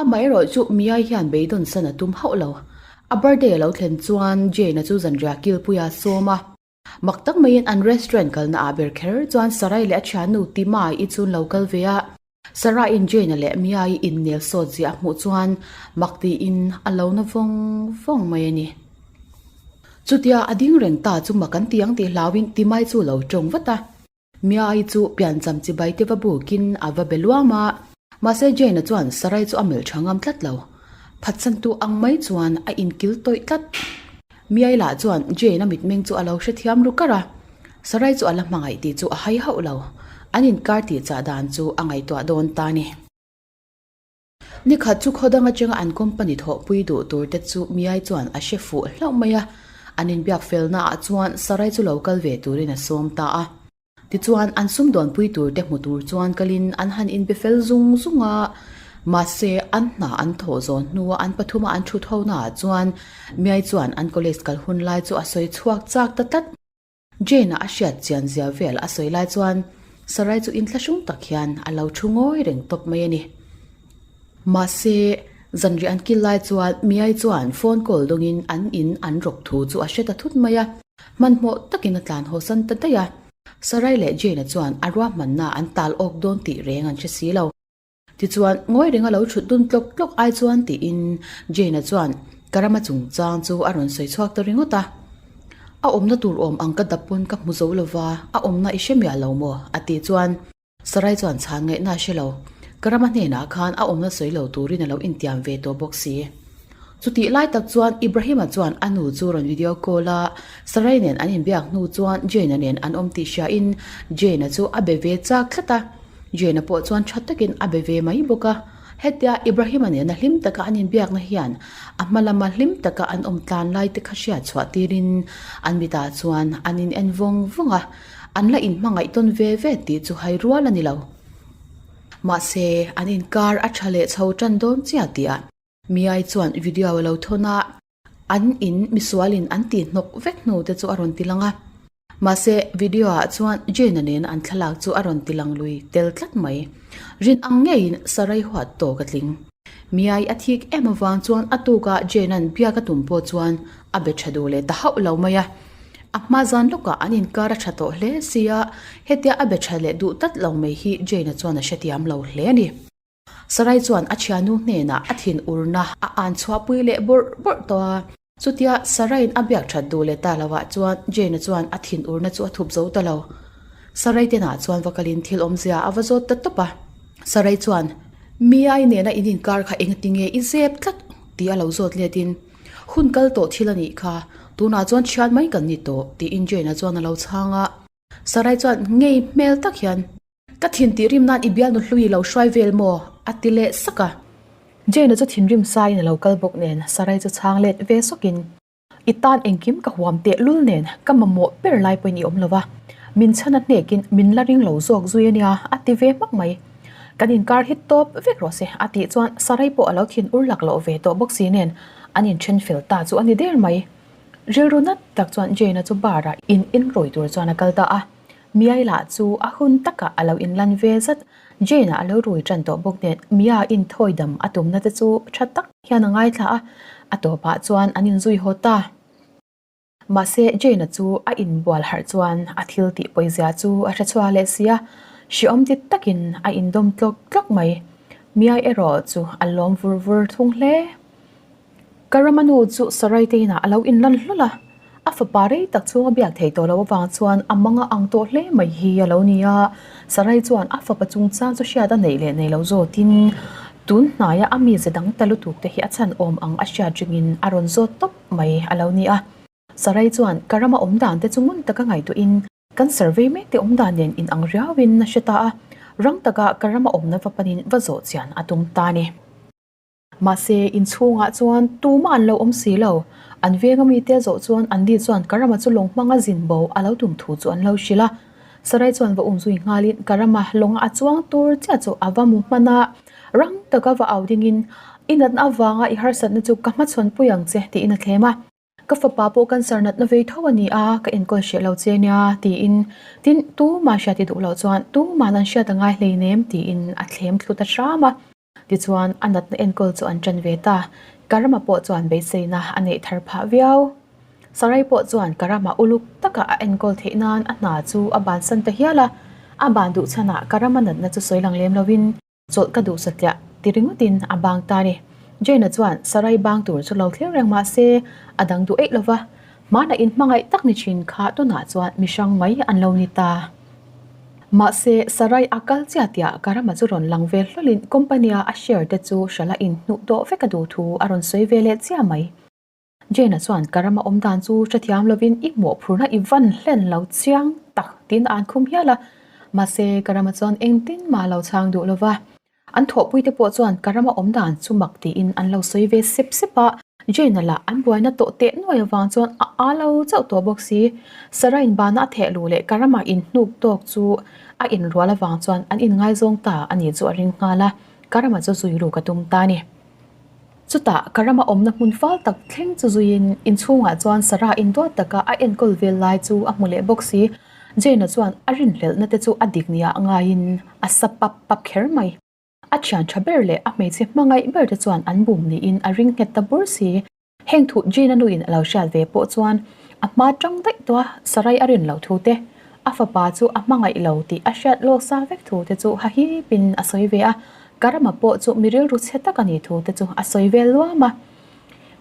Amaherawh chu Mia hian beidawn san a tum hauh lo. A birthday a lo thlen chuan Jane-a chu zanriah kilpuia a sawm a. Mak tak maiin an restaurant kalna ah ber kher chuan Sarai leh a thiannu Tima-i chu an lo kal ve a. Sarah-in Jane-a leh Mia-i innel sawt ziah a hmuh chuan mak tiin a lo na vawng vawng mai a ni. Chutia a ding reng ta chu mak an ti ang tih hlauin Tima-i chu lo tawng vat a. Mia-i chu piancham chibai te va bukin a va be luam a, mahse Jane-a chuan Sarai chu a melh tha ngam tlat lo. Phatsantu ang mai chuan a inkil tawih tlat. Mia-i lah chuan Jane-a mitmeng chu a lo hrethiam ru kar a, Sarai chu a la hmangaih tih chu a hai hauh lo. An inkar tih chah dan chu a ngaihtuah dawn ta a ni. Nikhat chu khaw dang atanga an company thawhpui duh tur te chu Miai chuan a hre fuh hlauh mai a, an inbiak felna ah chuan Sarai chu lo kal ve turin a sawm ta a. Tichuan an sumdawnpui tur te hmu tur chuan kalin an han inbe fel zung zung a, mahse an hna an thawh zawn hnua an pathuma an thut ho naah chuan Miai chuan an college kal hun lai chu a sawi chhuak chak ta tlat. Jane-a a hriat chian zia vel a sawi lai chuan Sarai chu inthlahrung tak hian a lo thu ngawi reng tawp mai a ni. Mahse, zanriah an kil lai chuan Miai chuan phone call dawngin an in an rawk thu chu a hre ta thut mai a, hmanhmawh takin a tlan haw san ta daih a. Sarai leh Jane-a chuan a ruahmanna an tal awk dawn tih reng an hre si lo. Tichuan, ngawi renga lo thut dun tlawk tlawk ai chuan tiin Jane-a chuan Karama chungchang chu a rawn sawi chhuak ta ringawt a. A awmna tur awm ang ka dap pawn ka hmu zo lova, a awmna i hre miah lo maw? a tih chuan Sarai chuan chhan ngaihna a hre lo. Karama hnenah khan a awmna sawi lo turin a lo intiam ve tawh bawk si. Chutih lai tak chuan Ibrahim-a chuan a nu chu rawn video call a, Sarai nen an inbiak hnu chuan Jane-a nen an awm tih hriain Jane-a chu a be ve chak tlat a. Jane-a pawh chuan tha takin a be ve mai bawk a, hetia Ibrahim-a nena hlim taka an inbiakna hian a hma lama hlim taka an awm tlan lai te kha hriat chhuah tirin an mitah chuan an in en vawng vawng a, an la inhmangaih tawn ve ve tih chu hai rual a ni lo. Mahse, an inkar a tha leh chho tan dawn chiah tihah Miai chuan video a lo thawn a, an in misualin an tih hnawk vek hnu te chu a rawn ti lang a. Mahse, video-ah chuan Jane-a nena an thlalak chu a rawn ti lang lui tel tlat mai. Rin ang ngeiin Sarai huat tawk a tling. Miai a thik em avang chuan a tukah Jane-a'n biak a tum pawh chuan a be tha duh leh ta hauh lo mai a. A hma zan lawkah an inkar a tha tawh hle sia, hetia a be tha leh duh tlat lo mai hi Jane-a chuan a hrethiam lo hle a ni. Sarai chuan a thiannu hnenah a thin urna a an chhuahpui leh bawrh bawrh tawh a. Chutia Sarai'n a biak that duh leh ta lovah chuan Jane-a chuan a thin urna chu a thup zo ta lo. Sarai tenah chuan va kalin thil awmzia a va zawt ta tawp a. Sarai chuan, Miai nena in inkar kha engati nge i zep tlat? tih a lo zawt letin, Hun kal tawh thil a nih kha, tunah chuan thian mai kan ni tawh, tiin Jane-a chuan a lo chhang a. Sarai chuan ngei hmel tak hian, Ka thin tih rim nan i bialnu hlui lo hruai vel maw? a ti leh sak a. Jane-a chu thinrim saiin a lo kal bawk nen Sarai chu chhang let ve sawkin, I tan engkim ka huam teh lul nen ka mamawh ber lai pawhin i awm lo va, min chhan a hnekin min la ring lo zawk zui a nia a ti ve hmak mai. Kan inkar hi tawp vek rawh se a tih chuan Sarai pawh a lo thin ur lak loh ve tawh bawk si nen an inthen fel ta chu a ni der mai. Rilru nat tak chuan Jane-a chu bar-ah in inrawi tur chuan a kal ta a. Miai lah chu a hun takah a lo inlan ve zat. Jane-a a lo rui tan tawh bawk nen Mia inthawi dam a tumna te chu tha tak hian a ngaithla a, a tawpah chuan an inzui haw ta. Mahse Jane-a chu a inbual harh chuan a thil tih pawizia chu a hre chhuak leh si a, hreawm ti takin a indawm tlawk tlawk mai. Miai erawh chu a lawm vur vur thung hle. Ka rama nu chu Sarai te inah a lo inlan hlawl a, a fapa rei tak chhunga biak thei tawh loh avang chuan a mang a ang tawh hle mai hi a lo ni a. Sarai chuan a fapa chungchang chu hriat a neih leh nei lo zawtin tun hnaia a mize dang ta lutuk te hi a chhan awm ang a hriat ringin a rawn zawt tawp mai a lo ni a. Sarai chuan ka rama awm dan te chu ngun taka ngaihtuahin kan survey mek te awm dan nen inang riauin a hre ta a, rang taka ka rama awmna va panin va zawh chian a tum ta a ni. Mahse, inchhungah chuan tumah an lo awm si lo. An venga mite zawh chuan Andy chuan Karama chu lawng hmanga zin bo a lo tum thu chu an lo hrilh a. Sarai chuan va umzui nghalin Karama lawnga a chuang tur chiah chu a va mu hman a, rang taka va au dingin, I natna avanga i harsatna chu ka hmachhawnpui ang che, tiin a thlem a. Ka fapa pawh cancer natna vei tho a ni a, ka enkawl hreh lo che nia, tiin. Tin, tumah hriat i duh loh chuan tuman an hriat a ngai hleinem, tiin a thlem thlu ta hram a. Tichuan, a natna enkawl chu an ṭan ve ta. Karama pawh chuan beiseina a neih thar phah viau. Sarai pawh chuan Karama uluk taka a enkawl theih nan a hna chu a bansan ta hial a. A ban duh chhanah Karama natna chu sawi lang lem lovin chawlh ka duh satliah ti ringawtin a bang ta a ni. Jane-a chuan Sarai bang tur chu lo thlir reng mah se a dang duh eih lova. Hmanah inhmangaih tak ni thin kha tunah chuan mi hrang mai an lo ni ta. Mahse, Sarai a kal chiah tiah Karama chu rawn lang ve hlawlin company-a a share te chu hrala inhnuh dawh vek a duh thu a rawn sawi ve leh chiah mai. Jane-a chuan Karama awm dan chu hrethiam lovin i mawhphurhna i van hlen lo chiang tak tiin a an khum hial a. Mahse, Karama chuan engtin mah a lo chhang duh lova. An thawhpuite pawh chuan ka rama awm dan chu mak tiin an lo sawi ve sep sep a, Jane-a lah an buaina tawh teh nuai avang chuan a a lo chauh tawh bawk si. Sarah-in bana a theh luh leh ka rama inhnuk tawk chu a inrual avang chuan an inngaizawng ta a nih chu a ring nghal a, ka rama chu zui ruk a tum ta a ni. Chutah ka rama awmna hmun fal tak thleng chu zuiin inchhungah chuan Sarah induat taka a enkawl vel lai chu a hmu leh bawk si. Jane-a chuan a rinhlelhna te chu a dik nia ngaiin a sa pap pap kher mai. A thian tha ber leh a hmeichhe hmangaih ber te chuan an bum niin a ring nghet ta bur si. Heng thu Jane-a nuin a lo hriat ve pawh chuan a hma tang daih tawh a, Sarai a rin loh thu te, a fapa chu a hmangaih lo tih a hriat lawk sa vek thu te chu hahipin a sawi ve a, Karama pawh chu mi rilru chhe tak a nih thu te chu a sawi vel luam a.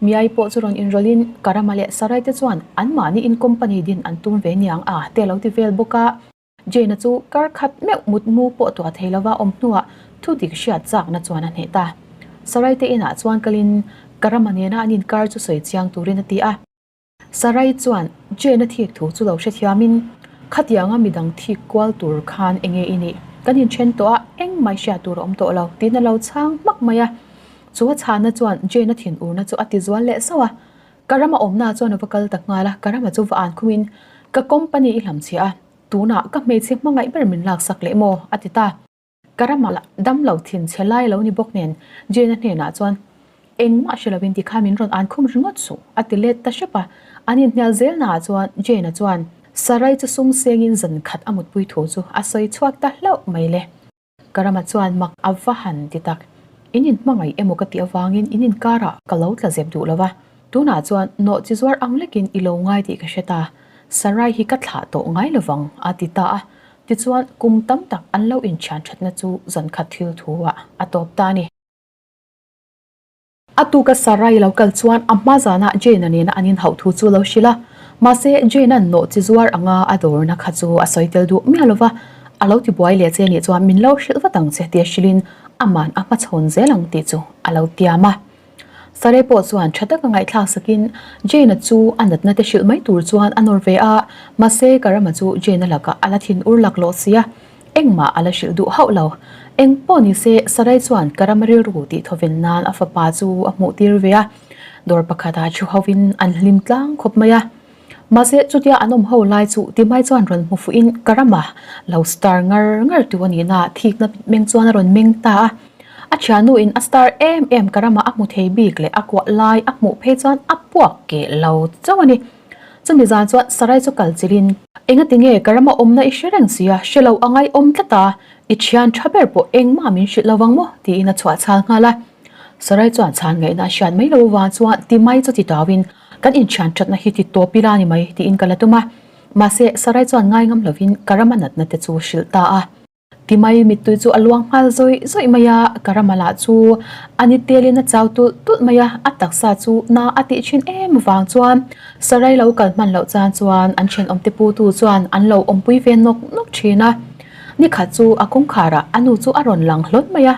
Miai pawh chu rawn inrawlhin Karama leh Sarai te chuan anmahni in company din an tum ve niang a te lo ti vel bawk a. Jane-a chu kar khat meuh mutmu pawh tuah thei lova awm hnuah thu dik hriat chakna chuan a hneh ta. Sarai te inah chuan kalin Karama nena an inkar chu sawi chiang turin a ti a. Sarai chuan Jane-a thik thu chu lo hrethiamin, Khatianga midang thik kual tur khan enge i nih? Kan inthen tawh a, engmah hriat tur a awm tawh lo, tiin a lo chhang hmak mai a. Chu a chhana chuan Jane-a thinurna chu a tizual leh sauh a. Ka rama awmna chuan a va kal ta nghal a, ka rama chu va an khumin, Ka company i hlamchhiah a, tunah ka hmeichhe hmangaih ber min laksak leh maw? a ti ta. Ka rama lah dam lo thin chhe lai lo ni bawk nen Jane-a hnenah chuan, Engmah hre lovin tikhan min rawn an khum ringawt suh, a ti let ta hrep a. An inhnial zelnaah chuan Jane-a chuan. Sarai chu sum sengin zan khat a mutpui thu chu a sawi chhuak ta hlauh mai le. Karama chuan mak a va han ti tak. In inhmangaih emaw ka tih avangin in inkarah ka lo tla zep duh lo va, tunah chuan nawh chi zuar ang lekin i lo ngai tih ka hre ta. Sarai hi ka thlah tawh ngai lovang a ti ta a. Tichuan kum tam tak an lo inthian thatna chu zan khat thil thu ah a tawp ta a ni. A tuka Sarai lo kal chuan a hma zana Jane-a nena an inhauh thu chu lo hrilh a, mahse Jane-a'n nawh chi zuar anga a dawrna kha chu a sawi tel duh miah lo va, a lo ti buai leh che nih chuan min lo hrilh vat ang che tia hrilhin aman a hmachhawn zel ang tih chu a lo tiam a. Sarai pawh chuan tha taka ngaihthlak sakin Jane-a chu a natna te hrilh mai tur chuan a nawr ve a, mahse Karama chu Jane-a lakah a la thin ur laklawh si a, Engmah a la hrilh duh hauh lo. Eng pawh ni se, Sarai chuan ka ram rilru tih thawven nan a fapa chu a hmuh tir ve a. Dawr pakhatah thu hovin an hlim tlang khawp mai a. Mahse, chutia an awm ho lai chu Timai chuan rawn hmu fuhin ka rama lo star ngar ngar tu a nihna thikna mitmeng chuan a rawn meng ta a. A thiannuin a star em em ka rama a hmu thei bik leh a kuah lai a hmuh phei chuan a puak keh lo chauh a ni. Chumi zan chuan Sarai chu kal chilhin, Engati nge ka rama awmna i hre reng si a, hre lo a ngaihawm tlat a, i thian tha ber pawh engmah min hrilh lo vang maw? tiin a chhuah chhal nghal a. Sarai chuan chhan ngaihna a hriat mai lo avang chuan ti mai chu ti tauin, Kan inthian thatna hi ti tawp ila ni mai, tiin ka la tum a. Mahse, Sarai chuan ngai ngam lovin ka rama natna te chu hrilh ta a. Ti mai mittui chu a luang nghal zawih zawih mai a, Karama lah chu a ni telin a chau tulh tulh mai a, a taksa chu na a tih thin em vang chuan Sarai lo kal hman loh chan chuan an thenawmte putu chuan an lo awmpui ve nawk nawk thin a. Nikhat chu a kawngkharah a nu chu a rawn lang hlawn mai a,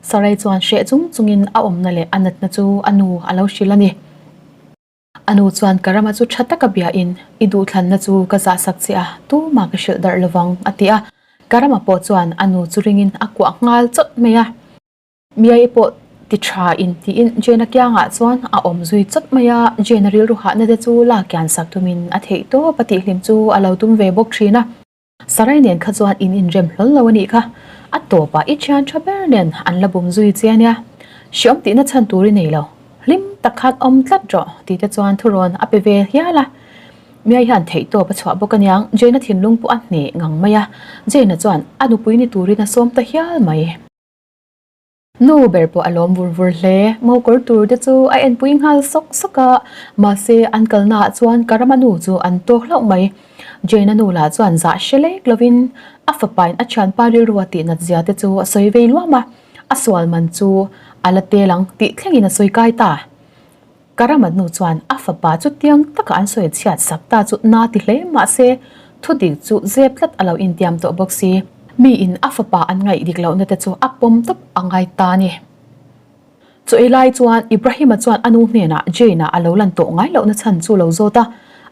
Sarai chuan hreh chung chungin a awmna leh a natna chu a nu a lo hrilh a ni. A nu chuan ka rama chu tha taka biain, I duhthlanna chu ka zahsak che a, tumah ka hrilh darh lovang, a ti a. Ka rama pawh chuan a nu chu ringin a kuah nghal chawt mai a. Miai pawh ti tha in tiin Jane-a kiangah chuan a awm zui chawt mai a, Jane-a rilru hahna te chu lak kian sak tumin a theih tawp a tihhlim chu a lo tum ve bawk thin a. Sarai nen kha chuan in inrem hlawl lo a nih kha. A tawpah i thian tha ber nen an la bum zui che a nia. Hriawm tihna chhan tur i nei lo. Hlim tak khan awm tlat rawh tih te chuan thurawn a pe ve hial a. Miai hian theihtawp a chhuah bawk aniang Jane-a thinlung pawh a hneh ngang mai a. Jane-a chuan a nupui ni turin a sawm ta hial mai. Nu ber pawh a lawm vur vur hle. Mo kawr tur te chu a enpui nghal sawk sawk a, mahse an kalna ah chuan ka rama nu chu an tawk hlauh mai. Jane-a nu lah chuan zah hre lek lovin a fapain a thianpa rilru a tihnat zia te chu a sawi vei luam a, a sual man chu a la tel ang tih thlengin a sawi kai ta. Karama nu chuan a fapa chu tiang taka an sawi chhiat sak ta chu na ti hle mah se, thudik chu zep tlat a lo intiam tawh bawk si. Miin a fapa an ngaih dik lohna te chu a pawm tawp a ngai ta a ni. Chaw ei lai chuan Ibrahima chuan a nu hnenah Jane-a a lo lan tawh ngai lohna chhan chu lo zawt a,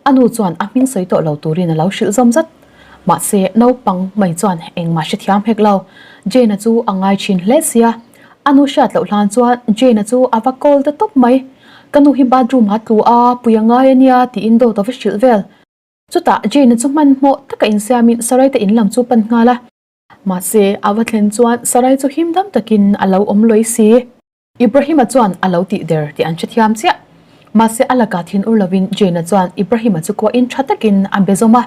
a nu chuan a hming sawi tawh lo turin a lo hrilh zawm zat. Mahse, naupang mai chuan engmah hrethiam hek lo. Jane-a chu a ngai thin hle sia. A nu hriat loh hlan chuan Jane-a chu a va call ta tawp mai. Ka nu hi bathroom ah tlu a, pui a ngai a nia tiin dawt a va hrilh vel. Chutah Jane-a chu hmanhmawh taka insiamin Sarai te in lam chu pan nghal a. Mahse, a va thlen chuan Sarai chu him dam takin a lo awm lawih si. Ibrahim-a chuan a lo tih der tih an hrethiam chiah. Mahse, a lakah thin ur lovin Jane-a chuan Ibrahim-a chu kuahin tha takin a be zawm a.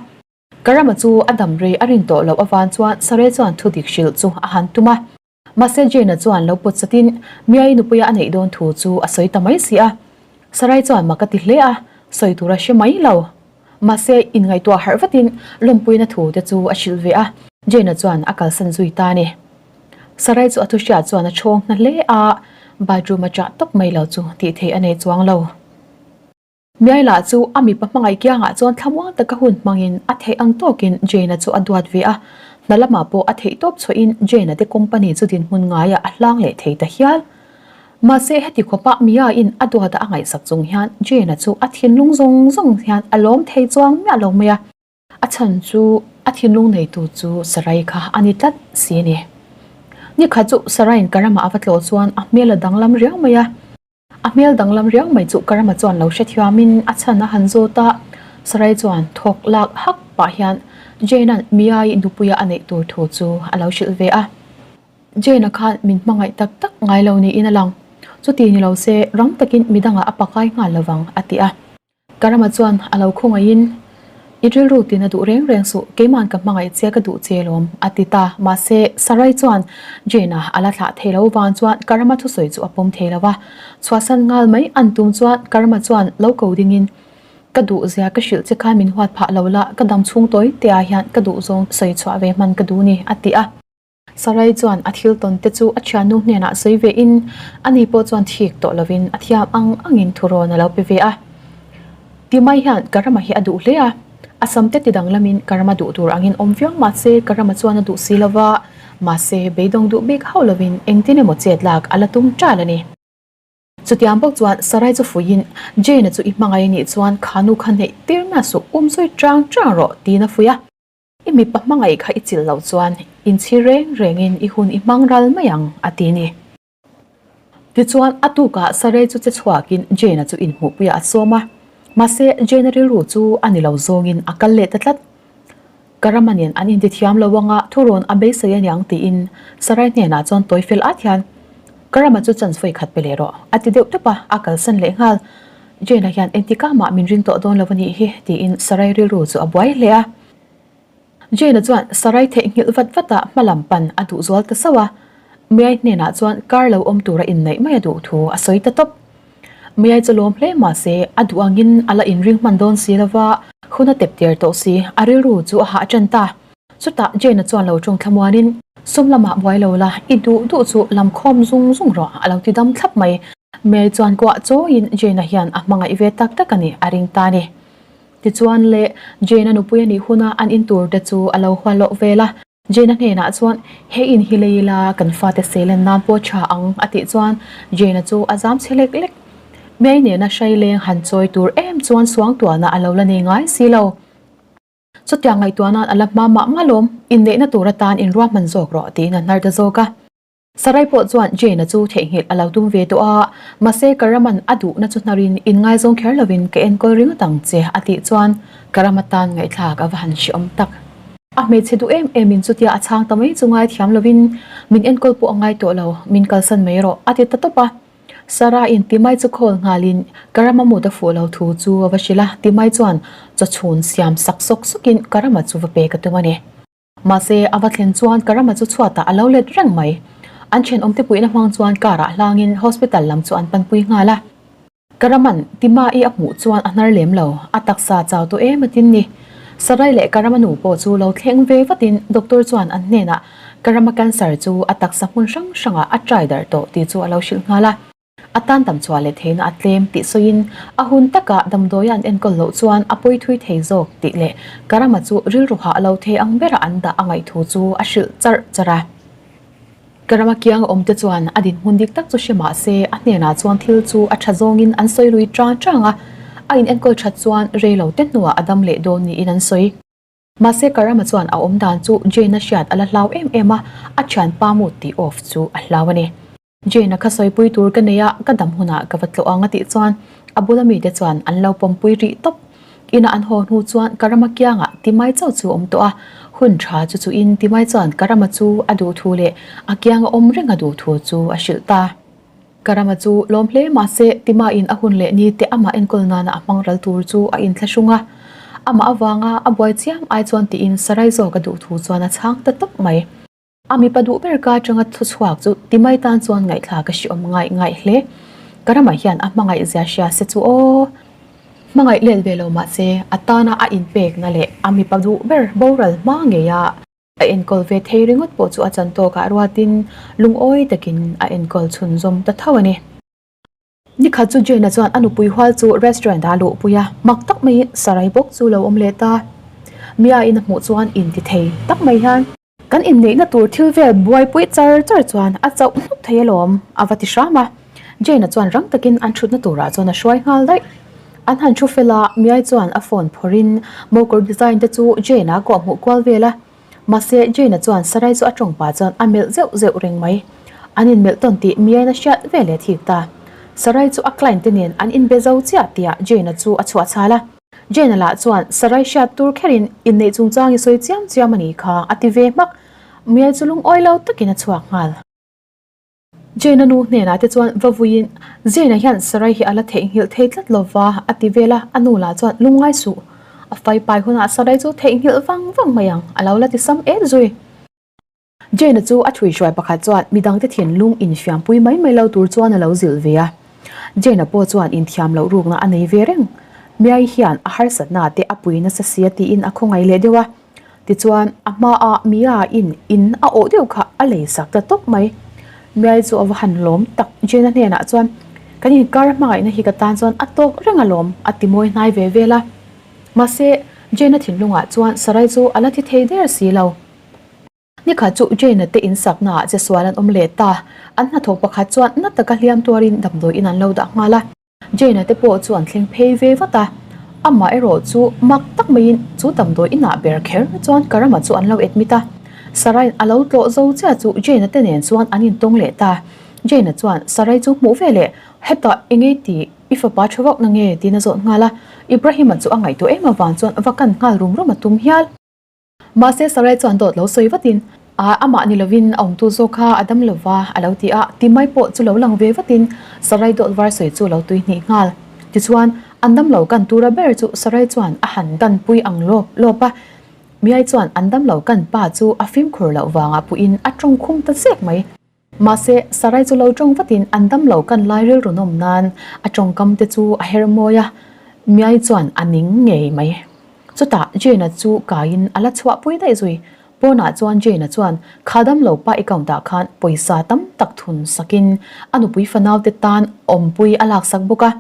Karama chu a dam rei a rin tawh loh avan chuan Sarai chuan thudik hrilh chu a han tum a. Mahse Jane-a chuan lo pawt chatin Miai nupuia a neih dawn thu chu a sawi ta mai si a. Sarai chuan mak a ti hle a, sawi tur a hre mai lo. Mahse inngaihtuah harh vatin lawmpuina thu te chu a hrilh ve a, Jane-a chuan a kalsan zui ta a ni. Sarai chu a thu hriat chuan a chhawng hna hle a, bathroom a chah tawp mai lo chu tih theih a nei chuang lo. Miai lah chu a mipa hmangaih kiangah chuan thlamuang taka hun hmangin a theih ang tawkin Jane-a chu a duat ve a, hna lamah pawh a theih tawp chhuahin Jane-a te company chu dinhmun ngaiah a hlang leh thei ta hial. Mahse heti khawpa Mia-in a duata a ngaihsak chung hian Jane-a chu a thinlung zawng zawng hian a lawm thei chuang miah lo mai a. A chhan chu a thinlung neitu chu Sarai kha a ni tlat si a ni. Nikhat chu Saraiin ka ramah a va tlawh chuan a hmel a danglam riau mai a. A hmel danglam riau mai chu Karama chuan lo hrethiamin a chhan a han zawt a, Sarai chuan thawk lak hak pah hian Jane-a'n Mia-i nupuia a neih tur thu chu a lo hrilh ve a. Jane-a khan min hmangaih tak tak ngai lo niin a lang. Chuti ni lo se rang takin midangah a pakai nghal lovang a ti a. Karama chuan a lo khawngaihin. I rilru tina duh reng reng suh, keima'n ka hmangaih che ka duh che lawm, a ti ta. Mahse, Sarai chuan Jane-a a la thlah thei lo vang chuan Karma thusawi chu a pawm thei lo va. Chhuahsan nghal mai an tum chuan Karma chuan lo ko dingin, Ka duh zia ka hrilh che khan min huat phah lo la, ka dam chhung tawi te ah hian ka duh zawng sawi chhuah ve hman ka duh ni, a ti a. Sarai chuan a thil tawn te chu a thiannu hnenah sawi ve in, ani pawh chuan thik tawh lovin a thiam ang angin thurawn a lo pe ve a. Timai hian Karama hi a duh hle a, a sam te ti danglamin Karama duh tur angin awm viau mahse Karama chuan a duh si lova, mahse beidawng duh bik hauh lovin engtin emaw chet lak a la tum ṭal a ni. Chutiang bawk chuan Sarai chu fuihin, Jane-a chu i hmangaih anih chuan khanu kha hneih tir na suh, um sawi ṭang ṭang rawh tiin a fuih a. I mipa hmangaih kha i chilh loh chuan inchhir reng rengin i hun i hmang ral mai ang, a ti ni. Tichuan, a tukah Sarai chu che chhuakin Jane-a chu inhmuhpuiah a sawm a. Mahse, Jane-a rilru chu a ni lo zawngin a kal leh ta tlat. Karama nen an intithiam lo anga thurawn a beisei aniang tiin Sarai hnenah chuan tawi fel at hian, Karama chu chance vawi khat pe leh rawh, a ti deuh tawp a, a kalsan leh nghal. Jane-a hian engtikah mah min ring tawh dawn lo a nih hi, tiin Sarai rilru chu a buai hle a. Jane-a chuan Sarai theihnghilh vat vat ah hma lam pan a duh zual ta sauh a, Miai hnenah chuan kar lo awm tura inneih mai a duh thu a sawi ta tawp. Miai chu lawm hle mah se a duh angin a la inring hman dawn si lova, hun a tep tir tawh si, a rilru chu a hah ṭan ta. Chutah Jane-a chuan lo ṭawng thlamuanin, Sum lamah buai lo la, i duh duh chu lam khawm zung zung rawh, a lo ti dam thlap mai. Miai chuan kuah chawiin Jane-a hian a hmangaih ve tak tak a ni, a ring ta a ni. Tichuan le, Jane-a nupui a nih huna an in tur te chu a lo hual loh vel a. Jane-a hnenah chuan, He in hi lei ila kan fate seilen nan pawh tha ang, a tih chuan Jane-a chu a zam chhe lek lek. Mei nena hrai leng han chawi tur em chuan suangtuahna a lo la nei ngai si lo. Chutiang ngaihtuah nan a la hma mah mah lawm, inneihna tur atan inruahman zawk rawh, tiin a hnar ta zawk a. Sarai pawh chuan Jane-a chu theihnghilh a lo tum ve tawh a, mahse Karaman a duhna chu hnarin inngaizawng kher lovin ka enkawl ringawt ang che a tih chuan Karama tan ngaihthlak a va han hreawm tak. A hmeichhe duh em emin chutia a chhang ta mai chu ngaithiam lovin min enkawl pawh a ngai tawh lo, min kalsan mai rawh a ti ta tawp a. Sarah-in Timai chu call nghalin Karama mut a fuh lo thu chu a va hrilh a, Timai chuan chawchhun siam sak sawk sawkin Karama chu va pek a tum a ni. Mahse, a va thlen chuan Karama chu chhuatah a lo let reng mai. An thenawmte puihna hmang chuan car ah hlangin hospital lam chu an panpui nghal a. Karaman Tima-i a hmuh chuan a hnar lem lo, a taksa chau tawh em atin ni. Sarai leh Karama nu pawh chu lo thleng ve vatin doctor chuan an hnenah Karama cancer chu a taksa hmun hrang hrangah a trai darh tawh tih chu a lo hrilh nghal a. A tan dam chhuah leh theihna a tlem tih sawiin a hun takah damdawia an enkawl loh chuan a pawi thui thei zawk tih leh Karama chu rilru hah lo thei ang bera an dah a ngaih thu chu a hrilh charh charh a. Karama kiang awm te chuan a dinhmun dik tak chu hre mah se a hnenah chuan thil chu a tha zawngin an sawi lui tang tang a, a inenkawl that chuan rei lo te hnuah a dam leh dawn niin an sawi. Mahse Karama chuan a awm dan chu Jane-a hriat a la hlau em em a, a thianpa mood tih off chu a hlau a ni. Jane-a kha sawipui tur ka nei a, ka dam hunah ka va tlawh ang a tih chuan a bula mite chuan an lo pawmpui rih tawp. Ina an haw hnu chuan Karama kiangah Timai chauh chu a awm tawh a, hun tha chu chuin Timai chuan Karama chu a duh thu leh a kianga awm reng a duh thu chu a hrilh ta. Karama chu lawm hle mahse Timain a hun leh ni te amah enkawl nana a hmang ral tur chu a inthlahrung a, amah avanga a buai chiam ai chuan tiin Sarai zawk a duh thu chuan a chhang ta tawp mai. A mipa duh ber ka atanga thu chhuak chu Timai tan chuan ngaihthlak a hreawm ngaih ngaih hle. Karama hian a hmangaih zia hria se chu aw. Hmangaih let ve lo mahse a tana a inpekna leh a mipa duh ber boral hma ngei a, A enkawl ve thei ringawt pawh chu a chan tawkah ruatin lungawi takin a enkawl chhunzawm ta tho a ni. Nikhat chu Jane-a chuan a nupui hual chu restaurant ah a luhpui a, mak tak maiin Sarai bawk chu lo awm leh ta. Mia-in a hmuh chuan inti thei tak mai hian. Kan inneihna tur thil vel buaipui char char chuan a chauh hnup thei alawm, a va ti hram a. Jane-a chuan rang takin an thutna turah chuan a hruai nghal daih. An han thu fel a, Miai chuan a phone phawrhin mokawr design te chu Jane-a kawh hmuh kual vel a. Mahse, Jane-a chuan Sarai chu a tawng pah chuan a melh zeuh zeuh reng mai. An inmelh tawn tih Miaiin a hriat ve leh thik ta. Sarai chu a client te nen an inbe zo chiah tihah Jane-a chu a chhuah chhal a. Jane-a lah chuan Sarai hriat tur kherin inneih chungchang i sawi chiam chiam a nih kha a ti ve hmak. Miai chu lungawi lo takin a chhuak nghal. Jane-a nu hnenah te chuan va vuiin, Jane-a hian Sarai hi a la theihnghilh thei tlat lo va, a ti vel a, a nu lah chuan lungngai suh. A faipai hunah Sarai chu theihnghilh vang vang mai ang, a lo la ti sam et zui. Jane-a chu a thuihruai pakhat chuan midangte thinlung infiampui mai mai lo tur chuan a lo zilh ve a. Jane-a pawh chuan inthiam loh rukna a nei ve reng. Miai hian a harsatna te a pui nasa sia tiin a khawngaih leh deuh a. Tichuan, a hmaah Mia-in in a awh deuh kha a lei sak ta tawp mai. Miai chu a va han lawm tak. Jane-a hnenah chuan, Kan inkar hmangaihna hi ka tan chuan a tawk reng alawm, a ti mawi hnai ve vel a. Mahse, Jane-a thinlungah chuan Sarai chu a la thi thei der si lo. Nikhat chu Jane-a te insaknaah che sual an awm leh ta. An hnathawk pakhat chuan na taka hliam tuarin damdawi in an lo dah nghal a. Jane-a te pawh chu an thleng phei ve vat a. Amah erawh chu mak tak maiin chu damdawi inah ber kher chuan Karama chu an lo admit a. Sarah-in a lo tlawh zo chiah chu Jane-a te nen chuan an intawng leh ta. Jane-a chuan Sarah-i chu hmuh ve leh hetah eng tih i fapa tha vak na nge tiin a zawt nghal a. Ibrahim-a chu a ngaihtuah em avang chuan va kan nghal rum rum a tum hial. Mahse Sarai chuan dawt lo sawi vatin, A, amah ni lovin a awmtu zawk kha a dam lova a lo ti a, ti mai pawh chu lo lang ve vatin Sarai dawt var sawi chu lo tui hnih nghal. Tichuan, an dam lo kan tura ber chu Sarai chuan a han danpui ang lawp lawp a. Miai chuan an dam lo kan pa chu a fimkhur loh vangah puhin a tawngkhum ta zek mai. Mahse, Sarai chu lo tawng vatin an dam lo kan lai rilru nawm nan a tawngkam te chu a her mawi a, Miai chuan a ning ngei mai. Chutah Jane-a chu kaiin a la chhuahpui daih zui. Pawnah chuan Jane-a chuan kha dam lo pa account ah khan pawisa tam tak thun sakin a nupui fanau te tan awmpui a laksak bawk a.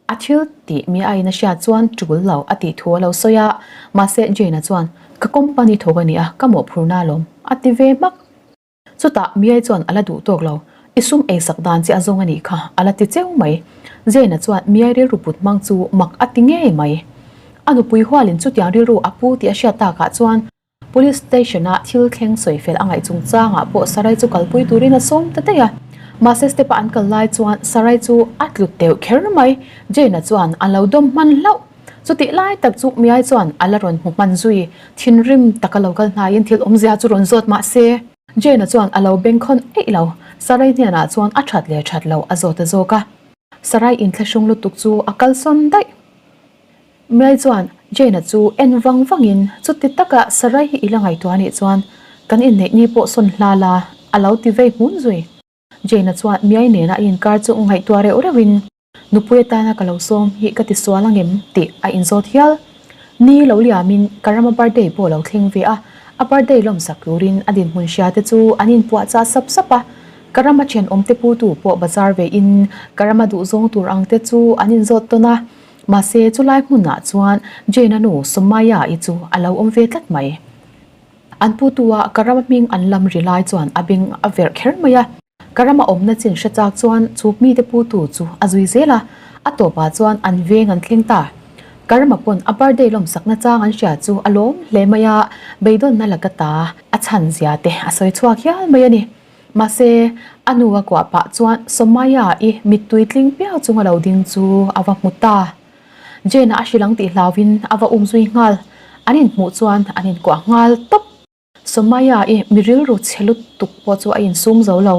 A thil tih Miaiin a hriat chuan tul lo a tih thu a lo sawi a, mahse Jane-a chuan ka company thawk a ni a, ka mawhphurna alawm a ti ve hmak. Chutah Miai chuan a la duh tawk lo, I sum eisak dan che a zawng a nih kha, a la ti cheu mai. Zena chuan Miai rilru put hmang chu mak a ti ngei mai. A nupui hualin chutiang rilru a pu tih a hriat takah chuan Police Station-a thil thleng sawi fel a ngaih chungchangah pawh Sarai chu kalpui turin a sawm ta daih a. Mahse step-a an kal lai chuan Sarai chu a tlu teuh kher mai. Jane-a chuan a lo dawm hman hlauh. Chutih lai tak chu Miai chuan a la rawn hmu hman zui, thinrim taka lo kal hnaiin thil awmzia chu rawn zawt mah se. Jane-a chuan a lo bengkhawn eih lo, Sarai hnenah chuan a that leh that lo a zawt a zawk a. Sarai inthlahrung lutuk chu a kalsawn daih. Miai chuan Jane-a chu en vang vangin chuti taka Sarai hi i la ngaihtuah anih chuan kan inneih ni pawh sawn hla la a lo ti vei hmun zui. Jane-a chuan Miai nena a inkar chu ngaihtuah reuh reuhin Nupui atana ka lo sawm hi ka ti sual angem tih a inzawt hial. Ni lo liamin ka rama birthday pawh lo thleng ve a, a birthday lawmsak turin a dinhmun hria te chu an inpuahchah sap sap a. Ka rama thenawm te putu pawh bazar vein ka rama duhzawng tur ang te chu an inzawt tawn a. Mahse chulai hmunah chuan Jane-a nu Somaya-i chu a lo awm ve tlat mai. An putu-a ka rama hming an lam ri lai chuan a beng a verh kher mai a. Ka rama awmna chin hre chak chuan chu mite putu chu a zui zel a, a tawpah chuan an veng an thleng ta. Ka rama pawn a birthday lawmsakna chang an hria chu a lawm hle mai a, beidawnna la ka ta a chhan zia te a sawi chhuak hial mai a ni. Mahse, a nu a kuah pah chuan Somaya-i mittui tling piau chunga lo ding chu a va hmu ta. Jane-a a hrilh ang tih hlauhin a va umzui nghal. An inhmuh chuan an inkuah nghal tawp. Somaya i mi rilru chhe lutuk pawh chu a insum zo lo.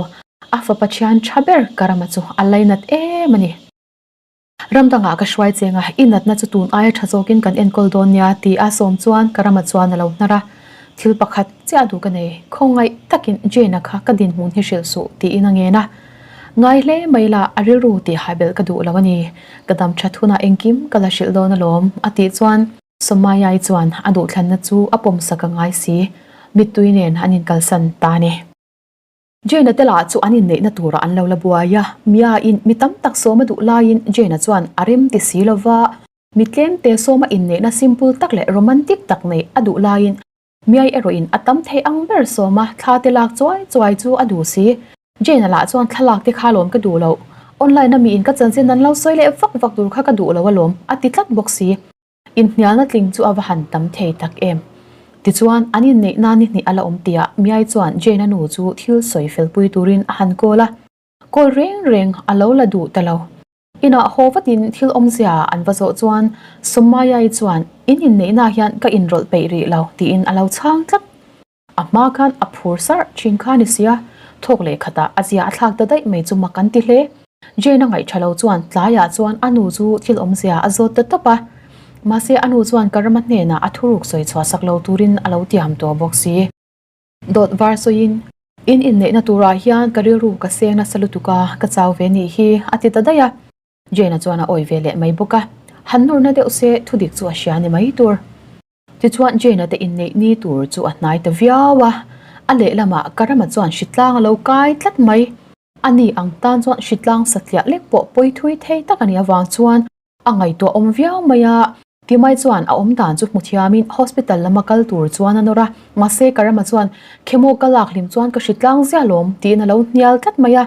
A fapa thian tha ber Karama chu a lainat em a ni. Ram dangah ka hruai cheng a, i natna chu tun aia tha zawkin kan enkawl dawn nia ti a sawm chuan Karama chuan a lo hnar a. Thil pakhat chiah duh ka nei, khawngaih takin Jane-a kha ka dinhmun hi hrilh suh tiin a ngen a. Ngai hle mai la, a rilru tih hai belh ka duh lo a ni. Ka dam that hunah engkim ka la hrilh dawn alawm a tih chuan Somayai chuan a duhthlanna chu a pawmsak a ngai si, mittui nen an inkalsan ta a ni. Jane-a te lah chu an inneihna turah an lo la buai a, Mia-in mi tam tak sawm a duh laiin Jane-a chuan a rem ti si lo va, mi tlemte sawma inneihna simple tak leh romantic tak neih a duh laiin Miai erawhin a tam thei ang ber sawma thla te lak chuai chuai chu a duh si. Jane-a lah chuan thlalak te kha alawm ka duh loh, online-a miin ka chanchin an lo sawi leh vak vak tur kha ka duh lo alawm a ti tlat bawk si. Inhnialna tling chu a va han tam thei tak em? Tichuan, an inneihna ni hnih a la awm tiah Miai chuan Jane-a nu chu thil sawi felpui turin a han call a. Call reng reng a lo la duh ta lo. Inah haw vatin thil awmzia an va zawh chuan Somaya-i chuan in inneihna hian ka inrawlh peih rih lo tiin a lo chhang tlat. A hma khan a phur sarh thin kha ni sia, thawk leh khatah a zia a thlak ta daih mai chu mak an ti hle. Jane a ngaih tha lo chuan tlaiah chuan a nu chu thil awmzia a zawt ta tawp a. Mahse a nu chuan Karama hnenah a thuruk sawi chhuah sak lo turin a lo tiam tawh bawk si. Dawt var sawiin, In inneihna turah hian ka rilru ka seng nasa lutuk a, ka chau ve nih hi, a ti ta daih a. Jane-a chuan a awi ve leh mai bawk a, han nawrna deuh se thudik chu a hria ni mai tur. Tichuan Jane-a te inneih ni tur chu a hnai ta viau a, a lehlamah Karama chuan hritlang a lo kai tlat mai. Ani ang tan chuan hritlang satliah lek pawh pawi thui thei tak a nih avang chuan a ngaihtuah awm viau mai a. Timai chuan a awm dan chu hmu thiamin hospital lama kal tur chuan a nawr a, mahse Karama chuan Khemaw ka lak hlim chuan ka hritlang ziah lawm tiin a lo hnial tlat mai a.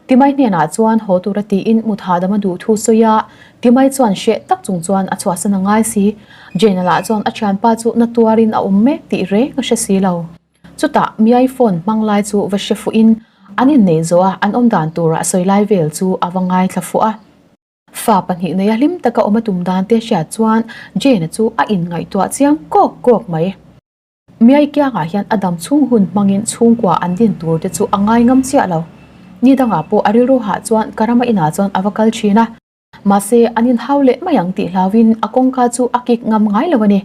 Timai hnenah chuan haw tura tiin mut hahdam a duh thu sawi a, Timai chuan hreh tak chung chuan a chhuahsan a ngai si. Jane-a lah chuan a thianpa chu na tuarin a awm mek tih reng a hre si lo. Chutah Miai phone hmang lai chu va hre fuhin an inneih zawh a, an awm dan tura a sawi lai vel chu a va ngaithla fuh a. Fa pahnih neia hlim taka awm a tum dan te hriat chuan Jane-a chu a inngaihtuah chiang kawk kawk mai. Miai kiangah hian a dam chhung hun hmangin chhungkua an din tur te chu a ngai ngam chiah lo. Ni dangah pawh a rilru hah chuan ka rama inah chuan a va kal thin a. Mahse, an inhau leh mai ang tih hlauin a kawngka chu a kik ngam ngai lo a ni.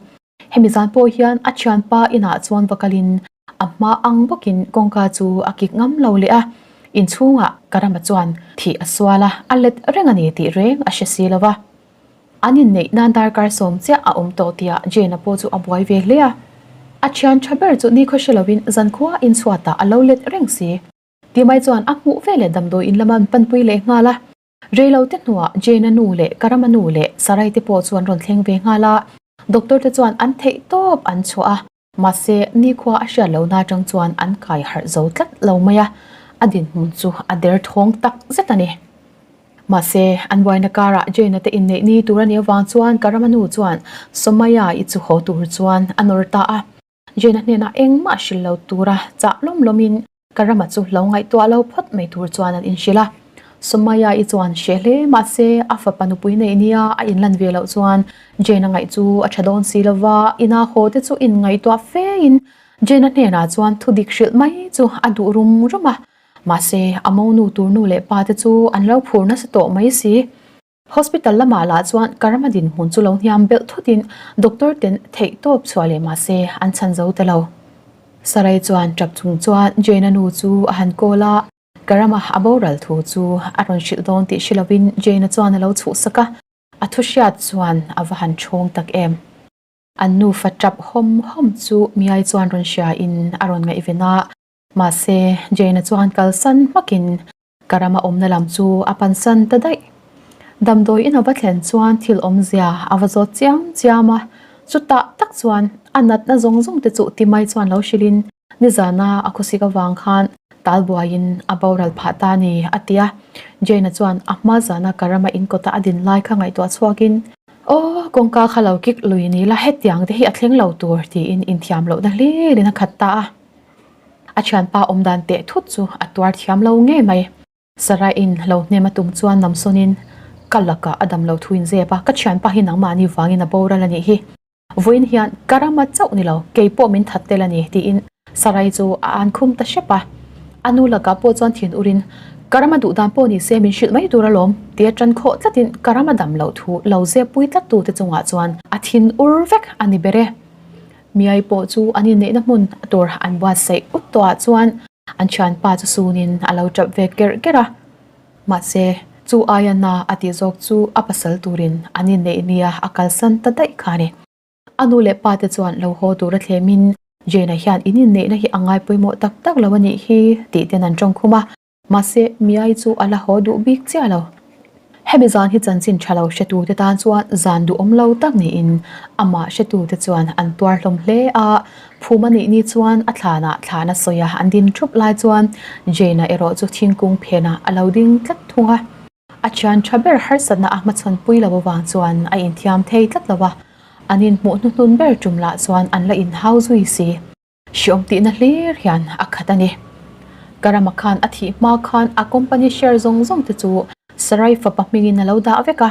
Hemi zan pawh hian a thianpa inah chuan va kalin a hma ang bawkin kawngka chu a kik ngam lo leh a. Inchhungah ka rama chuan thih a sual a, a let reng a ni tih reng a hre si lo va. An inneih nan darkar sawm chiah a awm tawh tihah Jane-a pawh chu a buai ve hle a. A thian tha ber chu nikhaw hre lovin zankhua inchhuatah a lo let reng si. Timai chuan a hmuh veleh damdawi in lama an panpui leh nghal a. Reilote hnuah Jane-a nu leh Karama nu leh Sarai te pawh chu an rawn thleng ve nghal a. Doctor te chuan an theih tawp an chhuah a. Mahse, nikhua a hriat lohna atang chuan an kai harh zo tlat lo mai a, a dinhmun chu a derthawng tak zet a ni. Mahse, an buaina karah Jane-a te inneih ni tur a nih avang chuan Karama nu chuan Somaya-i chu haw tur chuan a nawr ta a. Jane-a hnenah engmah hrilh lo tura chah lawm lawmin Ka rama chu lo ngaihtuah lo phawt mai tur chuan an inhrilh a. Somaya-i chuan hreh hle mahse a fapa nupui neih nia a inlan ve loh chuan Jane-a ngaih chu a tha dawn si lova, ina haw te chu inngaihtuah fein Jane-a hnenah chuan thudik hrilh mai chu a duh rum rum a. Mahse a monu tur nu leh pa te chu an lo phur nasa tawh mai si. Hospital lamah lah chuan ka rama dinhmun chu lo hniam belh thutin doctor ten theih tawp chhuah leh mahse an chhan zo ta lo. Sarai chuan tap chung chuan Jane-a nu chu a han call a, ka rama a boral thu chu a rawn hrilh dawn tih hre lovin Jane-a chuan a lo chhuhsak a, a thu hriat chuan a va han ṭhawng tak em. An nufa tap hawm hawm chu Miai chuan rawn hria in a rawn ngaihven a, mahse Jane-a chuan kalsan hmakin Ka rama awmna lam chu a pansan ta daih. Damdawi in a va thlen chuan thil awmzia a va zawt chiam chiam a, chutah tak chuan a natna zawng zawng te chu Timai chuan lo hrilhin nizana a khawsik avang khan talbuaiin a boral phah ta a ni a ti a. Jane-a chuan a hma zana ka rama in kawta a din lai kha ngaihtuah chhuakin, Aw, kawngka kha lo kik lui ni la, hetiang te hi a thleng lo tur tiin inthiam lohna hlirin a khat ta a. A thianpa awm dan teh thut chu a tuar thiam lo ngei mai. Sarah-in lo hnem a tum chuan namsawnin ka lakah a dam lo thu in zep a, ka thianpa hi nangmahni vangin a boral a nih hi. Vawiin hian ka rama chauh ni lo, kei pawh min that tel a ni tiin Sarai chu a an khum ta hrep a. A nu lakah pawh chuan thin urin ka rama duh dan pawh ni se min hrilh mai tur alawm tia tan khawh tlatin ka rama dam loh thu lo zep pui tlat tute chungah chuan a thin ur vek a ni ber e. Miai pawh chu an inneihna hmun tur an buatsaih ut tawhah chuan an thianpa chu sunin a lo tap ve kerh kerh a. Mahse, chu aia na a tih zawk chu a pasal turin an inneih nia a kalsan ta daih kha a ni. A nu leh pa te chuan lo haw tura thlemin Jane-a hian in inneihna hi a ngai pawimawh tak tak lo a nih hi tih ten an tawngkhum a. Mahse, Miai chu a la haw duh bik chiah lo. Hemi zan hi chanchin tha lo hretute tan chuan zan duhawm lo tak niin amah hretute chuan an tuar hlawm hle a. Phum a nih ni chuan a thlanah thlana sawia an din thup lai chuan Jane-a erawh chu thingkung phenah a lo ding tlat thung a. A thian tha ber harsatna a hmachhawn pui lo avang chuan a inthiam thei tlat lo a, an inhmuh hnuhnun ber tum lah chuan an la inhau zui si. Hriawm tihna hlir hian a khat a ni. Ka rama khan a thih hma khan a company share zawng zawng te chu Sarai fapa hmingin a lo dah vek a.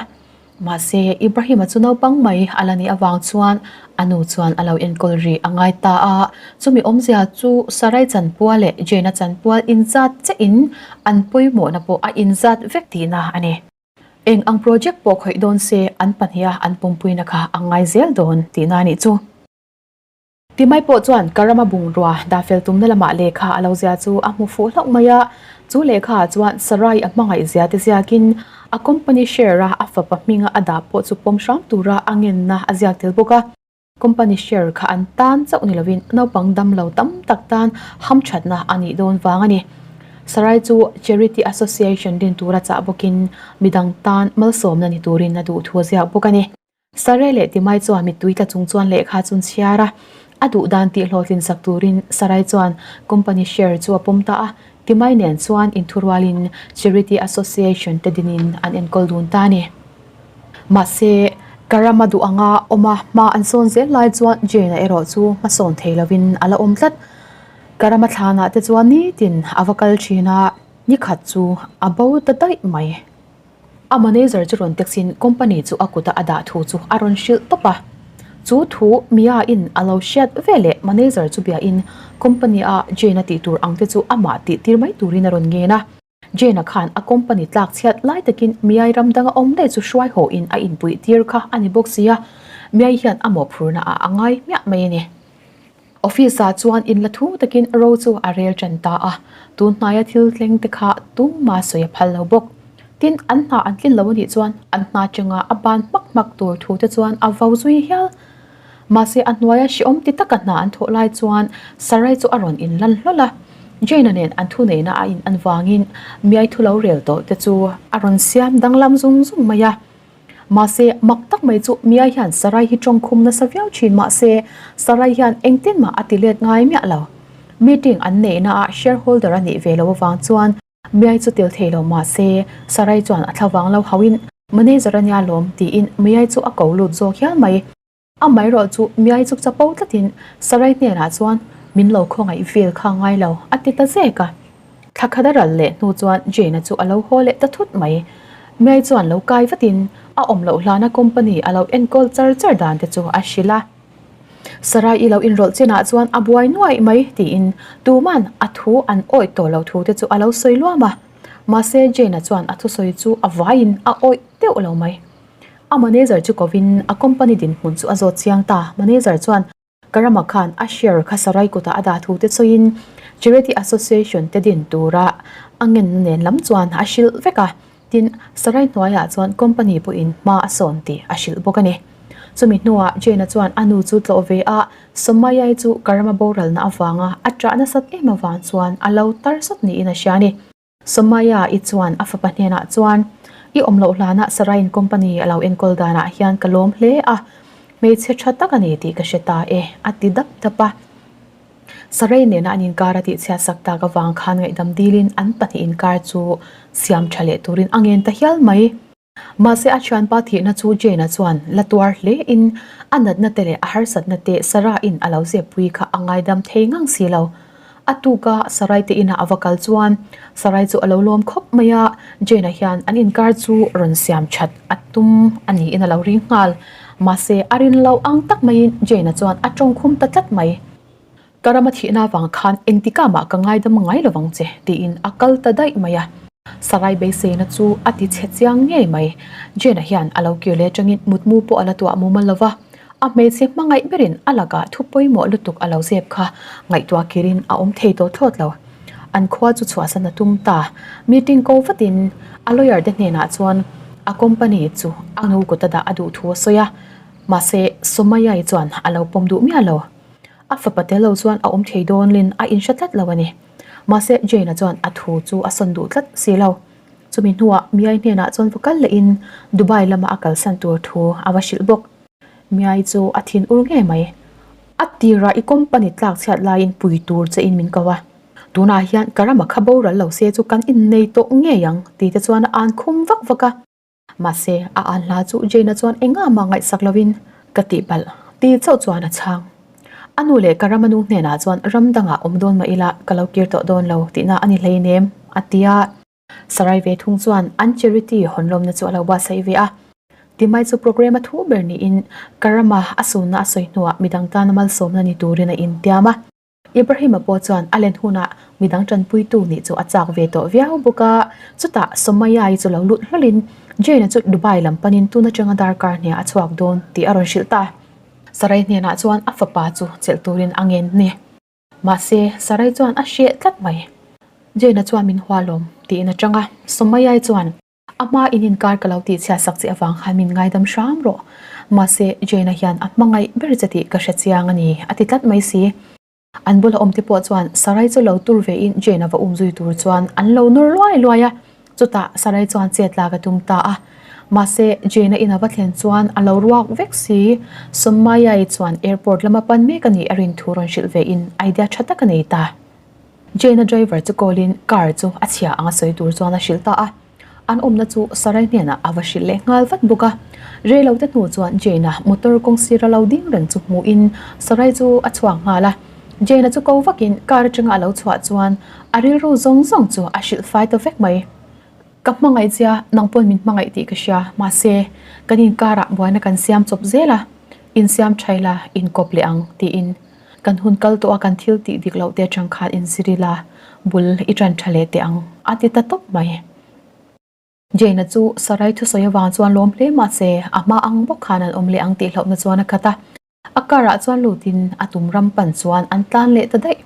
Mahse, Ibrahim-a chu naupang mai a la nih avang chuan a nu chuan a lo enkawl rih a ngai ta a. Chumi awmzia chu Sarai chanpual leh Jane-a chanpual inzat chiahin an pawimawhna pawh a inzat vek tihna a ni. Eng ang project pawh khawih dawn se an pahniha an pumpuina kha a ngai zel dawn tihna a nih chu. Timai pawh chuan ka rama bungrua dah fel tumna lamah lehkha a lo zia chu a hmu fuh hlauh mai a, chu lehkha ah chuan Sarai a hmangaih zia te ziakin a company share a a fapa hminga a dah pawh chu pawm hram tura a ngenna a ziak tel bawk a. Company share kha an tan chauh ni lovin naupang dam lo tam tak tan hamthatna a nih dawn vang a ni. Sarai chu Charity Association din tura chah bawkin midang tan malsawmna ni turin a duh thu a ziak bawk a ni. Sarai leh Timai chuan mittui tla chung chuan lehkha chu an chhiar a, a duh dan tih hlawhtlin sak turin Sarai chuan company share chu a pawm ta a, Timai nen chuan inthurualin Charity Association te dinin an enkawl dun ta a ni. Mahse, ka rama duh anga awm a hma an sawn zel lai chuan Jane-a erawh chu hmasawn thei lovin a la awm tlat. Ka rama thlanah te chuan nitin a va kal thin a, nikhat chu a bo ta daih mai. A manager chu rawn text in company chu a kuta a dah thu chu a rawn hrilh tawp a. Chu thu Mia in a lo hriat veleh manager chu bia in company a Jane-a tih tur ang te chu amah tih tir mai turin a rawn ngen a. Jane-a khan a company tlak chhiat lai takin Miai ram danga awm daih chu hruai haw in a inpuih tir kha a ni bawk sia, Miai hian a mawhphurna ah a ngai hmiah mai a ni. Office ah chuan inla thu takin ro chu a rel tan ta a, tun hnaia thil thleng te kha tumah sawi a phal lo bawk. Tin, an hna an tlin lo a nih chuan an hna chunga a ban hmak hmak tur thu te chuan a vo zui hial. Mahse a hnuaia hrehawm ti taka hna an thawh lai chuan Sarai chu a rawn inlan hlawl a, Jane-a nen an thuneihna a in an vangin miai thu lo rel tawh te chu a rawn siam danglam zung zung mai a. Mahse mak tak mai chu miai hian Sarai hi tawngkhum nasa viau thin mahse Sarai hian engtin mah a ti let ngai miah lo. Meeting an neihna ah shareholder a nih ve lo avang chuan Miai chu tel thei lo mah se, Sarai chuan a thla vang lo hauhin Manager a nia lawm tiin Miai chu a ko lut zawk hial mai. Amaherawh chu Miai chu chapo tlatin Sarai hnenah chuan min lo khawngaih vel kha ngai lo a ti ta zek a. Thla khat a ral leh hnu chuan Jane-a chu a lo haw leh ta thut mai. Miai chuan lo kai vatin a awm loh hlana company a lo enkawl char char dan te chu a hrilh a. Sarai i lo inrawlh chinah chuan a buai nuaih mai tiin tuman a thu an awih tawh lo thu te chu a lo sawi luam a. Mahse Jane-a chuan a thusawi chu a vaiin a awih deuh lo mai. A manager chu kovin a company dinhmun chu a zawt chiang ta. Manager chuan Karama khan a share kha Sarai kutah a dah thu te sawiin Charity Association te din tura a ngenna nen lam chuan a hrilh vek a. Tin, Sarai hnuaiah chuan company pawhin hma a sawn tih a hrilh bawk a ni. Chumi hnuah Jane-a chuan a nu chu tlawh ve a, Somayai chu Karama boralna avanga a ṭah nasat em avang chuan a lo tar sawt niin a hria a ni. Somaya-i chuan a fapa hnenah chuan, I awm loh hlanah Saraiin company a lo enkawl danah hian ka lawm hle a, hmeichhe ṭha tak a ni tih ka hre ta e, a ti dap dap a. Sarai nena an inkar a tihchhiatsak tak avang khan ngaihdam dilin an pahnih inkar chu siam tha leh turin a ngen ta hial mai. Mahse a thianpa thihna chu Jane-a chuan la tuar hle in a natna te leh a harsatna te Sarah-in a lo zeppui kha a ngaidam thei ngang si lo. A tuka Sarai te inah a va kal chuan Sarai chu a lo lawm khawp mai a, Jane-a hian an inkar chu rawn siam that a tum a niin a lo ring nghal. Mahse a rin lo ang tak maiin Jane-a chuan a tawngkhum ta tlat mai. Ka rama thihna avang khan engtikah mah ka ngaidam ngai lo vang che tiin a kal ta daih mai a. Sarai beiseina chu a ti chhe chiang ngei mai. Jane-a hian a lo kir leh atangin mutmu pawh a la tuah mumal lo va. A hmeichhe hmangaih berin a lakah thu pawimawh lutuk a lo zep kha ngaihtuah kirin a awm thei tawh thlawt lo. An khua chu chhuahsan a tum ta. Meeting ko vatin a lawyer te hnenah chuan a company chu a nu kut a dah a duh thu a sawi a. Mahse, Somaiya-i chuan a lo pawm duh miah lo. A fapa tel lo chuan a awm thei dawnlin a inhre tlat lo a ni. Mahse, Jane-a chuan a thu chu a sawn duh tlat si lo. Chumi hnuah Miai hnenah chuan va kal lehin Dubai lama a kalsan tur thu a va hrilh bawk. Miai chu a thin ur ngei mai. A tirah i company tlak chhiat laiin pui tur che in min ko a. Tunah hian ka rama kha boral lo se chu kan innei tawh ngei ang ti te chuan a an khum vak vak a. Mahse, a an hla chu Jane-a chuan engah mah ngaihsak lovin ka tihpalh ti chauh chuan a chhang. A nu leh ka rama nu hnenah chuan ram dangah awm dawn mah ila ka lo kir tawh dawn lo tihna a ni hleinem a ti a. Sarai ve thung chuan an charity hawnlawmna chu a lo buatsaih ve a. Timai chu programme a thu ber niin ka rama a sunna a sawi hnuah midang tana malsawmna ni turin a intiam a. Ibrahim-a pawh chuan a len hunah midang tanpuitu nih chu a chak ve tawh viau bawk a, chutah Somaiya-i chu lo lut hlawlhin Jane-a chu Dubai lam panin tun atanga darkar hniah a chhuak dawn tih a rawn hrilh ta. Sarai hnenah chuan a fapa chu chelh turin a ngen ni. Mahse, Sarai chuan a hreh tlat mai. Jane-a chuan min hua lawm tiin a chang a, Sawmaiai chuan a hma in inkar ka lo tihchhiat sak che avang khan min ngaidam hram rawh. Mahse, Jane-a hian a hmangaih ber che tih ka hre chiang a ni a ti tlat mai si. An bula awmte pawh chuan Sarai chu lo tur vein Jane-a va um zui tur chuan an lo nawr luai luai a, chutah Sarai chuan chet lak a tum ta a. Mahse, Jane-a in a va thlen chuan a lo ruak vek si. Sawmaiai chuan airport lama pan mek a nih a rin thu rawn hrilh vein idea tha tak a nei ta. Jane-a driver chu call in car chu a chhia anga sawi tur chuan a hrilh ta a. An awmna chu Sarai hnenah a va hrilh leh nghal vat bawk a. Reilote hnu chuan Jane-a motor kawng sira lo ding reng chu hmuhin Sarai chu a chhuak nghal a. Jane-a chu ko vakin car atanga a lo chhuah chuan a rilru zawng zawng chu a hrilh fai ta vek mai. Ka hmangaih chia, nang pawn min hmangaih tih ka hria, mahse kan inkarah buaina kan siam chawp zel a, insiam tha ila inkawp leh ang tiin Kan hun kal tawh a kan thil tih dik loh te atang khan inzir ila bul i tan tha leh teh ang a ti ta tawp mai. Jane-a chu Sarai thusawi avang chuan lawm hle mahse a hma ang bawk khan an awm leh ang tih hlauhna chuan a khat a. A car ah chuan lutin a tum ram pan chuan an tlan leh ta daih.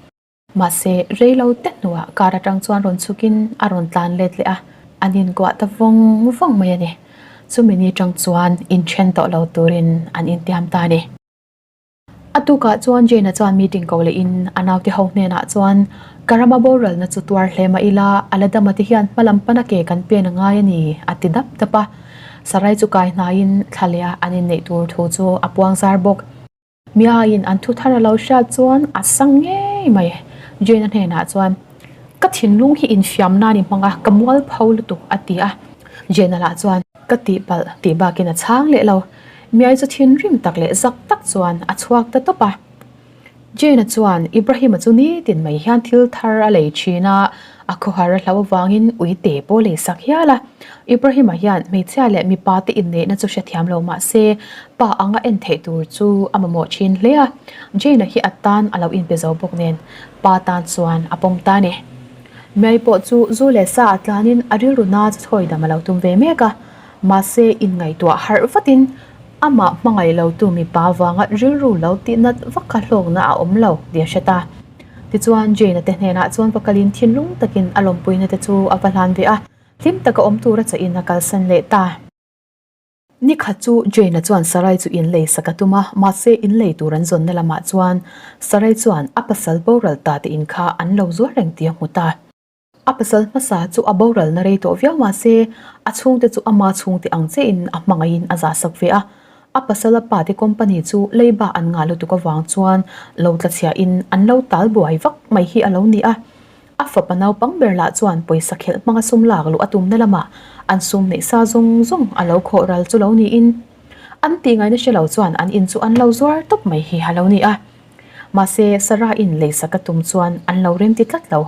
Mahse rei lo te hnuah car atang chuan rawn chhukin a rawn tlan let leh a, an inkuah ta vawng vawng mai a ni. Chumi ni tang chuan inthen tawh lo turin an intiam ta a ni. A tukah chuan Jane-a chuan meeting ko lehin a naute ho hnenah chuan, Ka rama boralna chu tuar hle mah ila, a la dama te hian hma lam pana ke kan pen a ngai a ni, a ti dap dap a. Sarai chu kai hnaiin thla leh a an inneih tur thu chu a puang zar bawk. Miaiin an thu thar a lo hriat chuan a sang ngei mai. Jane-a hnenah chuan, Ka thinlung hi infiam nan i hmang a, ka mual pho lutuk, a ti a. Jane-a lah chuan, Ka tihpalh tih bakin a chhang leh lo. Miai chu thinrim tak leh zak tak chuan a chhuak ta tawp a. Jane-a chuan Ibrahim-a chu nitin mai hian thil thar a lei thin a, a khawhar a hlau avangin uite pawh lei sak hial a. Ibrahim-a hian hmeichhia leh mipa te inneihna chu hrethiam lo mah se, pa anga en theih tur chu a mamawh thin hle a. Jane-a hi a tan a lo inpe zo bawk nen, pa tan chuan a pawm ta a ni. Miai pawh chu zu leh sa a tlanin a rilru na chu thawi dam a lo tum ve mek a. Mahse, inngaihtuah harh vatin amah hmangaih lotu mipa vanga rilru lo tihnat vak kha hlawkna a awm lo tih a hre ta. Tichuan, Jane-a te hnenah chuan va kalin thinlung takin a lawmpuina te chu a va hlan ve a, hlim taka awm tura chahin a kalsan leh ta. Nikhat chu Jane-a chuan Sarai chu inlei sak a tum a, mahse inlei tur an zawnna lamah chuan Sarai chuan a pasal boral ta te in kha an lo zuar reng tih a hmu ta. A pasal hmasa chu a boralna rei tawh viau mah se, a chhungte chu ama chhungte ang chiahin a hmangaihin a zahsak ve a. A pasal a pate company chu leiba an ngah lutuk avang chuan lo tlachhiahin an lo tal buai vak mai hi a lo ni a. A fapa naupang ber lah chuan pawisa khelh hmanga sum lak luh a tumna lamah an sum neih sa zawng zawng a lo khawh ral chu lo niin an tih ngaihna hre lo chuan an in chu an lo zuar tawp mai hi a lo ni a. Mahse, Sarah-in leisak a tum chuan an lo remti tlat lo.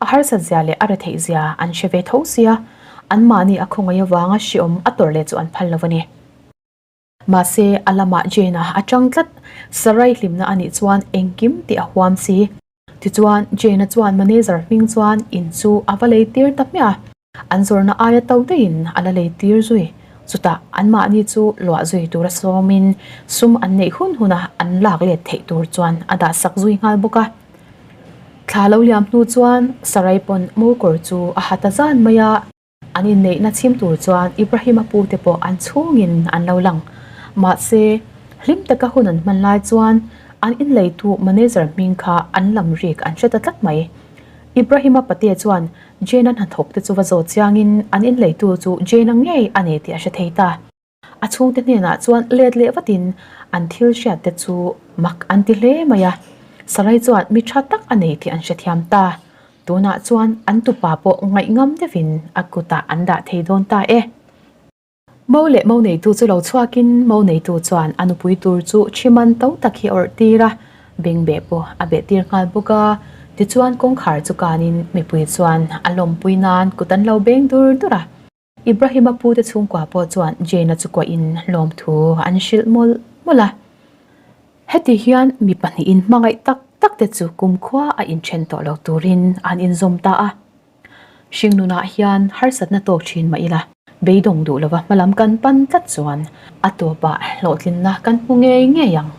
A harsat zia leh a retheih zia an hre ve tho sia, anmahni a khawngaih avanga hriawm a tawrh leh chu an phal lo a ni. Mahse, a lamah Jane-a a tang tlat, Sarai hlimna a nih chuan engkim tih a huam si. Tichuan, Jane-a chuan manager hming chuan in chu a va lei tir ta hmiah a. An zawrhna aia to daihin a la lei tir zui. Chutah anmahni chu luah zui tura sawmin sum an neih hun huna an lak let theih tur chuan a dah sak zui nghal bawk a. Thla lo liam hnu chuan Sarai pawn mokawr chu a ha ta zan mai a. An inneihna chhim tur chuan Ibrahim-a pute pawh an chhungin an lo lang. Mahse, hlim taka hun an hman lai chuan an inleitu manager hming kha an lam rik an hre ta tlat mai. Ibrahim-a pate chuan Jane-a hnathawk te chu va zawt chiangin an inleitu chu Jane-a ngei a ni tih a hre thei ta. A chhungte hnenah chuan let leh vatin an thil hriat te chu mak an ti hle mai a. Sarai chuan mi tha tak a nei tih an hrethiam ta. Tunah chuan an tupa pawh ngaihngam deuhin a kutah an dah thei dawn ta e. Mo leh mo neitu chu lo chhuakin mo neitu chuan a nupui tur chu thiman to tak hi a awrh tir a, bengbeh pawh a beh tir nghal bawk a. Tichuan kawngkhar chu kanin mipui chuan a lawmpui nan kut an lo beng dur dur a. Ibrahim-a pute chhungkua pawh chuan Jane-a chu kuahin lawmthu an hrilh mawlh mawlh a. Heti hian mi pahnihin hmangaih tak tak te chu kumkhua a inthen tawh lo turin an inzawm ta a. Hringnunah hian harsatna tawk thin mah ila. Beidawng duh lova hmalam kan pan tlat chuan a tawpah hlawhtlinna kan hmu ngei ngei ang.